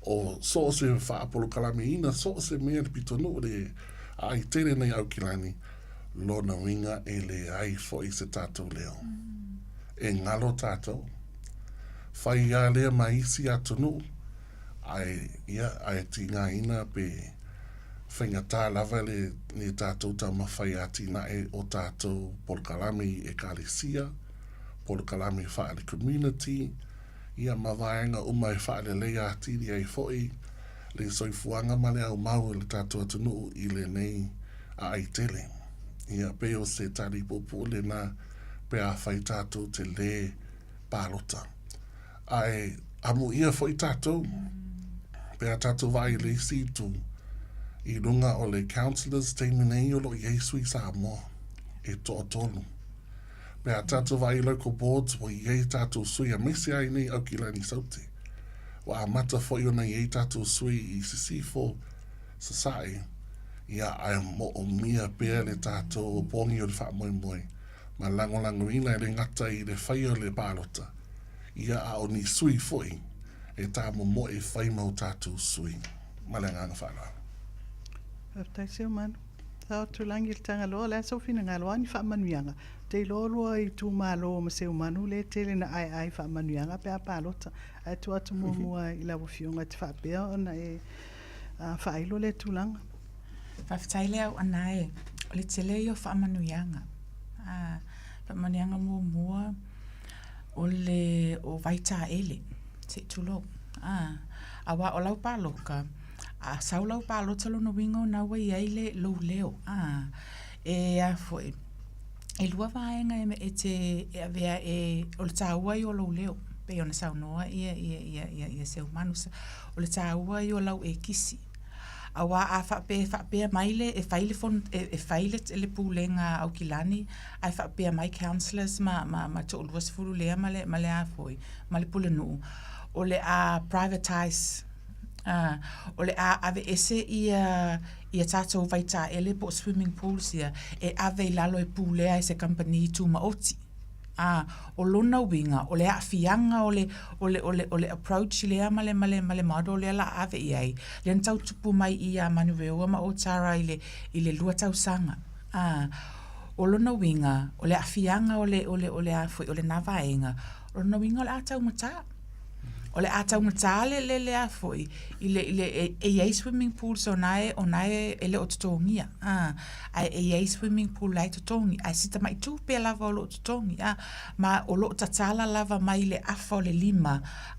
o so o se faapolokalameina, so o se mea i le pitonuu le aai tele nei Aukilani, lona uiga e leai foi se tatou leo. E ngalo tatou. Fai lava lea ma isi atunuu, ae, ia, ae tigaina pe faigata lava le, le tatou taumafai e atinae o tatou polokalame i Ekalesia, polokalame faale-community, ia ma vaega uma e faaleleia atili ai foi le soifuaga ma le aumau o le tatou atunuu i lenei aai tele. Ia, pei o se tali puupuu lena pe afai tatou te lē palota. Ae amuia foi tatou pe a tatou vaai i le isi itu i luga o le councillors taimi nei o lo o i ai sui Samoa e toatolu. Pe a tatou vaai i local boards ua i ai tatou sui aemaise lava i nei Aukilani Saute. Ua amata foi ona i ai tatou sui i Sisifo, Sasae, ia ae moomia pea le tatou opogi o le faamoemoe ma lagolagoina e le gata i le faia o le palota, ia a o ni sui foi e tāmomoe e fai ma o tatou sui. Ma le agaga faaaloalo. Faafetai Seumanu. Sao Tulangi le Tagaloa, o le a sou finagalo, a o ni faamanuiaga? Ou te iloa lua itumalo ma Seumanu lea e tele na aeae i faamanuiaga pe a palota. Ae tuu atu muamua i lau Afioga e te faapea ona e faailo lea tulaga. Faafetai le auauna e. O le tele ia o faamanuiaga. Faamanuiaga muamua, o le o vaitaele, se i tulou. Aua o lau paloka, a sau lau palota lona uiga o lena ua i ai le lou leo. E a foi, e lua vaega e te e avea e, o le taua ia o lou leo, pei ona saunoa ia Seumanu, o le taua ia o lau ekisi. Aua a faapea e faapea mai le, e fai le fono, e fai le pulega a Aukilani ae faapea mai councillors ma, ma, ma toalua sefulu lea ma le, ma le a foi, ma le pulenuu, o le a privatise, o le a aveese ia, ia tatou vaitaele po o swimming pools ia e ave i lalo e pulea e se kamupani tumaoti. Ā, o lona uiga, o le aafiaga o le, o le, o le, o le approach lea ma le, ma le, ma le model lea o le a ave i ai, lea na tau tupu mai i ia Manurewa ma Otara i le, i le lua tausaga. Ā, o lona uiga, o le aafiaga o le, o le, o le a foi, o lena vaega, o lona uiga o le a taugata. O le a taugata le, le, le a foi, i le, i le, e, e i ai swimming pools o na e, o na e, e le o totogia, ā, ae e i ai swimming pool la e totogi, ae si tamai tupe lava o lo o totogi, ā, ma o lo o tatala lava mai le afa o le lima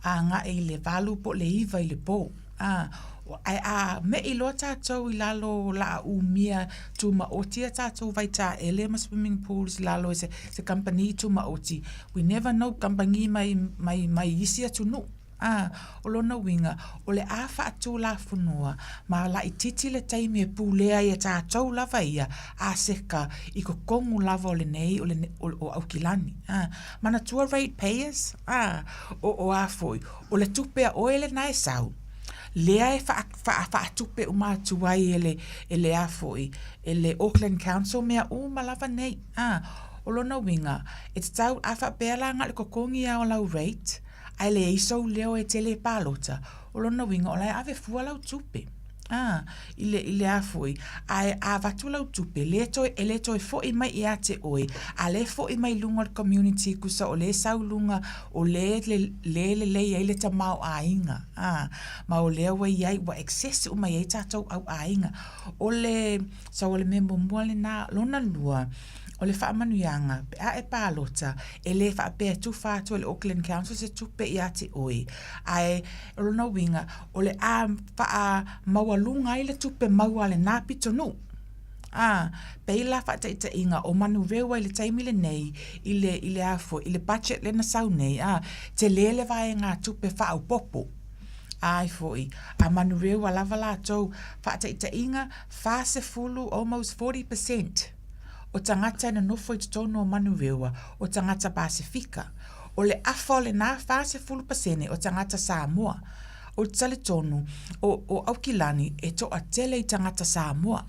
agai i le valu po o le iva i le pō. Ā, ae a me'i loa tatou i lalo o laa umia tumaoti a tatou vaitaele ma swimming pools i lalo i se, se kamupani tumaoti, we never know kamupani mai, mai, mai isi atunuu. Ā, o lona uiga, o le a faatulafonoa ma laitiiti le taimi e pulea ai e tatou lava ia aseka i totonu lava o lenei, o le, o, o Aukilani. Ā, manatua rate payers, ā, o, o a foi, O le tupe a oe lena e sau, lea e faatupe uma atu ai e le, e le a foi, e le Auckland Council mea uma lava nei. A, o lona uiga, e tatau, a faapea la na o le totogi lava o lau rate, ae leai sou leo e tele e palota, o lona uiga o la e ave fua lau tupe. A, i le, i le a foi, ae a avatu lau tupe, le toe, e le toe foi mai ia te oe, a le foi mai luga o le community tusa o le sau luga, o le, le, le lelei ai le tamaoaiga, a, ma o lea ua i ai, ua excess uma i ai tatou auaiga. O le, so o le mea muamua lena. Lona lua, o le faamanuiaga, pe a e palota, e le faapea e tufa atu e le Auckland Council se tupe ia te oe, ae o lona uiga, o le a faamaualuga ai le tupe maua a lena pitonuu. A, pei la faataitaiga o Manurewa i le taimi lenei i le, i le a foi, i le budget lea na sau nei, a, tele le vaegatupe faaopoopo. Ai foi, a Manurewa lava latou, faataitaiga, 40, almost 40% o tagata e nonofo i totonu o Manurewa, o tagata Pasefika. O le afa o lena 40% o tagata Samoa. Ou te talitonu, o, o Aukilani e toatele i tagata Samoa.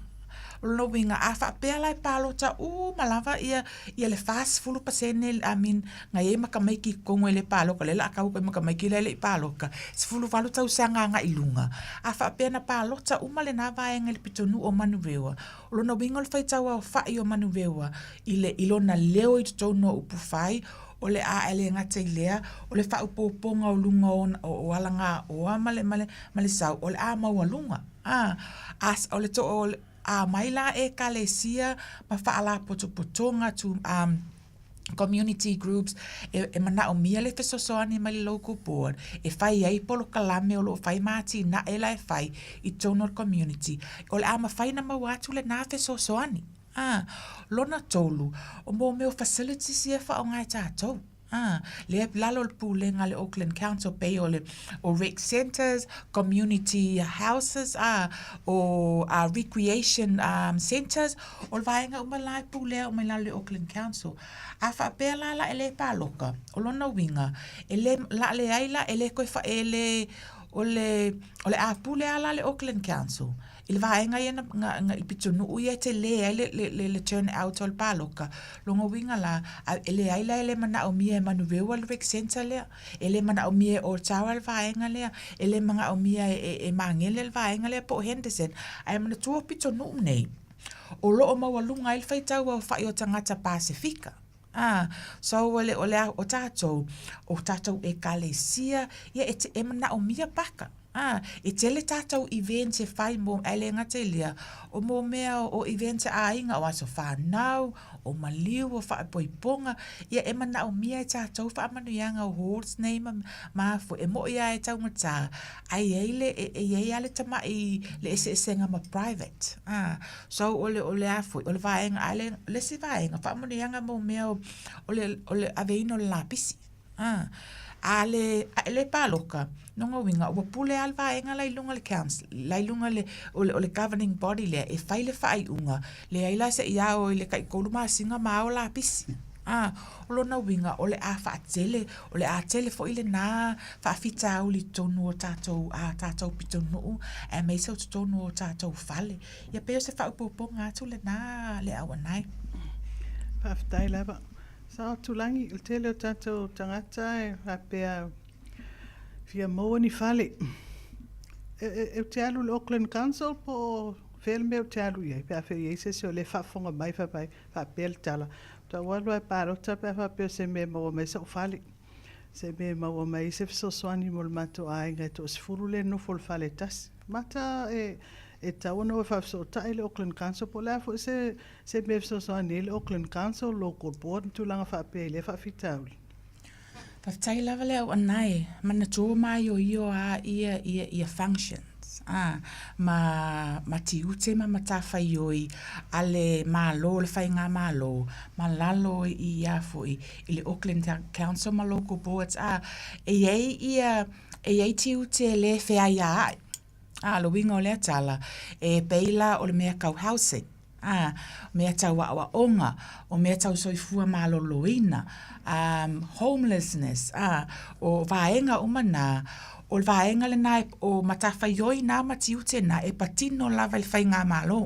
O lona uiga, a faapea la e palota uma lava ia, ia le 40%, I mean, na i ai makamaiki i totonu e le paloka, lea o le a tau atu ai makamaiki la e le i paloka, 18 tausaga agai i luga. A faapea na palota uma lena vaega i le pitonuu o Manurewa, o lona uiga o le faitau aofai o Manurewa i le, i lona leo i totonu o Upufai, O le a e le gata i lea, o le faaopoopoga o luga o, o alagaoa ma le, ma le, ma le sau, o le a maualuga. A, a, o le to, o le, a mai la ekalesia ma faalapotopotoga tu, um, community groups e, e manaomia le fesoasoani mai le local board e fai ai polokalame o lo o fai ma atinae la e fai i totonu o le community, o le a mafai ona maua atu lena fesoasoani. A, lona tolu, o mō mea o facilities ia e faaaoga e tātou. A, lea i lalo o le pulega a le Auckland Council pei o le o rec centres, community houses, a, o a recreation um, centres, o le vaega uma la e pulea uma i lalo o le Auckland Council. A faapea la la e le paloka, o lona uiga, e le, la leai la, e le toe fa, e le, o le, o le a pule lava la le Auckland Council i le vaega ia na, na, na, i pitonuu ia e tele ai le, le, le, le turn out o le paloka. Lona uiga la, a, e leai la e le manaomia e Manurewa le rec centre lea, e le manaomia e Otawa le vaega lea, e le manaomia e, e, e Magele le vaega lea po o Henderson. Ae manatua o pitonuu nei, o lo o maualuga ai le faitau aofai o tagata Pasefika. Ā, so o le, o le, o tātou, o tātou ekalesia, ia e, e manaomia paka. Ā, e tele tātou events e whai mō, e le gata i lea, o mō mea o, o events āinga, o aso whānau, o maliu, o whaapoiponga, ia e manaomia e tātou whaamanuianga o halls nei ma, ma e mo'i a e taungatā, ai ai le, e, e iai a le tama'i le eseesega ma private. Ā, so o le, o le a foi, o le vaega, a le, le isi vaega, faamanuiaga mo mea o, o le, o le aveina o le lapisi. Ā, a le, a e le paloka, lona uiga, ua pule lava le vaega la i luga o le council, la i luga le, o le, o le governing body lea e fai le faaiuga, leai la seia ao i le taitolu masina ma ao lapisi. Ā, o lona uiga, o le a faatele, o le a tele foi lenā faafitauli i totonu o tātou, ā tātou pitonuu, aemaise o totonu o tātou fale. Ia pei o se faaopoopoga atu lenā le auanai. Faafetai lava. Sao Tulangi, o le tele o tātou tagata e faapea fia maua ni fale. E, e, e te alu i le Auckland Council po o fea le mea ou te alu i ai, pe a fea i ai se isi o lea e faafofoga mai fai mai, faapea le tala, tau alu lava e palota pe a faapea o se mea e maua mai ai so'u fale, se mea e maua mai ai se fesoasoani mo le matou aiga e toasefulu lea e nofo i le fale e tasi. Mata e, e tatau ona o e faafesootai le Auckland Council po o le a foi se, se mea e fesoasoani ai le Auckland Council, Local Board ma tulaga faapea i lea faafitauli. Faafetai lava le auauna e manatua maioio a ia ia ia functions a ma ma tiute ma matafaioi a le Malo le faigamalo ma lalo i ia foi i le Auckland Council ma Local Boards a e iai ia e iai tiute e le feaiaai. A, le uiga o lea tala, e pei la o le mea tau housing, a, mea tau aoaoga, o mea tau soifua maloloina, um, homelessness, a, o vaega uma nā, o le vaega lenā o matafaioi nā ma tiute nā e patino lava i le faigamalo.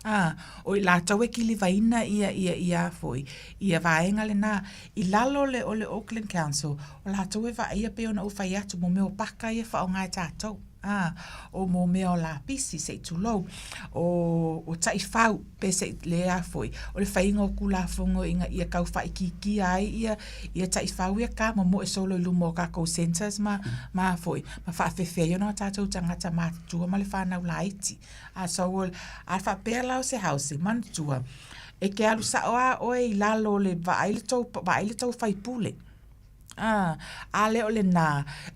A, o i latou e kilivaina ia, ia, ia foi, ia vaega lenā. I lalo le, o le Auckland Council, o latou e vaaia pei ona ou fai atu, mo mea o paka ia e faaaoga e tatou. Ā, o mō mea o lapisi, se i tulou, o, o taifau, pe se i lea foi, o le faiga o Tulafono ina ia tau faaitiitia ai ia, ia taifau ia ka momoe solo i luma o tatou centres ma, ma foi, ma faafefea ai ona o tatou tagata matutua ma le fanau laiti. Ā, so, a faapea la o se housing, manatua, e te alu sao lava oe i lalo o le vaai le tou, vaai le tou faipule. A, a lea o lenā,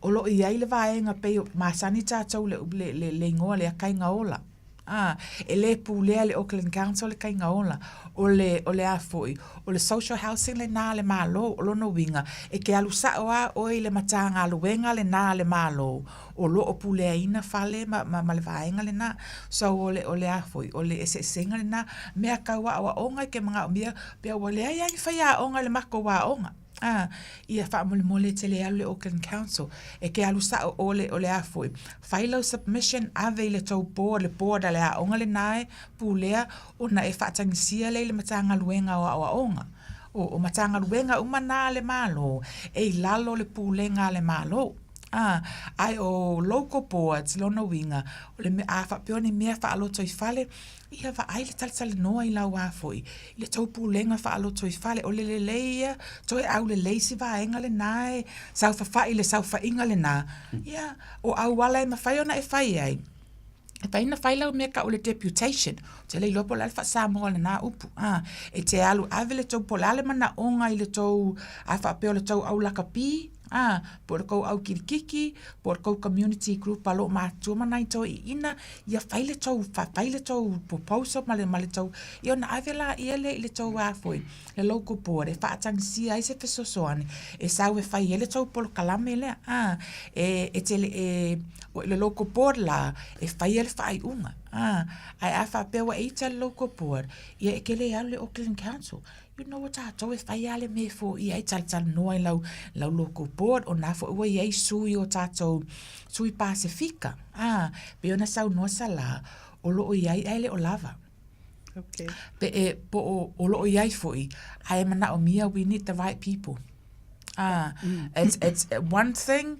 o lo o i ai le vaega pei o masani tātou le, le, le, le igoa lea Kaiga Ola. A, e le pulea e le Auckland Council le Kaiga Ola. O le, o le a foi, o le social housing lenā a le Malo, o lona uiga, e te alu sao lava oe i le Matagaluega lenā a le Malo o lo o puleaina fale ma, ma, ma le vaega lenā. So, o le, o le a foi, o le eseesega lenā, mea tau aoaoga e te manaomia, pea ua leai lava ni faiaoga i le matou aoga. A, ia faamolemole e te le alu i le Auckland Council, e te alu sao o le, o le a foi, fai lau submission, ave i le tou board, le board a le aoga lenā e pulea, ona e faatagisia lea i le Matagaluega o Aoaoga. O, o Matagaluega uma nā a le Malo, e i lalo o le pulega a le Malo. Ā, ae o local boards lona uiga, o le mea, a faapea o ni mea faalotoifale, ia vaai le talatalanoa i lau a foi, i le tou pulega faalotoifale, o le lelei ia toe aulelei si vaega lena e saofafai i le saofaiga lena, ia, o auala e mafai ona e fai ai, e mafai ona fai lau mea e tau o le deputation, ou te le iloa po o le a le faa-Samoa o lena upu, a, e te alu ave le tou, po o le a le manaoga i le tou, a faapea o le tou au lakapi, a, po o le tou au kilikiki, po o le tou community group a loomatutua ma nai toeaiina, ia fai le tou, fai le tou proposal ma le, ma le tou, ia ona ave laia lea i le tou a foi, le local board e faatagisia ai se fesoasoani e sau e fai ai le tou polokalame lea, a, e, e te le, e, o le local board la e faia le faaiuga, a, ae a faapea ua e ita i le local board, ia e te le alu i le Auckland Council. You know o tatou e fai lava le mea e foia ai, talatalanoa i lau, lau local board, o na foi ua i ai sui o tatou, sui Pasefika, a, pei ona saunoa Sala, o lo o i ai ae le o lava. Okay. Pe e, po o, o lo o i ai foi, ae manaomia we need the right people. Ah, it's one thing,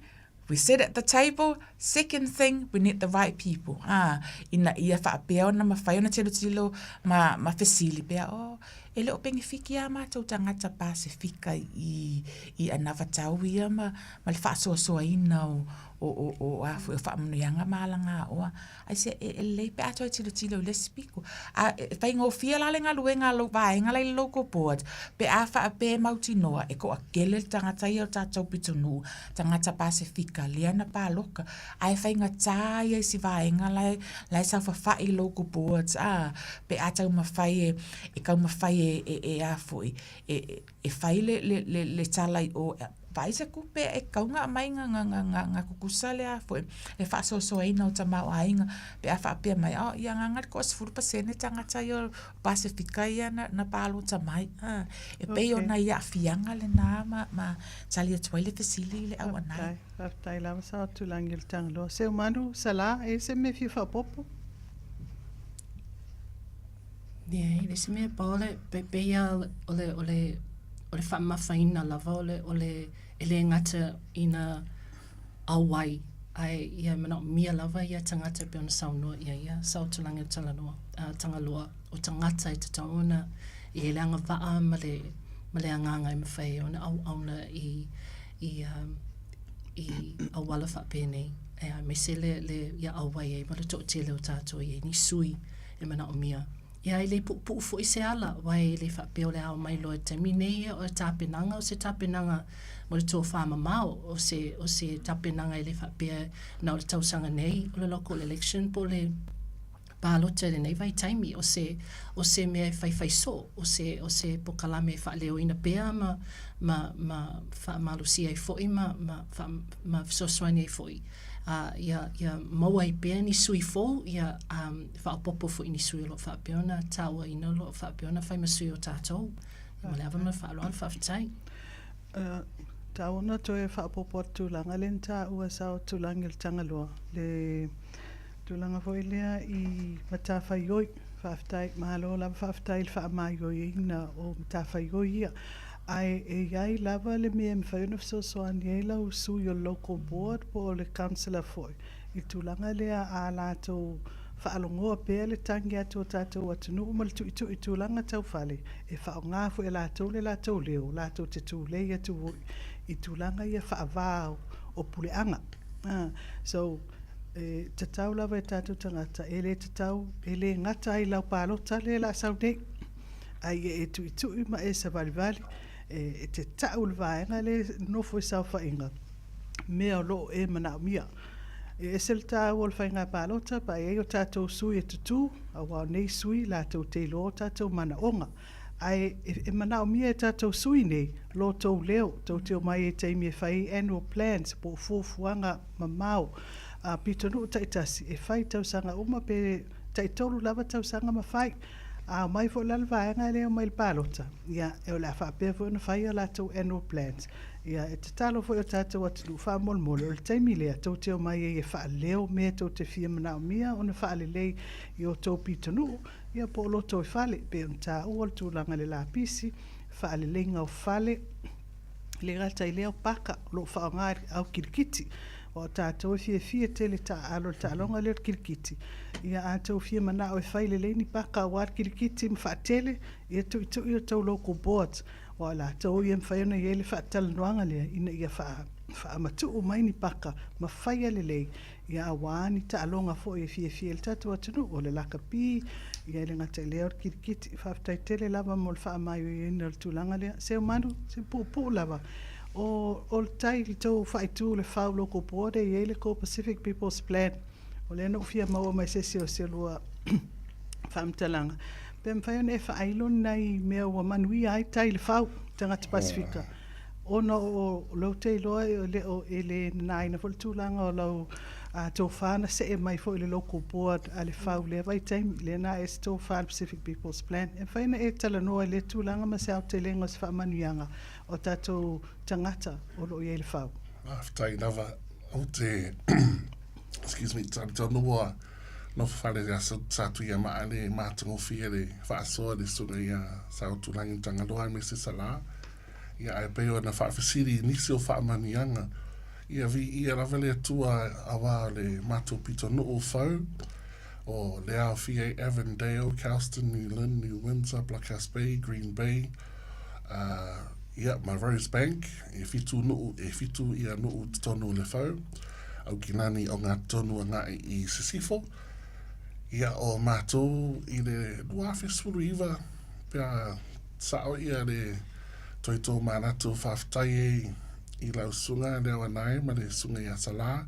We sit at the table, second thing, we need the right people. Ah, ina ia faapea ona mafai ona tilotilo ma, ma fesili pea, oh, e le o penefiki a mātou tagata Pasefika i, i anavatau ia ma, ma le faasoasoaina o, o, o, o, a foi, o faamanuiaga ma alagaoa. Ai se e, e lelei pe a toe tilotilo i le isi piko. A e faigofie la le galuega a lou vaega la i le local board, pe a faapea e mautinoa e toatele le tagata ia o tatou pitonuu, tagata Pasefika lea na paloka, ae faigata ia i si vaega la e, la e saofafai i local boards, a, pe a taumafai e, e taumafai e, e, e a foi, e, e, e fai le, le, le, le tala i o, vaai se kupe e tatau ona aumai nga, nga, nga, nga, nga kukusa le a foi, le faasoasoaina o tamaoaiga, pe a faapea mai, oh, ia nganga le 20% tagata ia o Pasefika ia na, na palota mai. Ah, e pei okay. ona i aafiaga lena ma, ma tali atu ai le fesili i le auanai. Faafetai, faafetai lava sa o tulaga i le Tagaloa. Seumanu, Sala, e se mea fia faaopoopo? Ia, e le se mea pau le pe pei a o le o le o le faamamafaina lava o le o le e le gata ina auai ae ia e manaomia lava ia tagata e pei ona saunoa i ai ia sao tulaga o talanoa a Tagaloa o tagata e tatau ona i ai le agavaa ma le ma le agaga e mafai ai ona auauna i i i auala faapenei aemaise le le ia auai ai ma le toatele o tatou i ai ni sui e manaomia. Ia e le puupuu foi se ala, aua e le faapea o le ao mai loa i le taimi nei ia o le tapenaga, o se tapenaga mo le tofa mamao, o se, o se tapenaga e le faapea na o le tausaga nei o le local election po o le palota i lenei vaitaimi. O se, o se mea e faifai soo, o se, o se pokalame e faaleoina pea ma, ma, ma faamalosia ai foi ma, ma, ma, ma fesoasoani ai foi ā, ia, ia maua ai pea ni sui fou, ia ā, faaopoopo foi ni sui o lo o faapea ona tāuaina, o lo o faapea ona fai ma sui o tātou. Ma le ava ma le faaaloalo, faafetai. Uh, tau ona toe faaopoopo atu tulaga lea na taua sa o tulaga i le Tagaloa, le tulaga foi lea i matafaioi. Faafetai, malo lava faafetai i le faamaioioina o matafaioi ia. Ae e i ai lava le mea e mafai ona fesoasoani ai lau sui o le Local Board po o le Councillor foi i le tulaga lea a latou faalogoa pea le tagi atu o tatou atunuu ma le tuitui i tulaga tau fale, e faaaoga foi e latou le latou leo latou te tulei atu foi i tulaga ia faava o puleaga. So, e tatau lava e tatou tagata, e le tatau, e le gata ai lau palota lea o le a sau nei. A ia e tuitui ma e savalivali, e te tau i le vaega lea e nofo i saofaiga, mea o lo o e manaomia. E ese le taua o le faiga palota pe a i ai o tatou sui e tutū, aua o nei sui latou te iloa o tatou manaoga. Ae e manaomia e tatou sui nei lo tou leo, tou te omai i taimi e fai ai annual plans po o fuafuaga mamao a pitonuu taitasi e fai i tausaga uma pe taitolu lava tausaga ma fai. A omai foi la le vaega lea e omai i le palota, ia, o le a faapea foi ona fai a latou annual plans. Ia, e tatalo foi o tatou atunuu faamolemole, o le taimi lea tou te omai ai e faaleo mea tou te fia manaomia ona faalelei i o tou pitonuu, ia po o lotoifale, pei ona taua le tulaga i le lapisi, faaleleiga o fale, e le gata i lea o paka o lo o faaaoga e le au kilikiti. Aua o tatou e fiafia tele taaalo i le taaloga lea o le kilikiti, ia a outou fia manao e fai lelei ni paka aua le kilikiti ma faatele, ia tuitui a outou local boards, aua o latou ia e mafai ona i ai le faatalanoaga lea ina ia faamatuu mai ni paka ma faia lelei, ia aua ni taaloga foi e fiafia ai le tatou atunuu, o le lakapi, ia e le gata i lea o le kilikiti. Faafetai tele lava mo le faamaioioina o le tulaga lea. Seumanu, se puupuu lava, o, o le tai i le tou faaitu i le Fau Local Board e i ai le tou Pacific People's Plan. O lea na ou fia maua mai se isi o si olua faamatalaga, pe mafai ona e faailo ni nai mea ua manuia ai tai i le Fau, tagata Pasefika, ona o lea ou te iloa e le o, e le nanaina foi le tulaga o lau tofa na see mai foi i le Local Board a le Fau i lea vaitaimi, lea na ae se tofa i le Pacific People's Plan. E mafai ona e talanoa i lea tulaga ma se aotelega o se faamanuiaga o tatou tagata o lo o i ai i le Fau. Faafetai lava. Ou te excuse me, talitonu ua nofo fale ia Satuiamaa le matagofie le faasoa le susuga ia Saotulagi Tagaloa aemaise Salā. Ia ae pei ona faafesili i nisi o faamanuiaga, ia viia lava le Atua auā o le matou pitonuu fou, o le aofia ai Avondale, Kelston, New Lynn, New Windsor, Blockhouse Bay, Green Bay, uh, ia, ma Rosebank, e whitu nuu, e whitu ia nuu totonu o le fau, au ki nani o ngā tonu a ngai i Sisifo. Ia, o mātou i le 2019, pea Sao ia le toi tō mānatu whawhetai ei i lau sunga leo anae ma le sunga ia Salah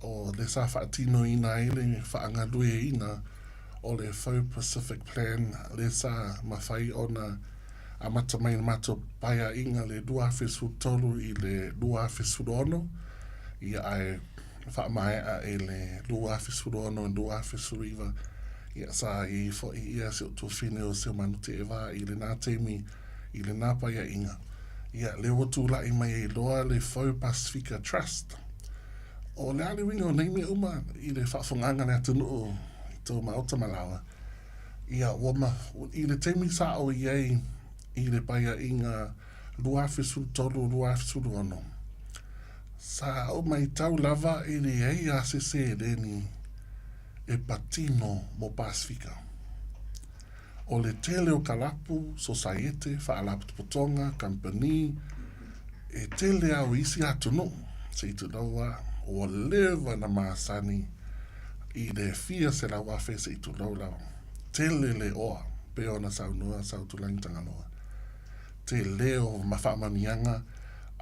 o le sa whaatinoina ai le whaangalueina o le Fau Pacific Plan le sa mawhai ona amata mai le matou paeainga le 2013 i le 2016 ia ae faamaea i le 2016 i 2019, ia sa i ai foi ia si ou tuafine o Seumanu Teeva i lena taimi, i lena paeaiga. Ia, lea ua tulai mai ai loa le Fou Pasifika Trust. O le a le uiga o nei mea uma i le faafofogaaga a le atunuu i tou maota ma laoa? Ia, ua ma, i le taimi sa ou i ai i le paeaiga 2013, 2016, Sa ou maitau lava e leai a se seleni e patino mo Pasifika. O le tele o kalapu, sosaiete, faalapotopotoga, kamupani, e tele a o isi atunuu, se i tulou a, ua leva na masani i le fia 100,000 se i tulou lava. Tele le oa, pei ona saunoa Sautulagi Tagaloa. Te leo ma faamanuiaga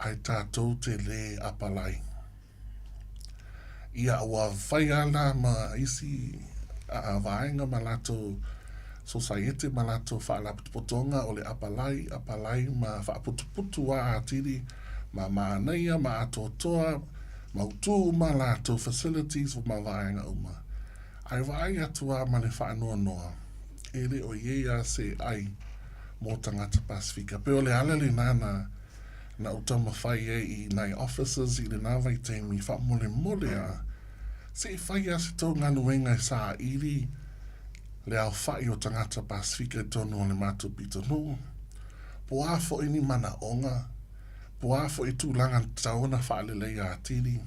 ae tatou te le apalai. Ia ua fai a la ma isi vaega ma latou sosaiete ma latou faalapotopotoga o le apalai, apalai ma faaputuputu a atili ma manaia ma atoatoa mautu uma latou facilities ma vaega uma. Ae vaai atu a ma le faanoanoa, e le o i ai a se ai mō tagata Pasifika. Pei o le ala lenā na, na ou taumafai ai i nai officers i lenā vaitaimi, faamolemole a, se i fai a se tou galuega e saili le aofa'i o tagata Pasifika i totonu o le matou pitonuu. Po a fo'i ni manaoga, po a fo'i tulaga na tatau ona faaleleia atili.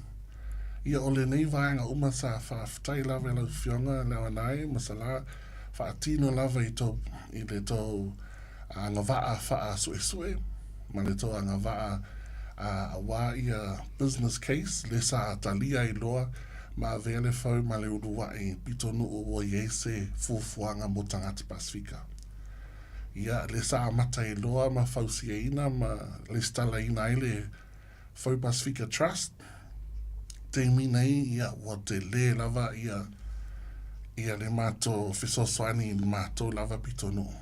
Ia o lenei vaega uma sa faafetai lava i lau Afioga Leauanae ma Salā faatino lava i tou i le tou agavaa faasuesue ma le tou agavaa aua ia business case le sa talia ai loa ma avea le fau ma le uluai pitonuu ua i ai se fuafuaga mo tagata Pasifika. Ia le sa amata ai loa ma fausiaina ma lesitalaina ai le Fau Pasifika Trust, taimi nei ia ua tele lava ia ia le matou fesoasoani i le matou lava pitonuu.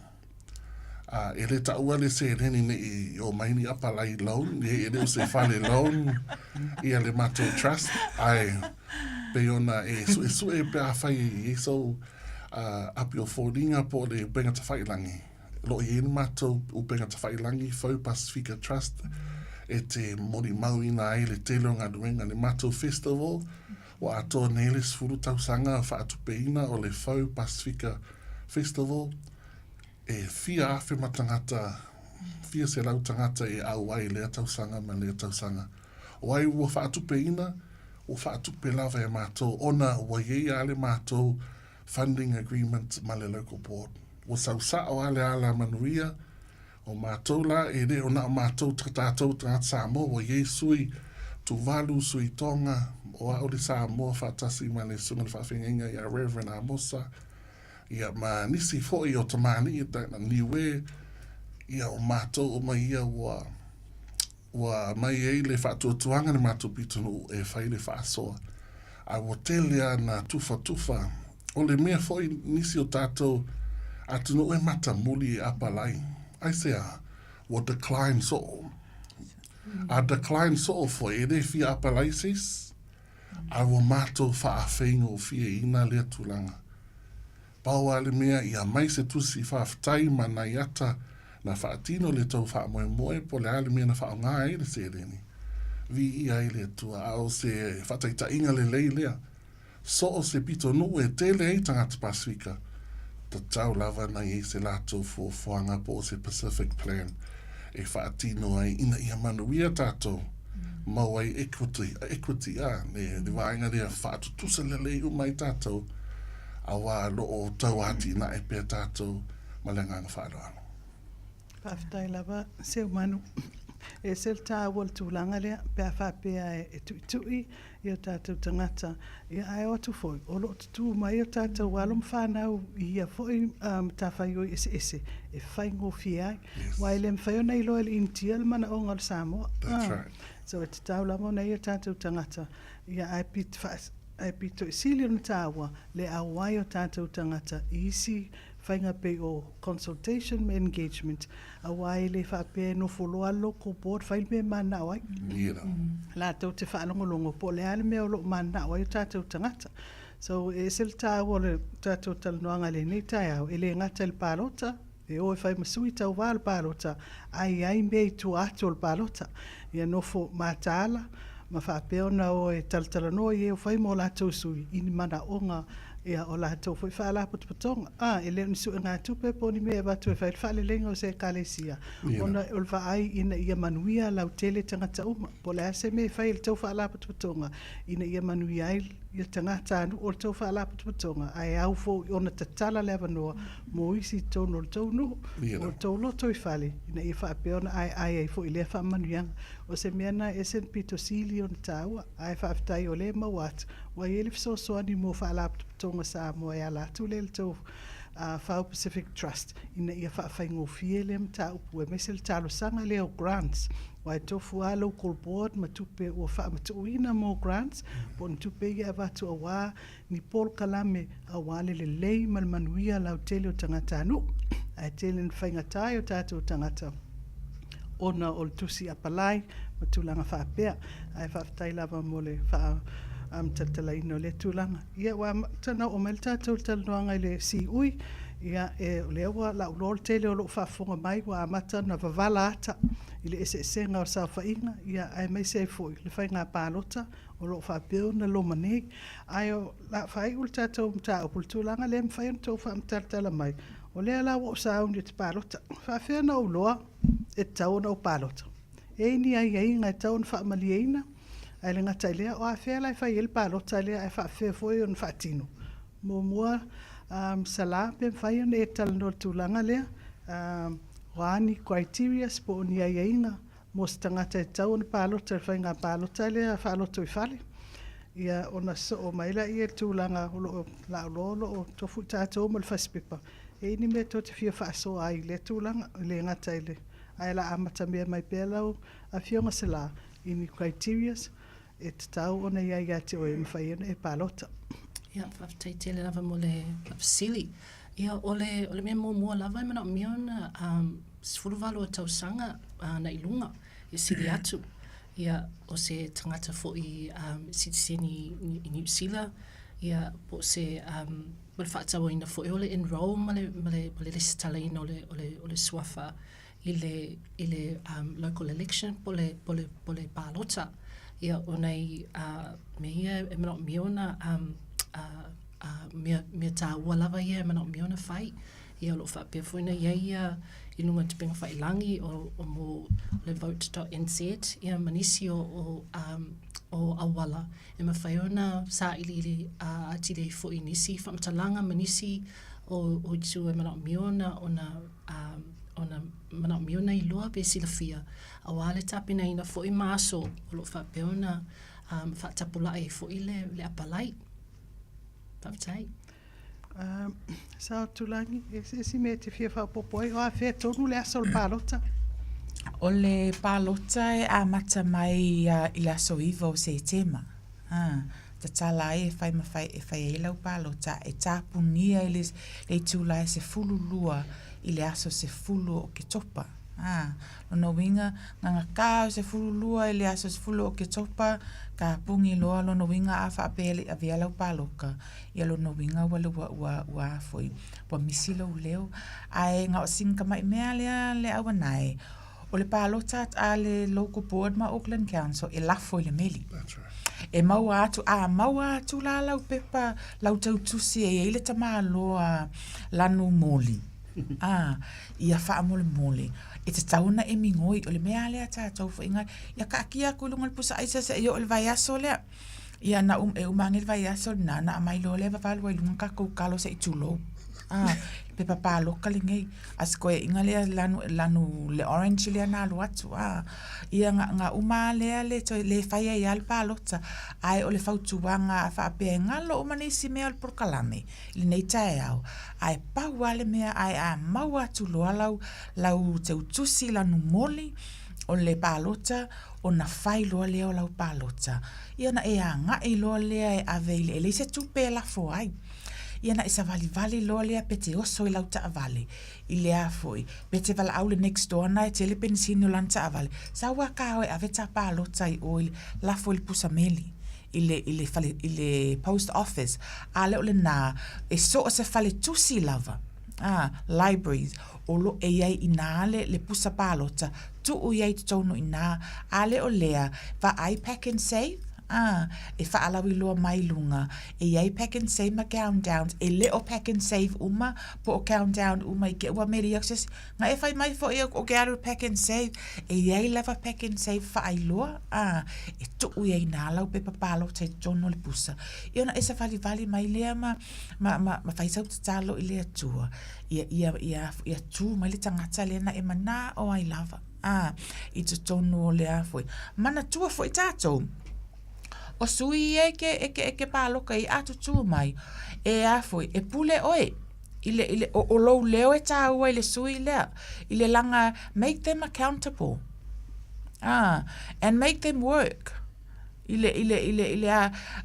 A, e le taua le seleni nei o mai ni apalai loan, e, e le o se fale loan ia le matou trust, ae pei ona e suesue pe afai e i ai sou uh, api o foliga po o le upega tafailangi. O lo o i ai le matou upega tafailangi, Fau Pasifika Trust, e te molimauina ai le tele o galuega. Le matou festival, ua atoa nei le 10 tausaga faatupeina o le Fau Pasifika Festival, e fia afe ma tagata, fia selau tagata e auai i lea tausaga ma lea tausaga. O ai ua faatupeina? Ua faatupe lava e matou ona ua i ai a le matou funding agreement ma le local board. Ua sau sao a le ala manuia, o matou la e le o na o matou tatou tagata Samoa, ua i ai sui Tuvalu, sui Tonga, o au le Samoa faatasi ma le Susuga i le Faafeagaiga ia Reverend Amosa, ia ma nisi foi o tamalii Niue, ia o matou uma ia ua Ua aumai ai le faatuatuaga le matou pitonuu e fai le faasoa, a ua tele lava na tufatufa. O le mea foi nisi o tatou atunuu e matamuli e apalai. Aisea? Ua decline soo. A decline soo foi, e le fia apalai se isi, a ua matou faafeigofieina lea tulaga. Pau lava le mea i aumai se tusi faafetai ma nai ata na faatino le tou faamoemoe po o le a le mea na faaaoga ai le seleni. Viia ai le Atua, a o se faataitaiga lelei lea. So o se pitonuu e tele ai tagata Pasifika, tatau lava na i ai se latou fuafuaga po o se Pacific Plan e faatino ai ina ia manuia tatou, mau ai equity, equity a, le vaega lea faatutusa lelei uma ai tatou, auā lo o tau atinae pea tatou ma le agaga faaaloalo. Faafetai lava Seumanu. E ese le taua o le tulaga lea pe a faapea e tuitui i o tatou tagata, ia ae o atu foi o lo o tutū mai o tatou alo ma fanau i ia foi matafaioi eseese e faigofie ai. Aua e le mafai ona iloa e le Initia le manaoga o le Samoa. That's right. So e tatau lava ona i ai o tatou tagata ia ae ae pito i sili ona taua le auai o tatou tagata i isi faiga pei o consultation ma engagement, aua e le faapea e nofo loa le local board fai le mea e mananao ai. Latou te faalogologo po o le a le mea o lo o mananao ai o tatou tagata. So e ese le taua o le tatou talanoaga i lenei taeao, e le gata i le palota, e o e fai ma sui tauva o le palota, ae i ai mea i tua atu o le palota. Ia nofo mataala ma faapea ona o e talatalanoa i e o fai ma o latou sui i ni manaoga ia o latou foi faalapotopotoga. A, e le o ni suegatupe po o ni mea e avatu e fai le faaleleiga o se ekalesia, ona o le vaai ina ia manuia lautele tagata uma. Po o le a se mea e fai e le tou faalapotopotoga ina ia manuia ai ia tagatanuu o le tou faalapotopotoga, ae au foi ona tatala le avanoa mo isi i totonu o le tou nuu, o le tou lotoifale, ina ia faapea ona aeae ai foi i lea faamanuiaga. O se mea lena e ese le pito sili ona taua, ae faafetai o lea e maua atu, ua i ai le fesoasoani mo Faalapotopotoga Samoa e ala atu lea i le tou Fao Pacific Trust ina ia faafaigofie lea mataupu aemaise le talosaga lea o grants, aua e tofu lava local board ma tupe ua faamatuuina mo grants, po o ni tupe ia e avatu aua ni polokalame aua le lelei ma le manuia lautele o tagatanuu, ae tele ina faigata ai o tatou tagata ona o le tusi apalai ma tulaga faapea. Ae faafetai lava mo le faamatalaina o lea tulaga. Ia ua amata ona oo mai le tatou talanoaga i le siui, ia e, o lea ua lauloa le tele o loo faafofoga mai ua amata ona vavala ata i le eseesega o le saofaiga, ia aemaise ai foi le faiga palota o lo o faapea ona loma nei. Ae o le a faaiu le tatou mataupu i le tulaga lea e mafai ona outou faamatalatala mai, o lea la ua ou sauni ou te palota. E faapefea ona ou iloa e tatau ona ou palota? E i ai ni aiaiga e tatau ona faamalieina? Ae le gata i lea, o afea la e fai ai le palota lea ae faapefea foi ona faatino? Muamua, Sala, pe mafai ona e talanoa i le tulaga lea, o a ni criterias po o ni aiaiga mo se tagata e tatau ona palota i le faiga palota lea faalotoifale, ia ona sosoo mai lea i le tulaga o lo o laauloa o lo o tofu i tatou ma le fasipepa. E i ai ni mea tou te fia faasoa ai i lea tulaga, e le gata i le, ae o le a amatamea mai pea lau Afioga Sala i ni criterias e tatau ona i ai ia te oe e mafai ai ona e palota. Ia, faafetai tele lava mo le fesili. Ia, o le, o le mea muamua lava e manaomia ona um, 18 o tausaga uh, na i luga e sili atu. Ia, o se tagata foi um, sitiseni i Niu Sila, ia, po o se um, ma le faatauaina foi o le enroll ma le, ma le, ma le lesitalaina o le, o le, o le suafa i le, i le um, local election po le, po le, po le palota. Ia, o nei uh, mea ia e manaomia ona um, uh, uh, mea, mea tāua lava ia e manaomia ona fai. Ia, o lo o faapea foi ona i ai ia i luga o Tupega Faiilagi o, o mo le vote.nz, ia ma nisi o, o, um, o auala e mafai ona sailiili atili ai foi i nisi faamatalaga ma nisi o o itu e manaomia ona ona ona manaomia ona iloa pe silafia auā le tapenaina foi ma aso o lo o faapea ona faatapulaa ai foi le le apalai. Faafetai. Sao Tulagi, e se isi mea e te fia faaopoopo ai, o afea tonu le aso o le palota? O le palota e amata mai i le aso 9 o Setema. Tatala ai e fai ma fai, e fai ai lau palota e tapunia i le itula e 12 i le aso 10 o Oketopa. Lona uiga, gagata o 12 i le aso 10 o Oketopa, tapungi loa lona uiga a faapea e le i avea lau paloka, Ia lona uiga ua ua ua ua a foi, ua misi lou leo. Ae na o sina tamai mea lea le auanae, o le palota a le Local Board ma Auckland Council e lafo i le meli. E maua atu, a maua atu la lau pepa, lau tautusi e i ai le tamaloa lanu moli, a, ia faamolemole, e tatau ona e migoi. O le mea lava lea a tatou foi, ia taatia atu i luga o le pusa aisa seia oo i le vaiaso lea. Ia na um, e uma ane le vaiaso lena, ona aumai loa lea vavalu ai i luga tatou talo se i tulou. Ah, pepa paloka lenei. A si koeaiga lea lanu, lanu le orange lea na alu atu. Ah, ia na, na uma lava lea le toe le fai ai lava le palota. Ae o le fautuaga a faapea e galo uma nisi mea o le polokalame i lenei taeao, ae pau lava le mea ae a maua atu loa lau, lau teutusi lanu moli o le palota, ona fai loa lea o lau palota, ia ona e agai loa lea e ave i le, e leai se tupe e lafo ai. Ia ona e savalivali loa lea pe te oso i lau taavale i le a foi, pe te valaau i le next door na e tele penisini o lana taavale, sau lava ta o e ave ta palota i o i le, lafo i le pusa meli i le, i le fale, i le post office. A le o lena, e so o se faletusi lava, a, libraries, o lo e i ai i nā le, le pusa palota, tuu i ai i totonu i nā, a le o lea, vaai Pak'nSave, a, e faalauiloa mai luga, e i ai Pak'nSave ma Countdowns, e le o Pak'nSave uma, po o Countdown uma i ke ua meli aku se isi, na e fai mai foi o ke alu i Pak'nSave, e i ai lava Pak'nSave faailoa, a, e tuu i ai nā lau pepa palota i totonu o le pusa. Ia ona e savalivali mai lea ma, ma, ma, ma fai sau tatalo i le Atua, ia, ia, ia, ia tū mai le tagata lea na e manao ai lava, ā, i totonu o le a foi. Manatua foi tātou, o sui ia e ke, e ke, e ke pāloka i a tutū mai, e a foi, e pule oe, i le, i le, o, o lou leo e tāua i le sui lea, i le laga, make them accountable, ā, and make them work. I le, i le, i le, i le a,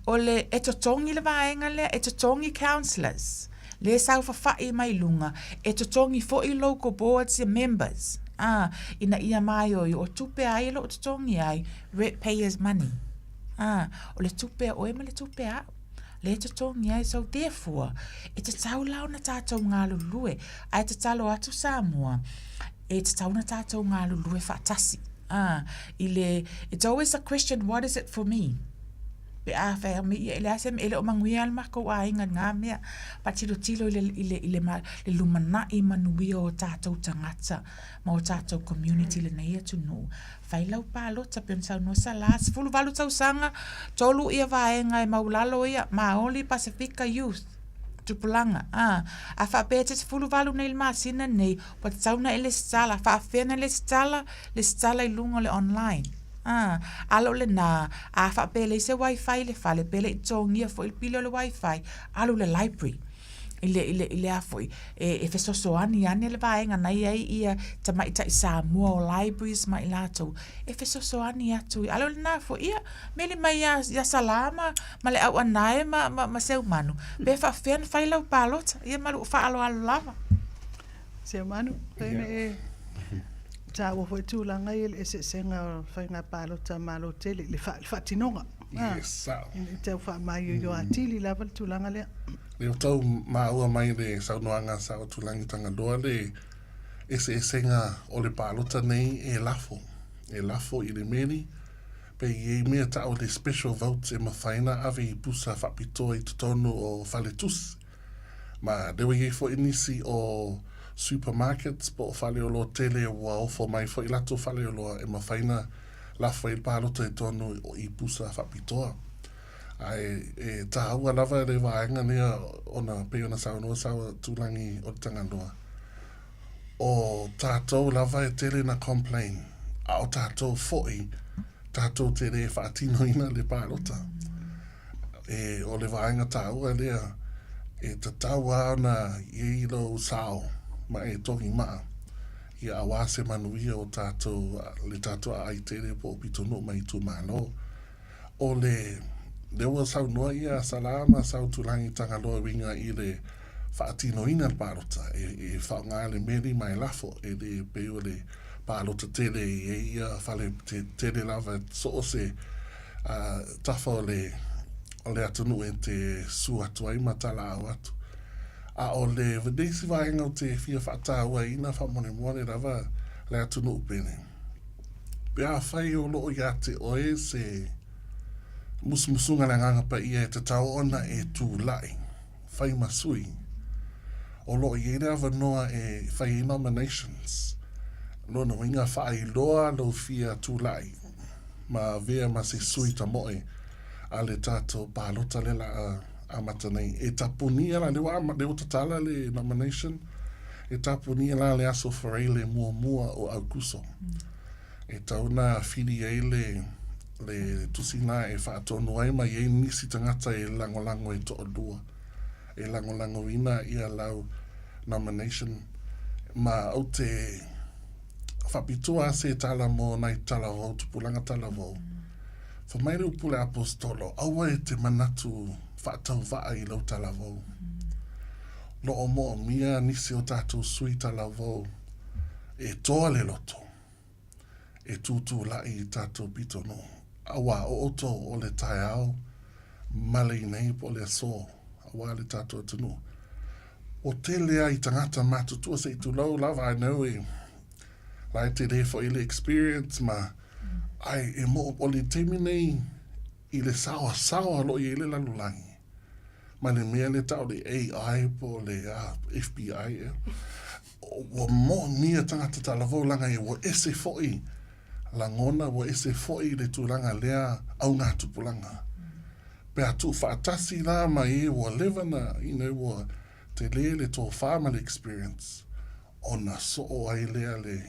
o le, e totogi le vaega lea, e totogi councillors, le saofafai mai luga, e totogi foi local boards ia members, ā, ina ia māioio, o tupe a ai o lo o totogi ai, rate payers money, ā, o le tupe a oe ma le tupe a au, le totogi ai, so therefore, e tatau la ona tātou galulue, ae tatalo atu Samoa, e tatau ona tātou galulue faatasi. Ā, i le, it's always a question, what is it for me? Pe a whai me ia, e leai se mea, e le o manuia le makou aiga i ngā mea, pa tilotilo i le, i le, i le, ma, le lumanai manuia o tātou tagata ma o tātou community lenei atunuu. Whai lau palota, pe ona saunoa Salah, 18 tausaga, tolu ia vaega e maulalo ia, Māori, Pasifika Youth, tupulaga, ā, a faapea e te 18 nei le masina nei, Ua tatau na e lesitala, faafefea na lesitala, lesitala i luga o le online. A, alo lenā, a faapea e leai se wifi i le fale, pe le i totogia foi le pili o le wifi, alu i le library. I le, i le, i le a foi, e, e fesoasoani ane le vaega na i ai ia tamaitai Samoa o libraries ma i latou, e fesoasoani atu. Alo lenā foi, ia, meli mai ia, ia Salā ma, ma le Auanae ma, ma, ma Seumanu, pe faafefea na fai lau palota, ia ma lou faaaloalo lava. Seumanu, pei e tāua foi tulaga ia le eseesega o faiga palota Malo tele i le faatinoga. Yes, sao. Ina i tau faamaioio atili lava le tulaga lea. Lea ua tau maua mai le saunoaga a Sao Tulangi Tagaloa le eseesega o le palota nei e lafo, e lafo i le meli, pe i ai mea tau le special votes e mafai ona ave i pusa faapitoa i totonu o faletusi. Ma lea ua i ai foi nisi o supermarkets po o faleoloa tele ua ofo mai foi latou faleoloa e mafai ona. lafo ai le palota i totonu o ipusa faapitoa. Ae e tāua lava le vaega lea ona pei ona saunoa Saua Tūlangi o le Tagaloa, o tātou lava e tele na complain, a o tātou foi, tātou te le faatinoina le palota. E, o le vaega tāua lea, e tatau lava ona i ai lou sao ma e togi maa, ia aua se manuia o tātou, le tātou aai tele po o pitonuu ma itumalo. O le, lea ua saunoa ia Salā ma Sautulagi Tagaloa uiga i le faatinoina le palota, e, e faaaoga le meli ma e lafo, e le pei o le palota tele e i ai ia fale te, tele lava so o se uh, tafa o le, o le atunuu e te su atu ai ma talaau atu. A o le, le isi vaega o te fia faatauaina faamolemole lava le atunuu pele. Pe afai o loo ia te oe se musumusuga le Agaga Paia e tatau ona e tulai, fai ma sui, o loo i ai le avanoa e fai ai nominations, lona uiga faailoa lou fia tulai ma avea ma se sui tamoe a le tatou palota le la a amata nei. E tapunia la, lea ua, lea ua tatala le nomination, e tapunia la le aso Faraile muamua o Aukuso. E tau na whiri ai le, le tusi na e whaatonu ai ma i ai nisi tangata e langolango e to'olua. E langolangoina ia lau nomination ma ou te whapitoa se tala mo nai talavou, tupulaga talavou. Fa mai le upu le Aposetolo, aua e te manatu faatauvaa i lou talavou. Loo moomia nisi o tatou sui talavou e toa le loto, e tūtūlaʻi i tatou pitonuu, auā o outou o le taeao ma le inei po o le asō, auā le tatou atunuu. Ua tele ai tagata matutua se i tulou lava, I know e la e tele foi le experience ma ai e mo o le taimi nei i le saoasaoa lo i ai le lalolagi ma le mea le tau le AI po o le FBI ea. Ua moomia tagata talavou laga ia ua ese foi lagona, ua ese foi le tulaga lea augatupulaga. Pe a tuufaatasi la ma e ua leva na, you know, ua tele le tofa ma le experience, ona soo ai lea le,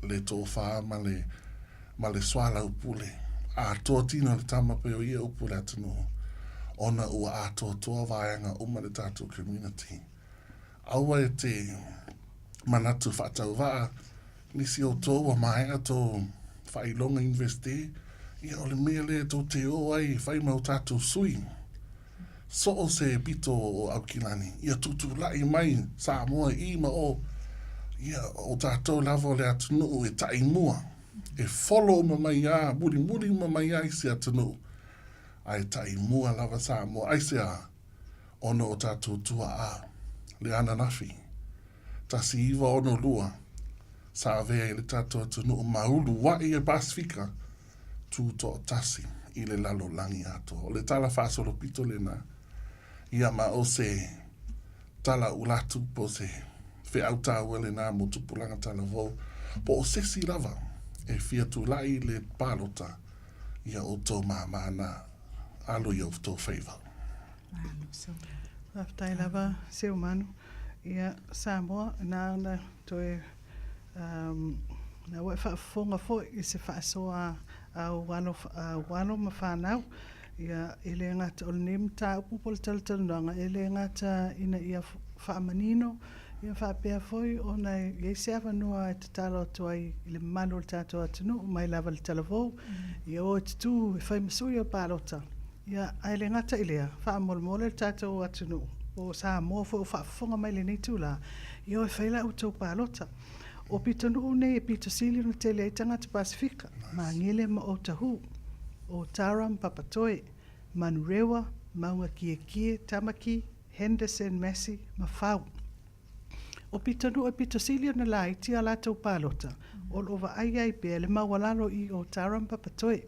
le tofa ma le, ma le soalaupule. Atoa tino le tama pei o ia upu le atunuu, ona ua atoatoa vaega uma le tatou community. Aua e te manatu faatauvaa, nisi o outou ua maea tou faailoga Universite, ia o le mea lea tou te o ai e fai ma o tatou sui. Soo se pito o Aukilani, ia tutulai mai Samoa i ma o, ia o tatou lava o le atunuu e taimua, e folo uma mai a, mulimuli uma mai a isi atunuu, ae taimua lava Samoa. Aisea? Ona o tatou tuaa, le ananafi, 1962, sa avea i le tatou atunuu ma uluai e Pasifika, tutoatasi i le lalolagi atoa. O le tala faasolopito lena, ia ma o se tala ulatu po o se feau taua lena mo tupulaga talavou, po o sesi lava e fia tulai i le palota, ia outou māmā na alo i outou faiva. Faafetai lava Seumanu. Ia Samoa, na ona toe um, na ua e faafofoga foi i se faasoa a ou alo, a ou alo ma fanau. Ia, e le gata o lenei mataupu po o le talatalanoaga, e le gata ina ia faamanino, ia faapea foi ona e i ai se avanoa e tatalo atu ai i le mamalu o le tatou atunuu mai lava i le talavou, ia o e tutū e fai ma sui o le palota. Ia, ae le gata i lea, faamolemole le tatou atunuu, po o Samoa foi o faafofoga mai i lenei itula, ia o e fai la outou palota. O pitonuu nei e pito sili ona tele ai tagata Pasifika, Magele ma Otahuhu, Otara ma Papatoe, Manurewa, Maungakiekie, Tamaki, Henderson, Massey ma Fau. O pitonuu e pito sili ona laiti a latou palota, o lo o vaai ai pea le maualalo i Otara ma Papatoe.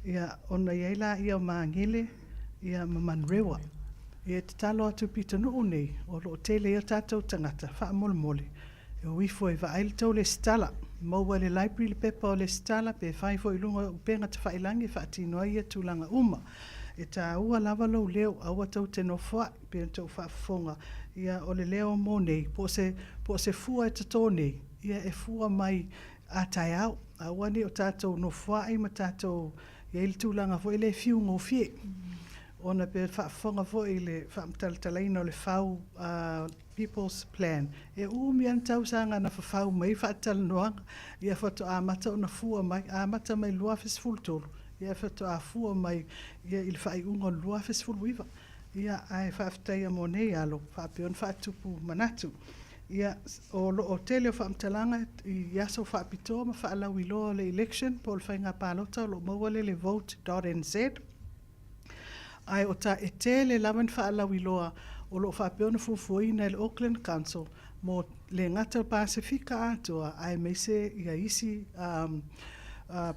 Ia, ona i ai laia o Magele, ia, ma Manurewa. Ia, e tatalo atu i pitonuu nei, o lo o tele ai o tatou tagata, faamolemole, e o ifo e vaai le tou lesitala, Maua i le library le pepa o lesitala pe fai foi i luga o upega tafailangi e faatino ai ia tulaga uma. E taua lava lou leo, aua tou te nofoai pei ona tou faafofoga, ia o le leo mo nei, po o se, po o se fua e toto nei, ia e fua mai a taeao. Aua ne i o tatou nofoai ma tatou i ai le tulaga foi lea e fiu gofie. Ona pe faafofoga foi i le faamatalatalaina o le fau a People's Plan, e umi lava ni tausaga na fafau mai ai faatalanoaga, ia faatoa amata ona fua mai, amata mai i le 2013, ia faatoa fua mai ia i le faaiuga o le 2019. Ia, ae faafetaia mo nei alo, faapea ona faatupu manatu. Ia, o lo o tele o faamatalaga i aso faapitoa ma faalauiloa o le election po o le faiga palota o lo o maua lele vote dot nz. Ae o ta e tele lava ni faalauiloa o lo o faapea ona fuafuaina e le Auckland Council mo le gata o le Pasefika atoa aemaise ia isi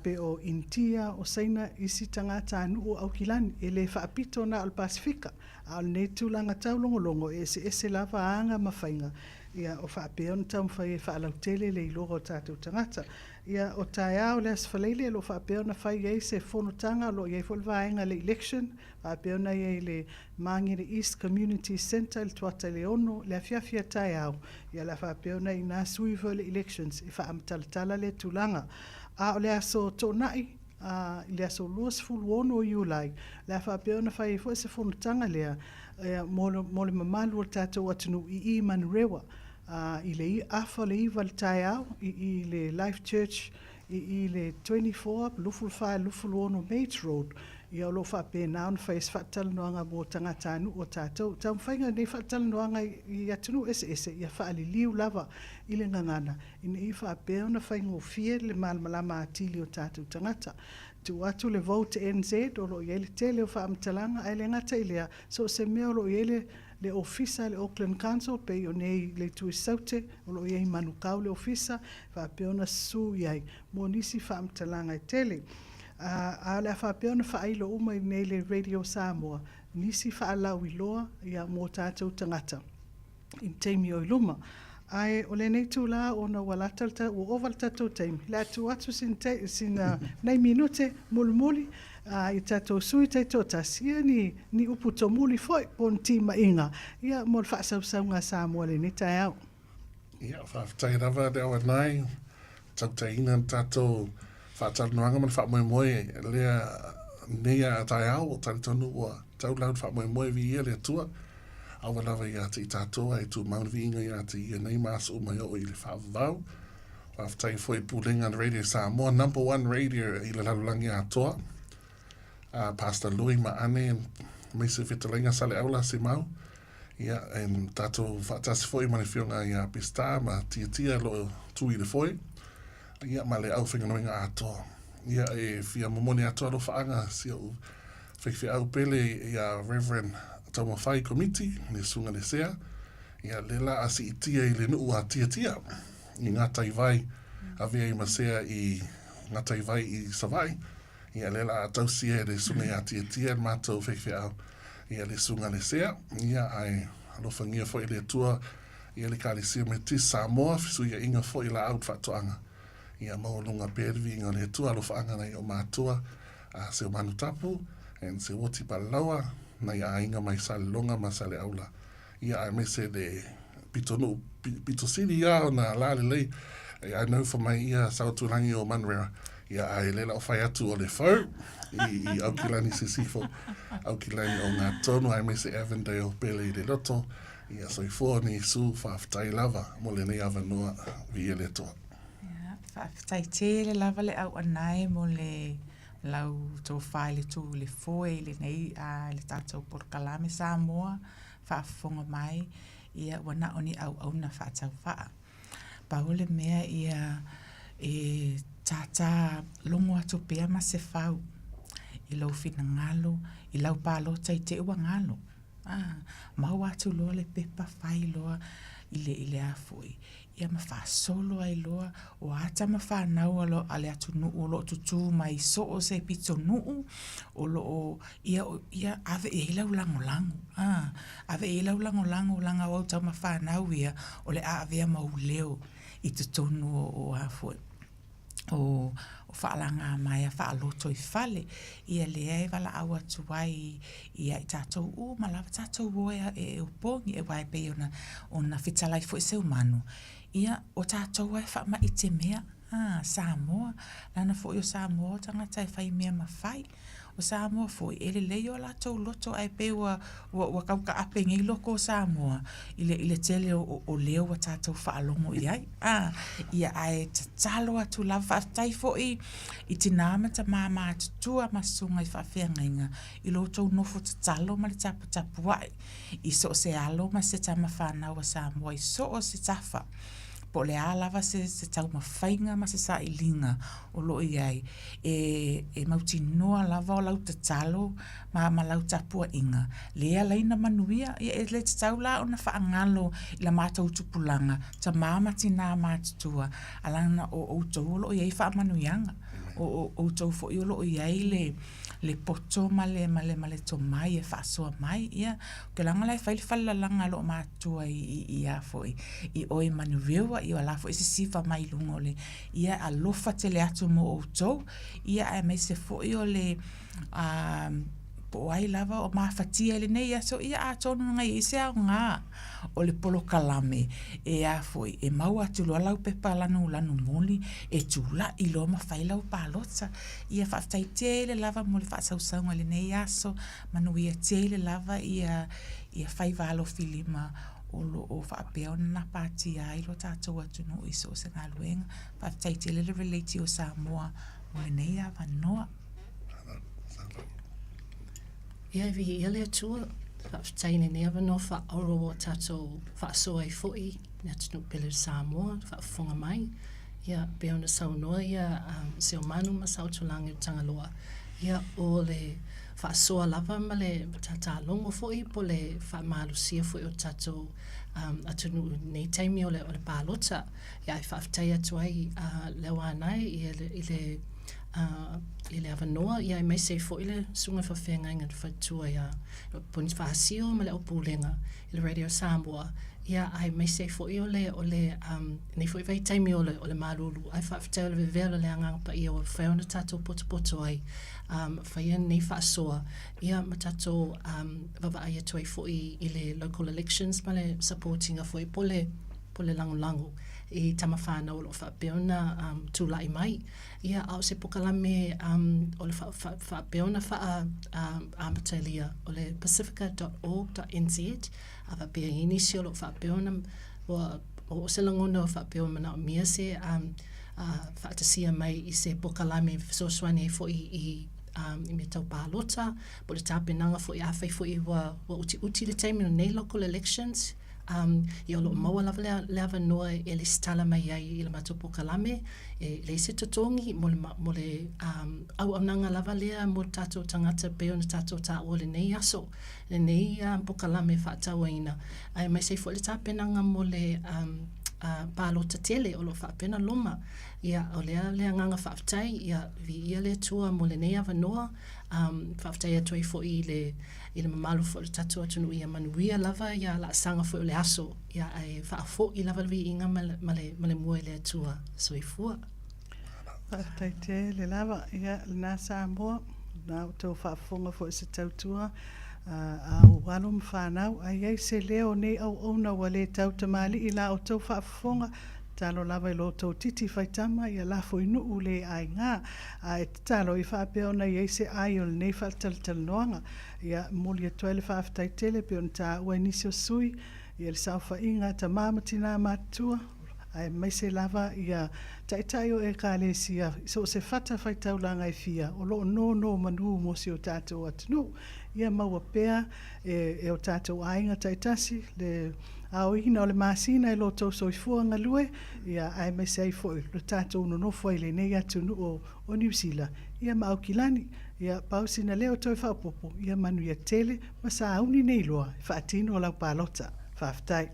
pei o Initia, o Saina, isi tagatanuu o Aukilani. E le faapito na o le Pasefika, a o lenei tulaga taulogologo e eseese lava aga ma faiga, ia o faapea ona taumafai e faalautele le iloa o tatou tagata. Ia, o taeao o le Aso Faraile o lo o faapea ona fai ai se fonotaga, o lo o i ai foi le vaega le election, faapea ona i ai i le Māngere East Community Centre i le tuata i le 6 le afiafi a taeao, ia o le a faapea ona i ina sui foi o le elections e faamatalatala lea tulaga. A o le aso Toonai, a, i le aso 26 o Iulai, o le a faapea ona fai ai foi se fonotaga lea, ia, mo le, mo le mamalu o le tatou atunuu i i Manurewa, a, i le afa o le 9 i le taeao, i i le Life Church i i le 24, 24 26 Maids Road, ia o lo o faapena ona fai ai se faatalanoaga mo tagatanuu o tatou. Taumafaiga o lenei faatalanoaga i atunuu eseese ia faaliliu lava i le gagana ina ia faapea ona faigofie le malamalama atili o tatou tagata. Tuu atu le Vote NZ o lo o i ai le tele o faamatalaga ae le gata i lea, so o se mea o lo o i ai le le ofisa a le Auckland Council pei o nei le itu i Saute, o lo o i ai i Manukau le ofisa, faapea ona susu i ai mo nisi faamatalaga e tele. A, a o le a faapea ona faailo uma i nei le Radio Samoa nisi faalauiloa ia mo tatou tagata i taimi o i luma. Ae o lenei itulā ona ua lata le ta, ua ova le tatou taimi, le a tuu atu sina, sina nai minute mulimuli a i tatou sui taitoatasi, ia ni, ni upu tomuli foi po o ni timaiga ia mo le faasausauga a Samoa i lenei taeao. Ia, faafetai lava le auanai, tautaiina le tatou faatalanoaga ma le faamoemoe lea nei a taeao, ua talitonu ua tau lau le faamoemoe viia le Atua. Aua lava ia te i tatou ae tumau le viiga ia te ia nei ma aso uma e oo i le faavavau. Faafetai foi i Pulega a le Radio Samoa, number one radio i le lalolagi atoa. Pastor Louis ma Ane, aemaise Fetalaiga Saleaula Semau. Ia, and tatou faatasi foi ma le Afioga ia Peseta ma Tiatia lo o tu i le foe. Ia, ma le aufaigaluega atoa. Ia, e fia momoli atu alofaaga si ou faifeau pele ia Reverend Taumafai Komiti, le Susuga le Sea. Ia, le la a siitia i le nuu a Tiatia i Ngataivai, avea i Masea i Ngataivai i Savaii. Ia, lea la a tausia e le Susuga ia Tiatia le matou faifeau, ia le Susuga le Sea. Ia, ae alofagia foi e le Atua ia le Ekalesia Metotisi Samoa, fesuiaiga foi laau le faatoaga. Ia maualuga pea le viiga o le Atua, alofaaga nai o matua, a se o Manutapu, and se Uoti Palalaua, nai aiga mai Salelologa ma Saleaula. Ia aemaise le pitonuu pito sili ia ona la lelei I know for mai ia Saotulangi o Manurewa ia ae le lau fai atu o le fau i Aukilani Sisifo Aukilani o ngā tonu aemaise Avondale pele i le loto ia soifua ni Isu faafetai lava mo lenei avanoa viia le Atua. Ia, faafetai tele lava le auanae mo le lau tofa i le tū i le foe i lenei a le tatou polokalame Samoa faafofoga mai, ia ua na o ni auauna faatauvaa. Pau o le mea ia e tātā logo atu pea ma se fau i lou finagalo, i lau palota i te ua galo. Ah, maua atu loa le pepa fai loa i le, i le a foi, ia ma faasolo ai loa o a tama fanau a le atunuu o lo o tutū mai so o se pitonuu o lo o ia, ia ave i ai lau lagolago, a, ave i ai lau lagolago leaga o au tama fanau ia o le a avea ma ou leo i totonu o, o a foi. O o faalagamaea faalotoifale, ia lea e valaau atu ai ia i tatou uma lava tatou o e e opogi, aua e pei ona ona fetalai foi Seumanu, ia o tatou lava e faamaitemea, a Samoa, leaga foi o Samoa o tagata e fai mea ma fai. O Samoa foi, e lelei o latou loto ae pei ua, ua, ua tau taape nei loko o Samoa i le, i le tele o, o leo ua tatou faalogo i ai. A, ia ae tatalo atu lava, faafetai foi i tinā ma tamā matutua ma susuga i faafeagaiga i lo outou nofo tatalo ma le taputapuai i so o se alo ma se tama fanau a Samoa i so o se tafa, po o le a lava se, se taumafaiga ma se sailiga o lo o i ai, e, e mautinoa lava o lau tatalo ma, ma lau tapuaiga, lea laina manuia. Ia e le tatau la ona faagalo i la matou tupulaga, tamā ma tinā matutua, a leaga o outou o lo o i ai faamanuiaga, o, o outou foi o lo o i ai le, le poto ma le, ma le, ma le tomai e faasoa mai. Ia, ou te laga la e fai le falelalaga a loo matua i, i, i a foi, i o i Manurewa, ia o la foi e sisifa mai i luga o le, ia e alofa tele atu mo outou, ia aemaise foi o le, a, po o ai lava o mafatia i lenei aso, ia atonu na i ai se aoga o le polokalame e a foi, e maua atu loa lau pepa lanu lanu moli, e tula'i loa ma fai lau palota. Ia faafetai tele lava mo le faasausauga i lenei aso, manuia tele lava ia ia faiva alofilima o lo o faapea ona napatia ai lo tatou atunuu i so o se galuega. Faafetai tele le Releitio Samoa mo lenei avanoa. Ia e viia le Atua, faafetai i lenei avanoa faaoro ua tatou faasoa ai foi i le atunuu pele o Samoa, le faafofoga mai. Ia, pei ona saunoa ia um, Seumanu ma Saotulagi o Tagaloa, ia, o le faasoa lava ma le tatalogo foi po le faamalosia foi o tatou um, atunuu i lenei taimi o le, o le palota. Ia, ae faafetai atu ai uh, Leauanae i le, i le i le avanoa, ia aemaise ai foi le Susuga i le Faafeagaiga i le Faletua ia Ponifasio ma le Aupulega i le Radio Samoa, ia aemaise ai foi o le, o le, um, lenei foi vaitaimi o le, o le malulu, ae faafetai o le vevela o le Agaga Paia ua mafai ona tatou potopoto ai, um, faia lenei faasoa, ia ma tatou um, vaavaai atu ai foi i le local elections ma le supportinga foi po le, po le lagolago i tama fanau o lo o faapea ona um, tulai mai. Ia, a o se pokalame um, o le fa, fa, faapea ona faa um, amatalia o le pacifica.org.nz, a faapea i nisi o lo o faapea ona, ua, o se lagona o faapea ua manaomia se um, uh, faatasia mai i se pokalame e fesoasoani ai foi i um, i mea tau palota, po o le tapenaga foi, afai foi ua, ua utiuti le taimi o nei local elections, Um, ia o lo o maua lava le, le avanoa e lesitala mai ai i le matou pokalame, e leai se totogi mo le, mo le um, auaunaga lava lea mo tatou tagata pei ona tatou taua lenei aso, lenei um, pokalame faatauaina, aemaise ai foi le tapenaga mo le um, uh, palota tele o lo o faapea ona loma. Ia, o lea le agaga faafetai, ia, viia le Atua mo lenei avanoa, um, faafetai atu ai foi i le i le mamalu foi o le tatou atunuu ia manuia lava ia laasaga foi o le aso, ia ae faafoi lava le viiga ma le, ma le, ma le mua i le Atua. Soifua. Faafetai tele lava. Ia, lena Samoa, lena outou faafofoga foi i se tautua a ou alo ma fanau, a i ai se leo o nei auauna ua le tau tamalii i la outou faafofoga, tatalo lava i lo outou titi faitama, ia lafo i nuu le aiga. A e tatalo i faapea ona i ai se ai o lenei faatalatalanoaga. Ia, momoli atu ai le faafetai tele pei ona taua e nisi o sui, ia le saofaiga a tama ma tinā matutua, aemaise lava ia taitai o Ekalesia i so o se fatafaitaulaga e fia o lo o nonomanu mo si o tatou atunuu. Ia maua pea e, e o tatou aiga taitasi le aoina o le masina i lo outou soifua galue, ia, aemaise ai foi lo tatou nonofo ai i lenei atunuu o, o Niu Sila, ia ma Aukilani. Ia, pau sina leo toe faaopoopo, ia manuia tele ma sauni nei loa e faatino lau palota. Faafetai.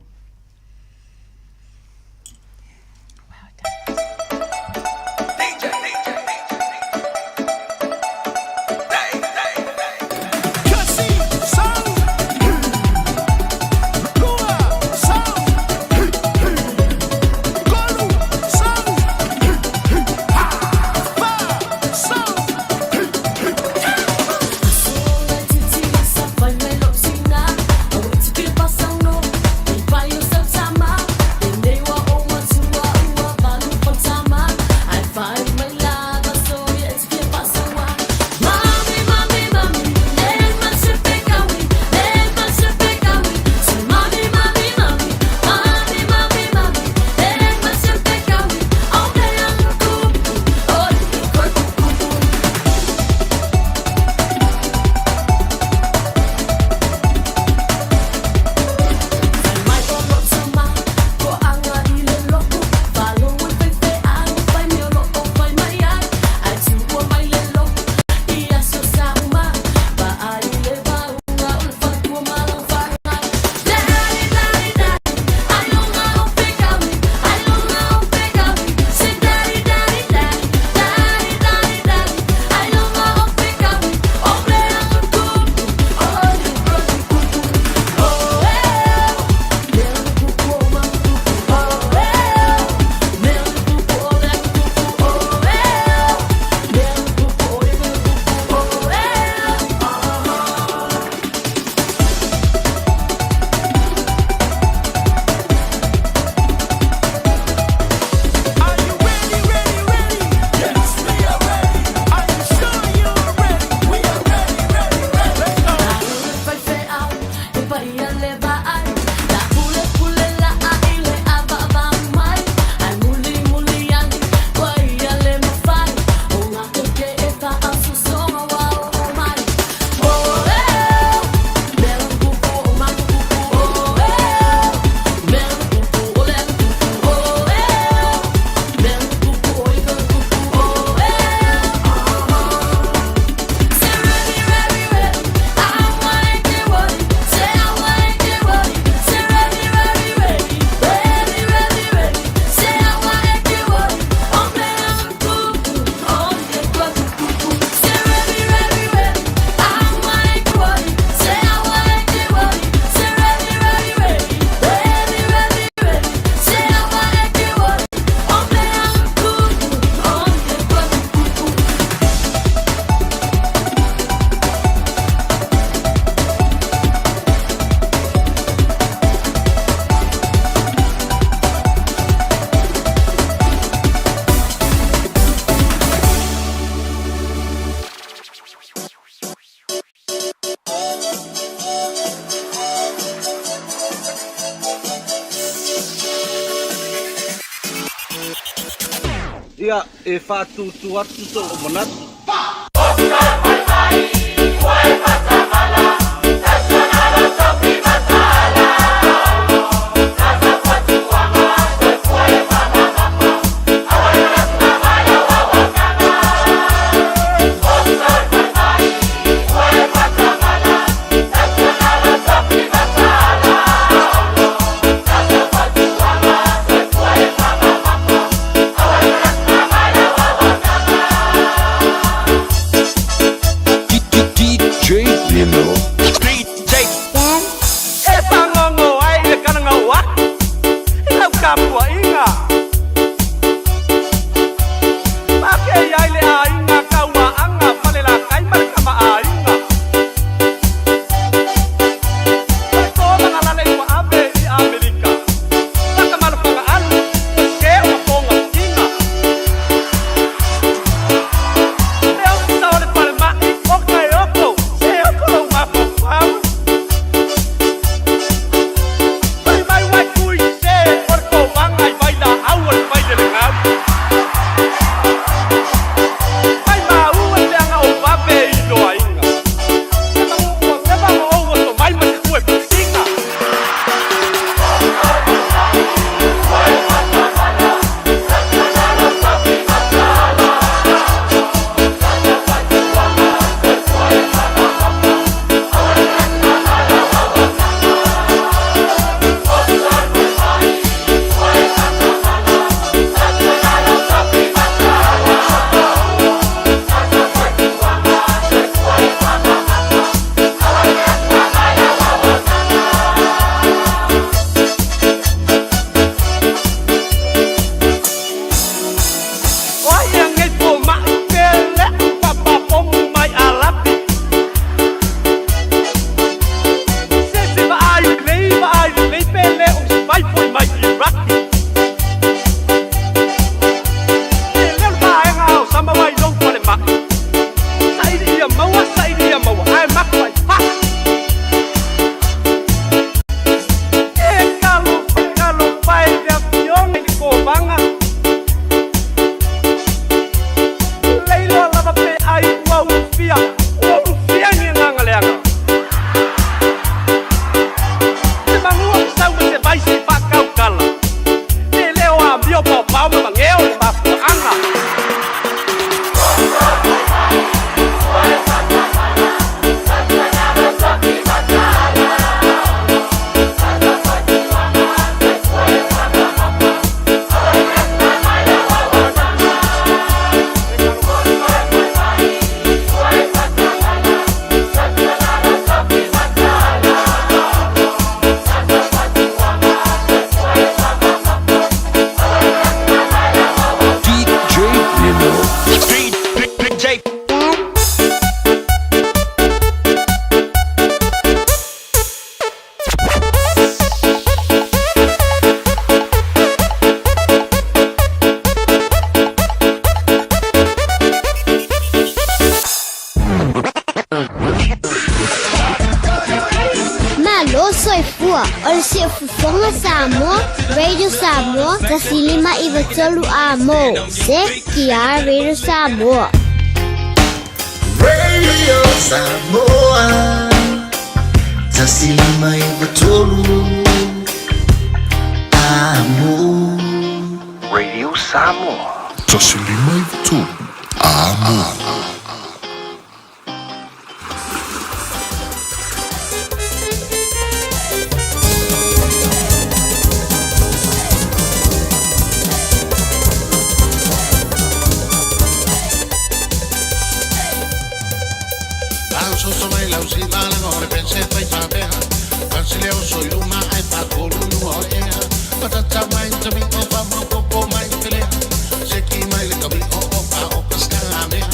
Ia, e faatūtū atu sou manatu. DJ Nino. DJ E fagogo ai i le kalagau atu i lau tapuaʻiga. Pakei ai le aiga kauaaga falelakai ma le kamaʻāiga. O le tōmagalale i ua ave i Amerika. Sakamalofagaalu o se o mapogafiga. Le ofisa o le falemaʻi o Kaeoko se oko lou mafaufau. Fai mai uai tui sesē o le kovaga i vailaau o le failelegau. Mai maua i leaga o vave i loaiga. Se maguʻu o se mago ou oso mai ma se tue pusiga. O ai ea nei fomaʻi pe leʻu papapomu mai Alapi. Se se vaai lelei vaai lelei pe le o se vai foi mai Iraki. E leo le vaega o sama wai lou falemaʻi. Saili ia maua saili ia maua ae maku ai faʻa. E talofa talofa e le afioga i le kovaga. Leiloa lava pe ai ua ulufia ua ulufia ni agaga leaga. Se magua sau ma se vai se i faakaukala. Le leo amio paopao ma mageo le mafuaaga. DJ Nino. DJ Malo soifua o le siufofoga Samoa, Radio Samoa, 105 3 Amo. CTR Radio Samoa. Radio Samoa. 105 3 Amo. Radio Samoa. 105 3 Amo. Lauso mai lausi valago le pense fai fabea. Fasileo soy luma ai pa kolu lua ea. Patata mai tami o pa mo popo mai pelea. Seki mai le kami o o pa o paskanga mea.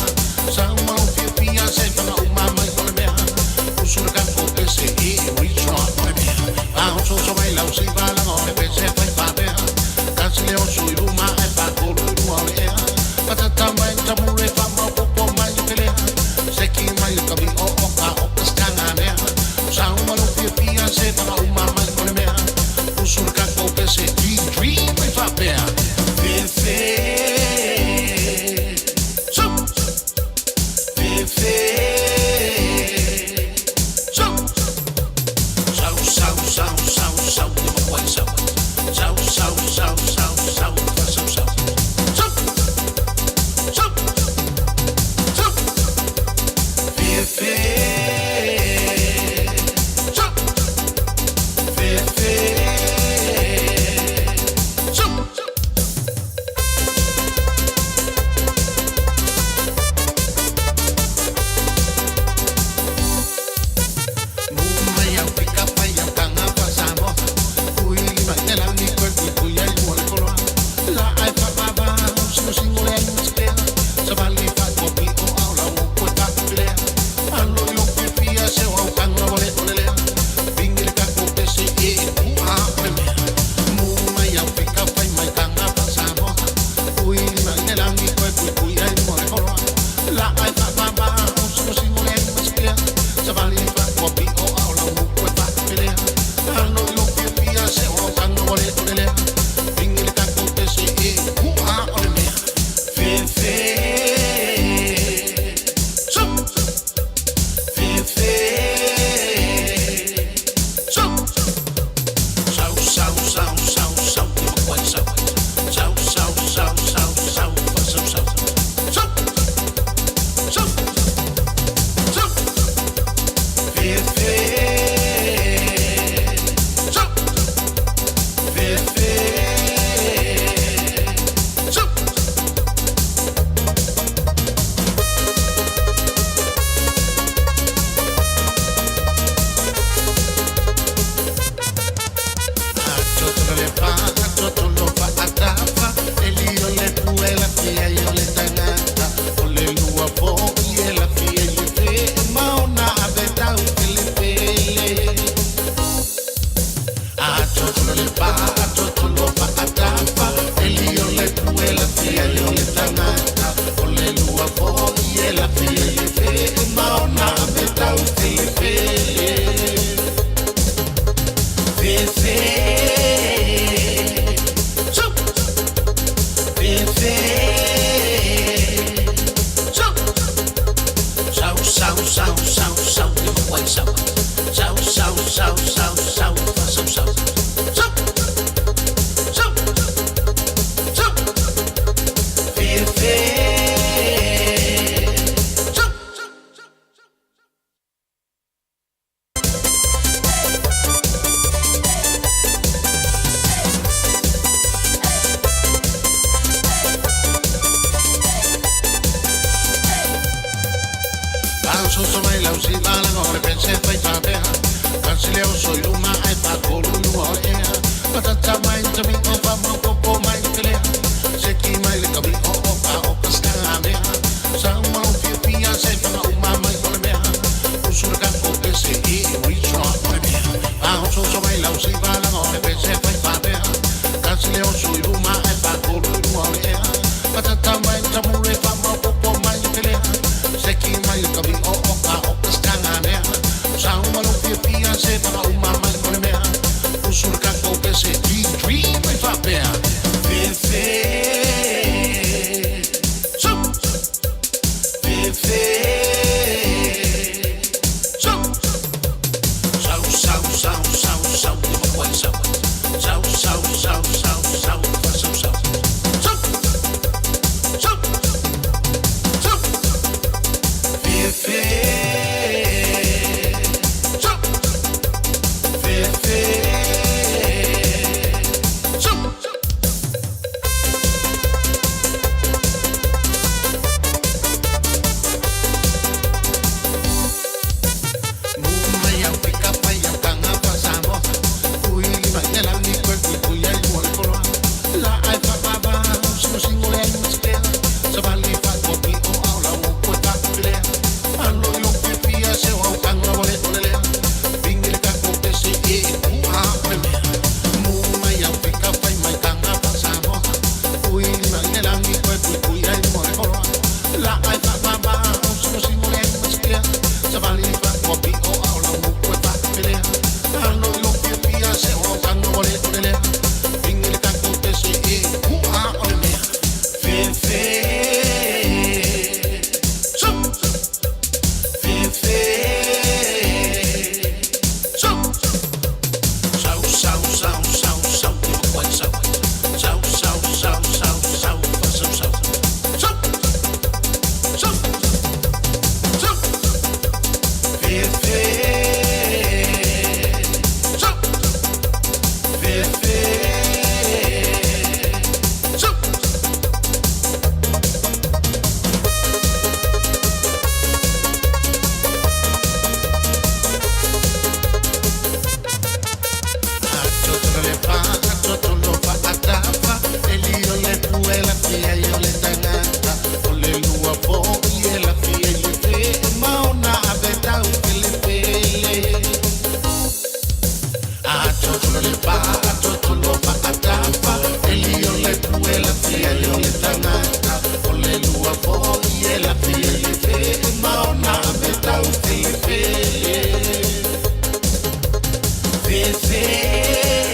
Sa uma o fia fia se fanga uma mai o le mea. Usura ka ko pese i regional o le mea. Lauso so mai lausi valago le pense fai fabea. Fasileo soy luma ai pa kolu lua ea. Patata mai tamure pa mo popo mai pelea. Seki mai le kami o o pa o paskanga mea. Sa uma o fia fia se fanga uma mai o le mea. Usura ka ko pese i dream mai fabea. Fefe. sau sau sau le makuai sau sau sau sau sau sau fa sau sau sau sau sau Fefe sau Fefe sau.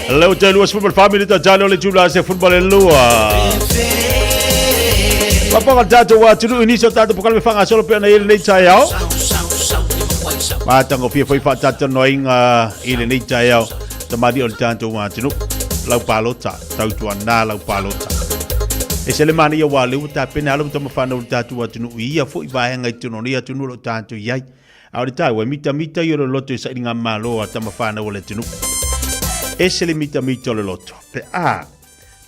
Leo te 24 minita tale o le tula se 12. Papaga tātou atunuu i nisi o tātou polokalame faagasolo pei ona i ai lenei taeao. Matagofie foi faatatalanoaina i lenei taeao tamalii o le tatou atunuu. Lau palota, tautuana lau palota. E se le manaia aua o lea ua tapena alo ma tamafanau o le tatou atunuu i ia foi vaega i totonu o nei atunuu o lo o tatou i ai. A o le taua, e mitamita ia o le loto i sailigamalo a tamafanau o le atunuu. Ese le mitamita o le loto pe a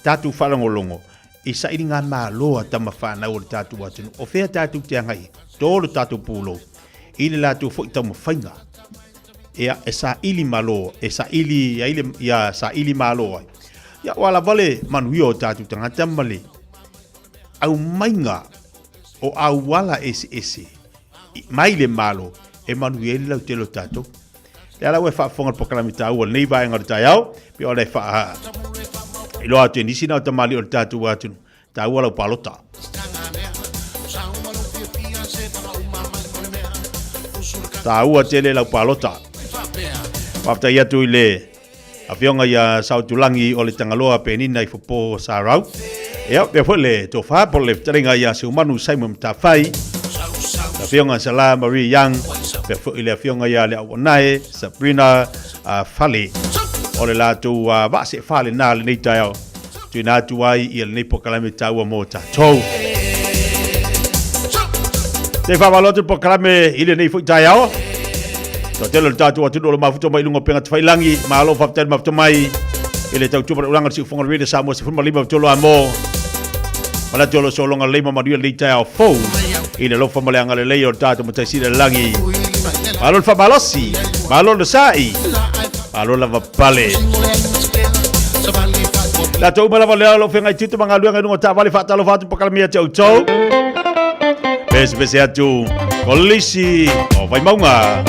tatou faalogologo i sailigamalo a tamafanau o le tatou atunuu. O fea tatou te agai ai? To lo tatou pulou i le latou foi taumafaiga ia e saili malo, e saili ai le ia saili malo ai. Ia ua lava le manuia o tatou tagata ma le aumaiga o auala eseese mai le Malo e manuia ai le lautele o tatou. Le ala ua e faafofoga le polokalame taua lenei vaega o le taeao, pe ona e faa iloa atu e nisi na o tamalii o le tatou atunuu, taua lau palota. Taua tele lau palota. Faafetai atu i le Afioga ia Saotulangi o le Tagaloa Penina i Fopo Sarau. Ia, pea foi le tofa po le fetalaiga ia Seumanu Simon Matafai. Le Afioga Sala Marie Young, pea foi le Afioga ia Le Auanae Sabrina Fale. O le latou vaa seefā lena lenei taeao. Tuina atu ai ia lenei polokalame taua mo tatou. Te whaamalo atu le polokalame i lenei foi taeao. Toatele o le tatou atunuu o lo mafuta mai i luga o upega tafailangi. Malo faafetai le mafuta mai i le tautua ma le ulaga o le siufofoga o le Radio Samoa 15 a mo. Manatu o lo sologa lelei ma manuia lenei taeao fou i le alofa ma le agalelei o le tatou Matai Sili i le lagi. Malo le faamalosi, malo le sa'i, malo lava pale. Tatou uma lava lea o lo o feagai tiute ma galuega i luga o taavale faatalofa atu polokalame ia te outou. Pesepese atu Kolisi o Vaimauga.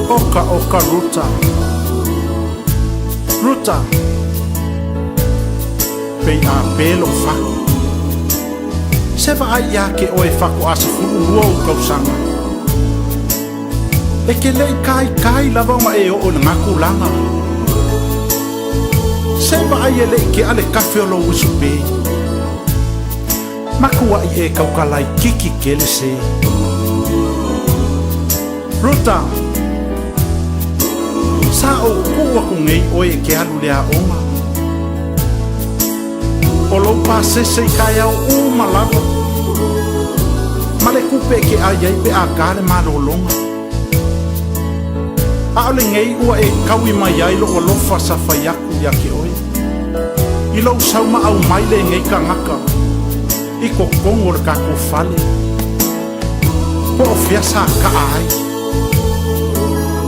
Oka oka Ruta. Ruta. Pei a pelo faku. Se vaai ia ke oe faku a sa fulu lua u kausanga. E ke lei kai kai lava ma e o le ngaku langa. Se vaai e lei ke ale kafe o lo usu pe. Makua i e kaukalai kiki kele se. Ruta. Sa o kua ku ngei oe ke alu le a onga. O lou pasese i kai au u malava. Ma le kupe ke ai ai pe a ka le malolonga. A o le ngei ua e kaui mai ai lo alofa sa fai aku ia ke oe. I lou sauma au mai le ngei ka ngaka. I ko kongo le kako fale. Po o fia sa ka ai.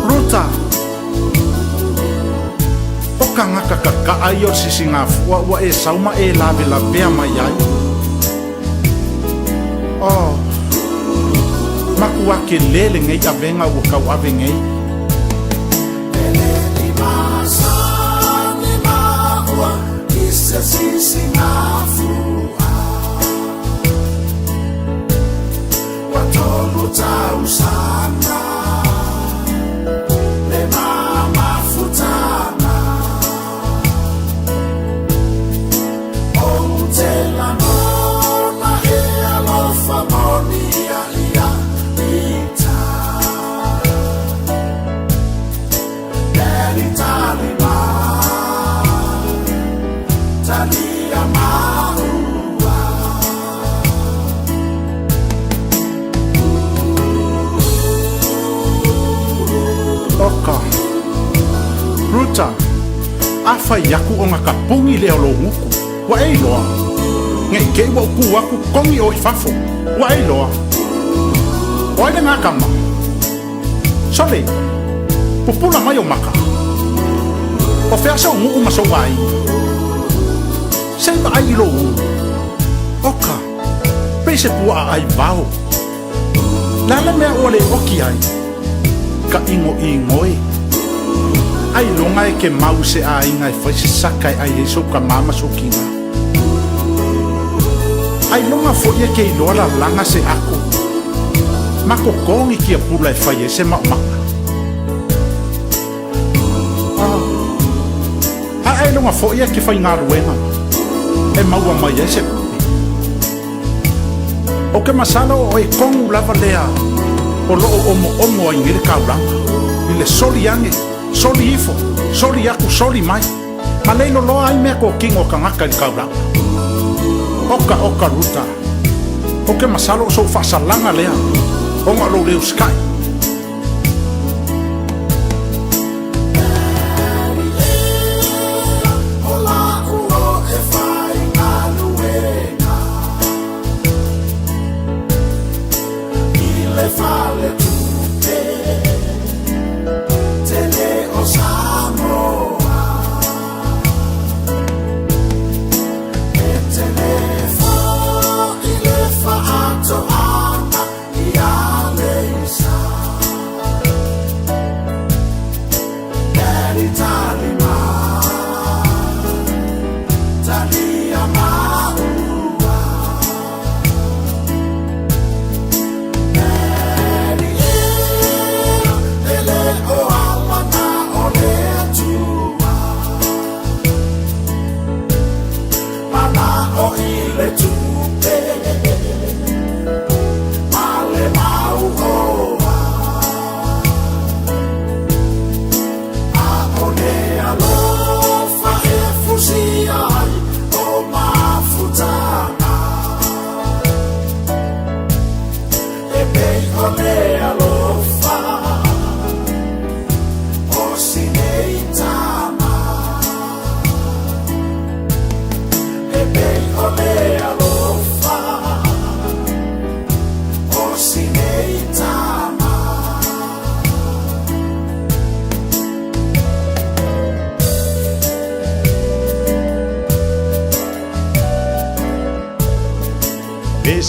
Ruta. O ka ngaka ka ka ai o sisi ngā fua ua e sauma e lawe la pea mai ai. Oh, maku ake lele ngei a venga ua kau ave ngei. fai aku ona ka pugi lea o lou gutu. Ua e iloa? Ne i te i ua ou tu atu togi oe i fafo. Ua e iloa? O ai lena tama? Sole! Pupula mai ou maka. O fea sou nuu ma sou aiga? Se i vaai i lou ulu. Oka! Pei se puaa ai vao. Le a le mea ua le oki ai? Ka igoigo e. Ailoga e ke mau i se aiga e fai se saka e ai ai sou kamā ma sou kinā. Ailoga foi e ke iloa lalaga se ako ma kokogi kia pula e fai ai se maomaga. A ailoga foi e ke faigaluega e maua mai ai se tupe. Ou te masalo o oe tonu lava lea o lo o omoomo ai nei le taulaga, i le soli ane, soli ifo, soli atu, soli mai, ma le loloa ai mea tokino a tagata i le taulaga. Oka, oka, Ruta, ou te masalo o sou faasalaga lea ona o lou le usikai.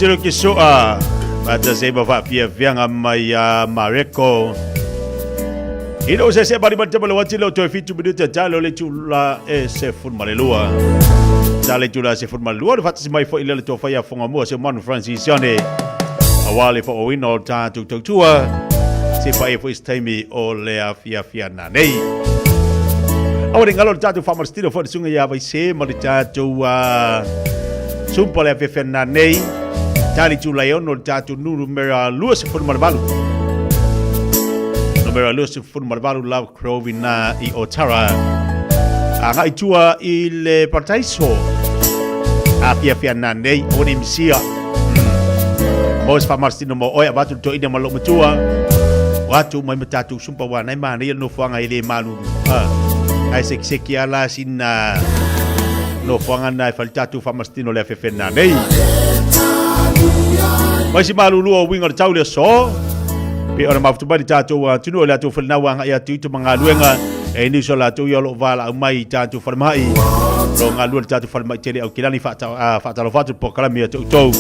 Silo ke soa faatasi ai ma faafiafiaga mai a Mareko. Ina o se se bali bali tama le wati leo toe fitu minuta talo le tula e se fun malelua. Tale tula se fun malelua le faatasi mai foi le tofa ia fonga mua se manu Francis Sione. Awa le whaoina o tātou tautua. Se pa e foi se taimi o le afiafia na nei. Awa le ngalo le tātou whamarastino foi le sunga ia vai se ma le tātou sumpa le afiafia na nei. Tali tula e ono le tātou nuru mera lua se funu malevalu. Numera lua se funu malevalu Love Crowley na i Otara. A ngai tua i le Parataiso. A fia na nei, o ni misia. Mo se whamarastino mo oe, a watu to ina ma lo matua. Watu mai ma tātou sumpa wā nei mā nei no whanga i le malulu. Ai se seki ala sina no whanga na e whali tātou whamarastino le awhewhe nā nei. Mai si malulu o winga o te tau lea so. Pe ona mafutu mai le tātou tunu o le atu whalinau anga i atu i te mangaluenga. E ni so la atu i o lo wala au mai i tātou whalemai. Lo ngā lua le tātou whalemai tele au kilani whaatalo whatu po kalami atu tou.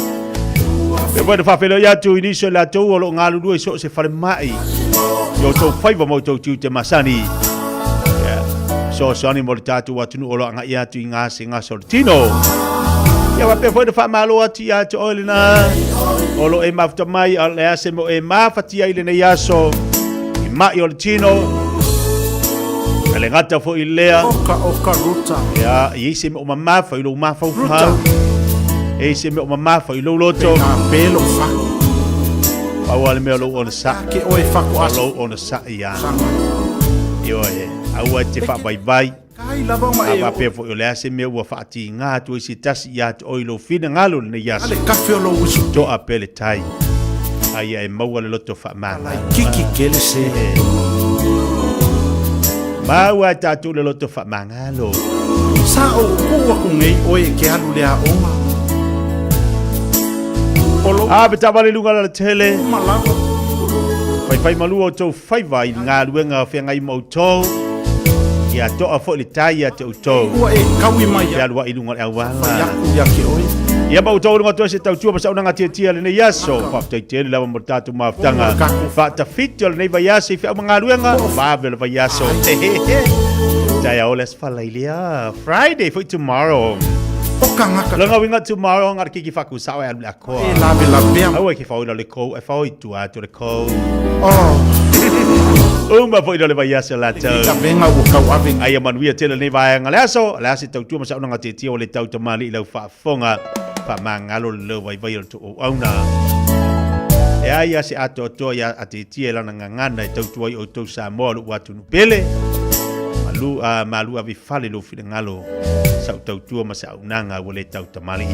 Pe wena whawhelo i atu i niso le atu o lo ngā lulua i so se whalemai. I o tou whaiva mo tou tiu te masani. So so ani mo le tātou atunu o lo anga i atu i ngā se ngā so le tino. Ia wapea foi na whaamalo atu i atu oe lena. O lo e mafuta mai a le ase mo e mafatia i lenei aso. I mai o le tino. A le gata foi i lea. Oka, oka, ruta. Ia, i se mo mamafa i lou mafaufau. E se mo mamafa i lou loto. Pena pelo faku. Pau a le mea lou ona sa. Ke oe faku aso. Lou ona sa ia. Ioe, aua te whaavaivai. Kai lava ona A e wapea foi o le ase mea ua whaatinga atu i se tasi i atu oi lou finangalo lenei aso. Ale kafe o lou usu. Toa pele tai. Aia e maua le loto whaamana. Kiki kele se. Maua e tatou le loto faamagalo. Sa ou kuu aku nei oe e ke alu le aoga. O lou. A pe taavale i luga o le alatele. Uma lava. Faifai malu outou faiva i galuega o feagai ma outou. Ia toa foi le tai ia te outou. Ua e kaui mai. Fealuai i luga o le auala. Fai aku ia te oe. Ia ma outou luga toe se tautua ma saunoaga tiatia lenei aso. Faafetai tele lava mo le tatou mafutaga. Faatafiti o lenei vaiaso i feau ma galuega. Vave o le vaiaso. Taeao le aso Falailea. Friday foi tomorrow. O kangaka. Lona uiga tomorrow ngā kiki whaku sao e alu le akoa. E lawe lavea. Aua ke whaoila le kou, e whao i tua atu le kou. Oh. Uma foi le vaiaso latou. Ka venga ua kau ave. Aia manuia tele lenei vaega le aso, le aso tautua ma saunoaga tietia o le tau tamalii i lau faafofoga. Faamagalo le leo vaivai o le tou auauna. E ai a se atoatoa ia a tietia i lana gagana e tautua ai outou Samoa o lou atunuu pele. Malu, a, malu ave i fale lou finagalo, sau tautua ma se auaunaga ua le tau tamalii.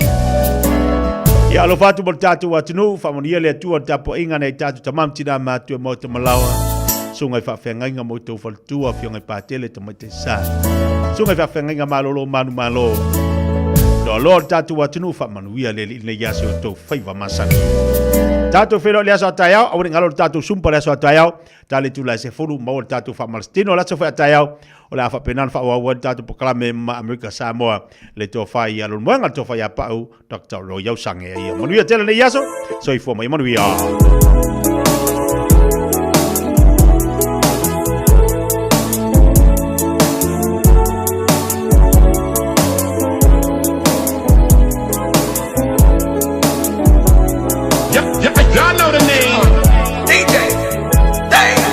Ia alofa atu mo le tatou atunuu, faamanuia le Atua i le tapuaiga a nai tatou tama ma tina matutua e maota malaoa, susuga i faafeagaiga ma outou faletua, afioga i Patele, Tamaitai Sa. Susuga i faafeagaiga malolo manumalo. Loaloa le tatou atunuu, faamanuia le Alii i lenei aso i outou faiva masani. Tatou feiloai i le aso a taeao, aua ne i galo le tatou sumpa i le aso a taeao, ta le itula e 10, maua le tatou faamalositino i le aso foi a taeao, o le a faapena ona faaauau ai le tatou polokalame ma Amerika Samoa, le tofa ia Leulumoega, le tofa ia Pau, Dr. Roy Ausange. Ia manuia tele lenei aso, soifua ma ia manuia. Y'all know the name. DJ, Dave.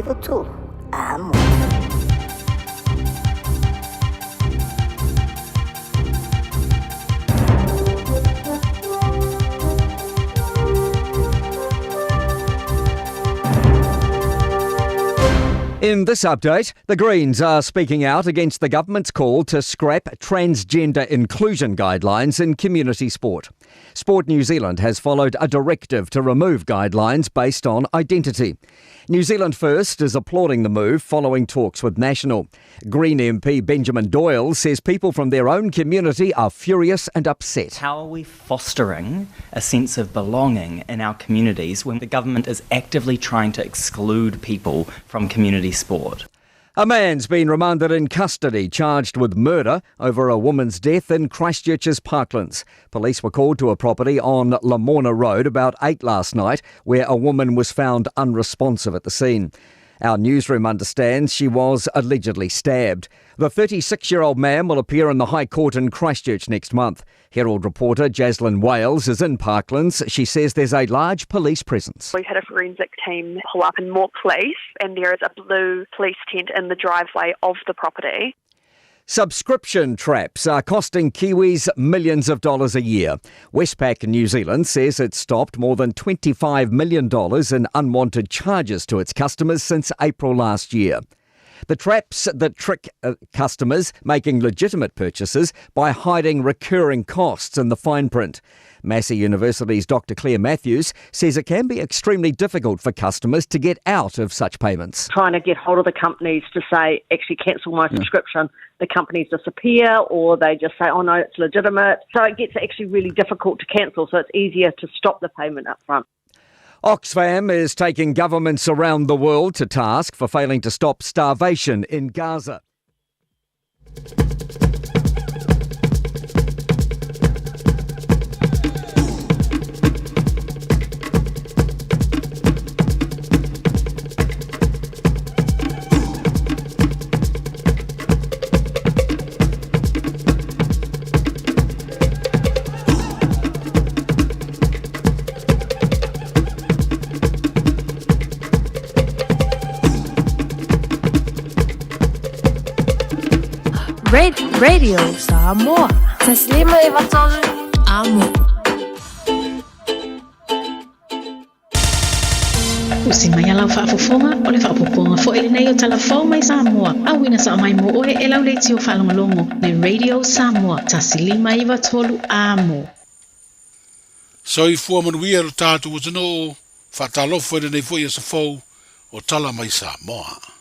93 Amo. In this update, the Greens are speaking out against the government's call to scrap transgender inclusion guidelines in community sport. Sport New Zealand has followed a directive to remove guidelines based on identity. New Zealand First is applauding the move following talks with National. Green MP Benjamin Doyle says people from their own community are furious and upset. How are we fostering a sense of belonging in our communities when the government is actively trying to exclude people from community sport? A man's been remanded in custody charged with murder over a woman's death in Christchurch's Parklands. Police were called to a property on Lamorna Road about 8 last night where a woman was found unresponsive at the scene. Our newsroom understands she was allegedly stabbed. The 36 year old man will appear in the High Court in Christchurch next month. Herald reporter Jaslyn Wales is in Parklands. She says there's a large police presence. We've had a forensic team pull up and more police, and there is a blue police tent in the driveway of the property. Subscription traps are costing Kiwis millions of dollars a year. Westpac New Zealand says it's stopped more than $25 million in unwanted charges to its customers since April last year. The traps that trick uh, customers making legitimate purchases by hiding recurring costs in the fine print. Massey University's Dr. Claire Matthews says it can be extremely difficult for customers to get out of such payments. Trying to get hold of the companies to say, actually cancel my subscription, the companies disappear or they just say, oh no, it's legitimate. So it gets actually really difficult to cancel, so it's easier to stop the payment up front. Oxfam is taking governments around the world to task for failing to stop starvation in Gaza. Radio Samoa. Taslima Ivatolu. Amo. Usi mai a lau faafofoga, o le faaopoopoga foi lenei o Tala Fou mai Samoa, auina sao mai mo oe e lau leitio faalogologo le Radio Samoa, 1 5 9 3 Amo. Soifua manuia lo tatou atunuu, faatalofa i lenei foi aso fou o Tala mai Samoa.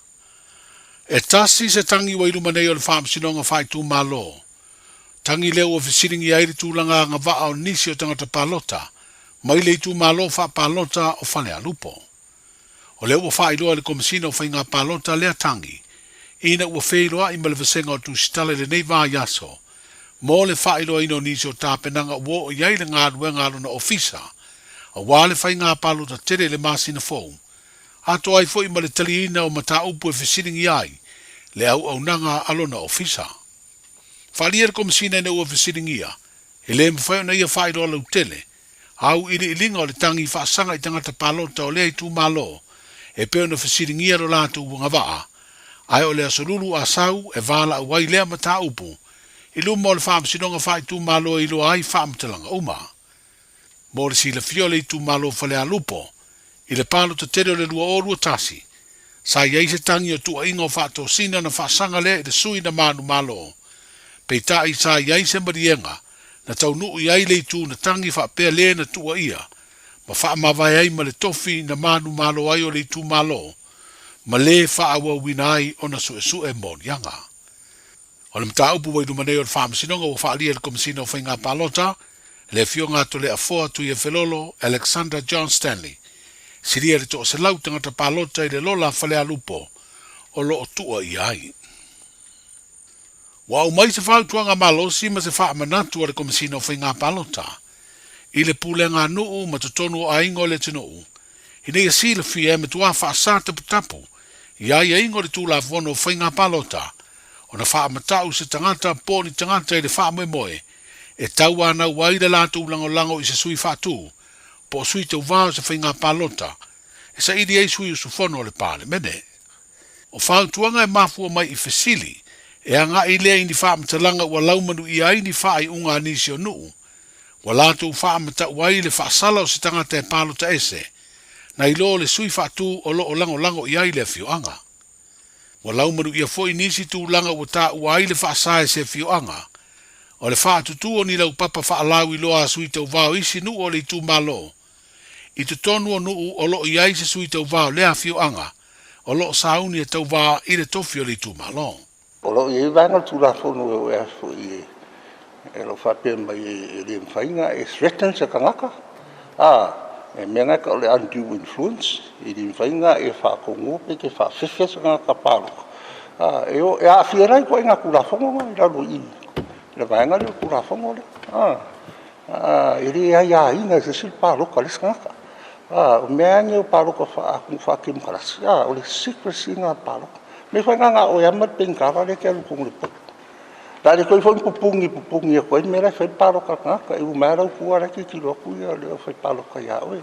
E tasi se tagi ua i luma nei o le Faamasinoga Faaitumalo, tagi lea ua fesiligia ai le tulaga agavaa o nisi o tagata palota mai le itumalo faapalota o Falealupo. O lea ua faailoa e le Komesina o Faiga Palota lea tagi, ina ua feiloai ma le Vasega o Tusitala i lenei vaiaso, mo le faailoaina o nisi o tapenaga ua oo i ai le galuega a lona ofisa, auā le faiga palota tele i le masina fou, atoa ai foi ma le taliina o mataupu e fesiligia ai le auaunaga a lona ofisa. Faaalia le Komesina ina ua fesiligia, e lē mafai ona ia faailoa lautele auiliiliga o le tagi faasaga i tagata palota o lea itumalo e pei ona fesiligia lo latou agavaa, ae o le Aso Lulu a sau e valaau ai lea mataupu i luma o le Faamasinoga Faaitumalo e iloa ai faamatalaga uma. Mo le silafia o le itumalo o Falealupo i le palota tele o le 2021, sa i ai se tagi o tuuaiga o faatosina na faasaga lea i le sui na manumalo, peitai sa i ai se maliega na taunuu i ai le itu na tagi faapea le na tuuaia ma faamavae ai ma le tofi na manumalo ai o le itumalo ma lē faaauauina ai ona suesue moliaga. O le mataupu ua i luma nei o le Faamasinoga ua faaalia e le Komesina o Faiga Palota, le Afioga a Toleafoa Tuiafelolo Alexander John Stanley, silia i le 100 tagata palota i le lola a Falealupo o lo o tuuaia ai. Ua aumai se fautuaga malosi ma se faamanatu a le Komesina o Faiga Palota i le pulega a nuu ma totonu o aiga o le atunuu ina ia silafia e matuā faasā taputapu i aiaiga o le Tulafono o Faiga Palota ona faamata'u se tagata po o ni tagata i le faamoemoe e tauanau ai le latou lagolago i se sui faatū po o sui tauvā o se faiga palota e saili ai sui usufono o le Palemene. O fautuaga e mafua mai i fesili, e agai lea i ni faamatalaga ua laumanuia ai ni faaiuga a nisi o nuu, ua latou faamatau ai le faasala o se tagata e palota ese, nai lo le sui faatu o lo o lagolago i ai le afioaga. Ua laumanuia foi nisi tulaga ua taua ai le faasa e se afioaga, o le faatutū o ni laupapa faalauiloa a sui tauva o isi nuu o le itumalo, i totonu o nuu o lo o i ai se sui tauva o lea afioaga o lo o sauni e tauva i le tofi o le itumalo. O lo o i ai vaega o le Tulafono e o foi e lo o faapea mai e le mafai ona e threaten se tagata, a, e mea na e tau o le undue influence, e le mafai ona e faatonuina pe te faafefe se tagata palota, a, e o, e aafia ai la ituaiga Tulafono na i lalo i i i le vaega lea o le Tulafono lea, a. E le aiaina e se isi le palota a le isi tagata. O mea lava nei o palota atunuu faatemokarasi, o le secrecy lena o le palota. O le mea foi lena na o oe lava ma le penitala lea e te alu i totonu o le potu. O le a le toe i ai foi ni pupuni e pupuni atu ai le mea la e fai ai le palota a le tagata. E uma lava lau tua o la e tilotilo atu le aufai palota ia oe.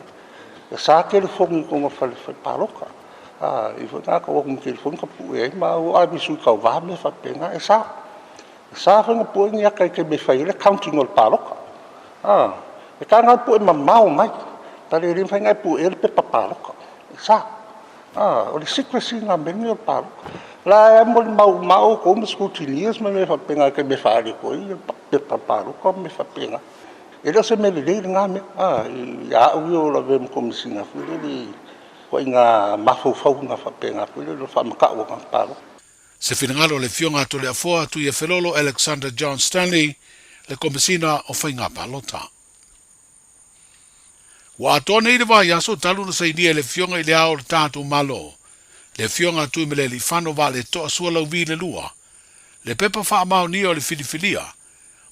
E sa telefoni i totonu o le fale palota. E i ai foi tagata e o atu ma telefoni tapue ai ma o ave i sui tauva ma mea faapena. E sa. E sa foi ona pue ni ata i taimi e fai ai le counting o le palota. A, e taga lava pue mamao mai, tale e le mafai ona e puea le pepa palota. E sa. A, o le secrecy lena o mea nei o le palota. O la e molimau uma lava outou ma scrutineers ma mea faapena i taimi e faaali atu ai pepa palota ma mea faapena. E le o se mea lelei lena mea, a, ia au ia o lo o avea ma Komesina foi lele i ituaiga mafaufauga faapena foi lele o le faamatau o tagata palota. Se finagalo o le Afioga a Toleafoa Tuiafelolo Alexander John Stanley, le Komesina o Faiga Palota. Ua atoa nei le vaiaso talu na sainia e le Afioga i le Ao o le tatou Malo, le Afioga a Tuimalealiifano Vaaletoa Sualauvi le Lua, le pepa faamaonia o le filifilia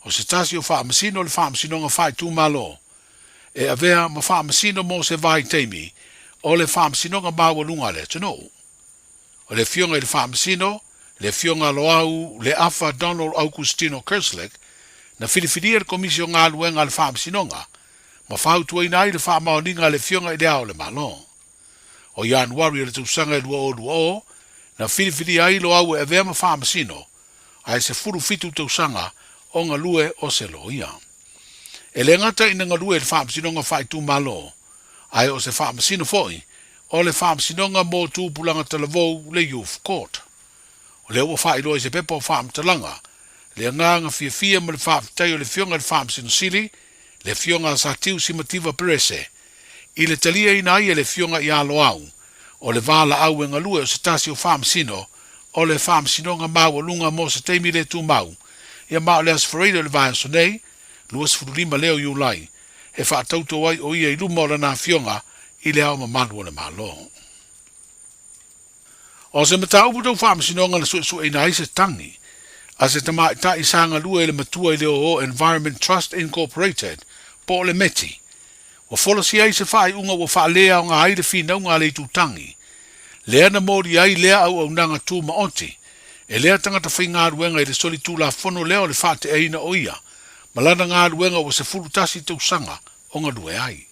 o se tasi o Faamasino o le Faamasinoga Faaitumalo e avea ma Faamasino mo se vaitaimi o le Faamasinoga Maualuga a le atunuu. O le Afioga i le Faamasino, le Afioga Loau Leafa Donald Augustino Kerslake, na filifilia e le Komisi o Galuega a le Faamasinoga, ma fautuaina ai le faamaoniga a le Afioga i Le Ao o le Malo. O Ianuari o le tausaga e 2020, na filifilia ai Loau e avea ma Faamasino, ae 17 tausaga o galue o se loia. E le gata ina galue i le Faamasinoga Faaitumalo, ae o se faamasino foi o le Faamasinoga mo Tupulaga Talavou le Youth Court. O lea ua faailoa i se pepa o faamatalaga le agaga fiafia ma le faafetai o le Afioga i le Faamasino Sili, le Afioga a Satiu Simativa Perese, i le taliaina ai e le Afioga ia Loau o le valaau e galue o se tasi o faamasino o le Faamasinoga Maualuga mo se taimi le tumau, ia ma o le Aso Faraile o le vaiaso nei, 25 lea o Iulai, e faatauto ai o ia i luma o lana afioga i Le Ao Mamalu o le Malo. O se mataupu tau faamasinoga na suesueina ai se tagi a se tamaitai sa galue i le matua i le oo Environment Trust Incorporated po o le METI, ua folasia ai se faaiuga ua faaleaoga ai le finauga a le itutagi, lea na moli ai lea auaunaga tumaoti e lea tagata faigaluega i le solitulafono lea o le faateaina o ia ma lana galuega ua 11 tausaga o galue ai.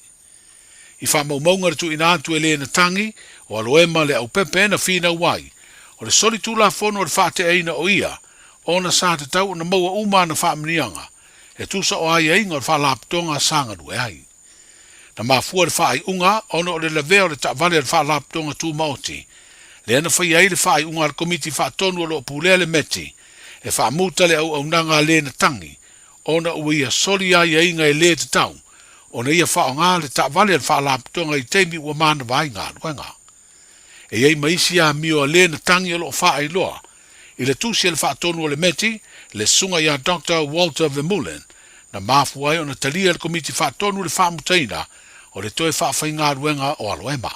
I faamaumauga le tuuina atu e le na tagi o Aloema Leaupepe na finau ai, o le solitulafono o le faateaina o ia ona sa tatau ona maua uma ana faamanuiaga e tusa o aiaiga o le Faalapotopotoga sa galue ai. Na mafua le faaiuga ona o le lavea o le taavale a le Faalapotopotoga Tumaoti, lea na faia ai le faaiuga a le Komiti Faatonu o lo o pulea le METI e faamuta le auaunaga a le na tagi ona ua ia soli aiaiga e le tatau ona ia faaaoga le taavale a le Faalapotopotoga i taimi ua manava ai galuega. E i ai ma isi amio a le na tagi o lo o faailoa i le tusi a le Faatonu o le METI, le Susuga ia Doctor Walter Vermeulen, na mafua ai ona talia e le Komiti Faatonu le faamutaina o le toe faafaigaluega o Aloema.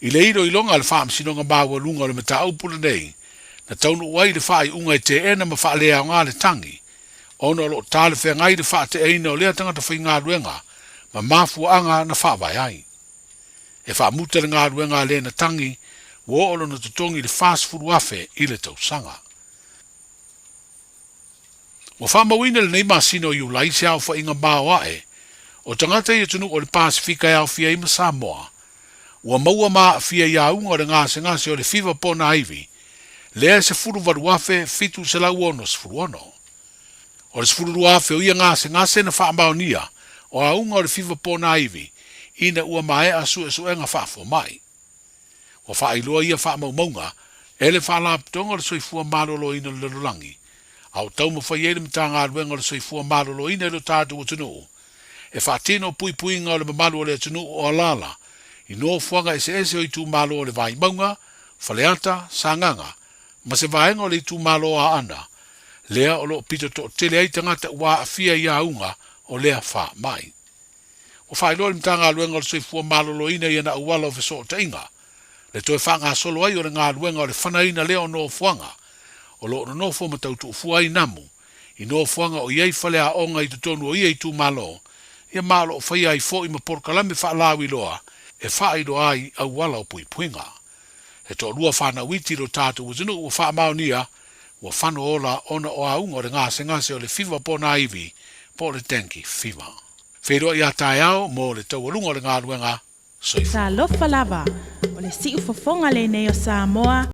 I le iloiloga a le Faamasinoga Maualuga o le mataupu lenei, na taunuu ai i le faaiuga e teena ma faaleaoga le tagi, ona o lo o talafeagai le faateaina o lea tagata faigaluega ma mafuaaga na faavae ai. E faamuta le galuega a Lena Tangi, ua oo lona totogi i le $40,000 i le tausaga. Ua faamauina lenei masina o Iulai se aofaiga maoae o tagata i atunuu o le Pasefika e aofia ai ma Samoa. Ua maua ma aafia i auga o le gasegase o le fiva ponaivi. lea e 18,766. O le 12,000 o ia gasegase na faamaonia o auga o le fiva ponaivi ina ua maea suesuega faafomai. Ua faailoa ia faamaumauga e le Faalapotopotoga o le Soifua Maloloina o le Lalolagi, a o taumafai ai le Matagaluega o le Soifua Maloloina i lo tatou atunuu e faatino puipuiga o le mamalu o le atunuu o alaala i nofoaga eseese o itumalo o le Vaimauga, Faleata, Sagaga ma se vaega o le itumalo o Aana, lea o lo o pito toatele ai tagata ua aafia i auga o lea faamai. Ua faailoa e le Matagaluega o le Soifua Maloloina i ana auala o fesootaiga le toe faagasolo ai o le galuega o le fanaina lea o nofoaga o lo o nonofo ma tautuufua ai namu i nofoaga o i ai faleaoga i totonu o ia itumalo, ia ma o lo o faia ai foi ma polokalame faalauiloa e faailoa ai auala o puipuiga. He toalua fanau iti lo tatou atunuu ua faamaonia ua fano ola ona o auga o le gasegase o le fiva ponaivi po o le dengue fever. Feiloai a taeao mo le taualuga o le galuega. Soifua. Talofa lava, o le siufofoga lenei o Samoa.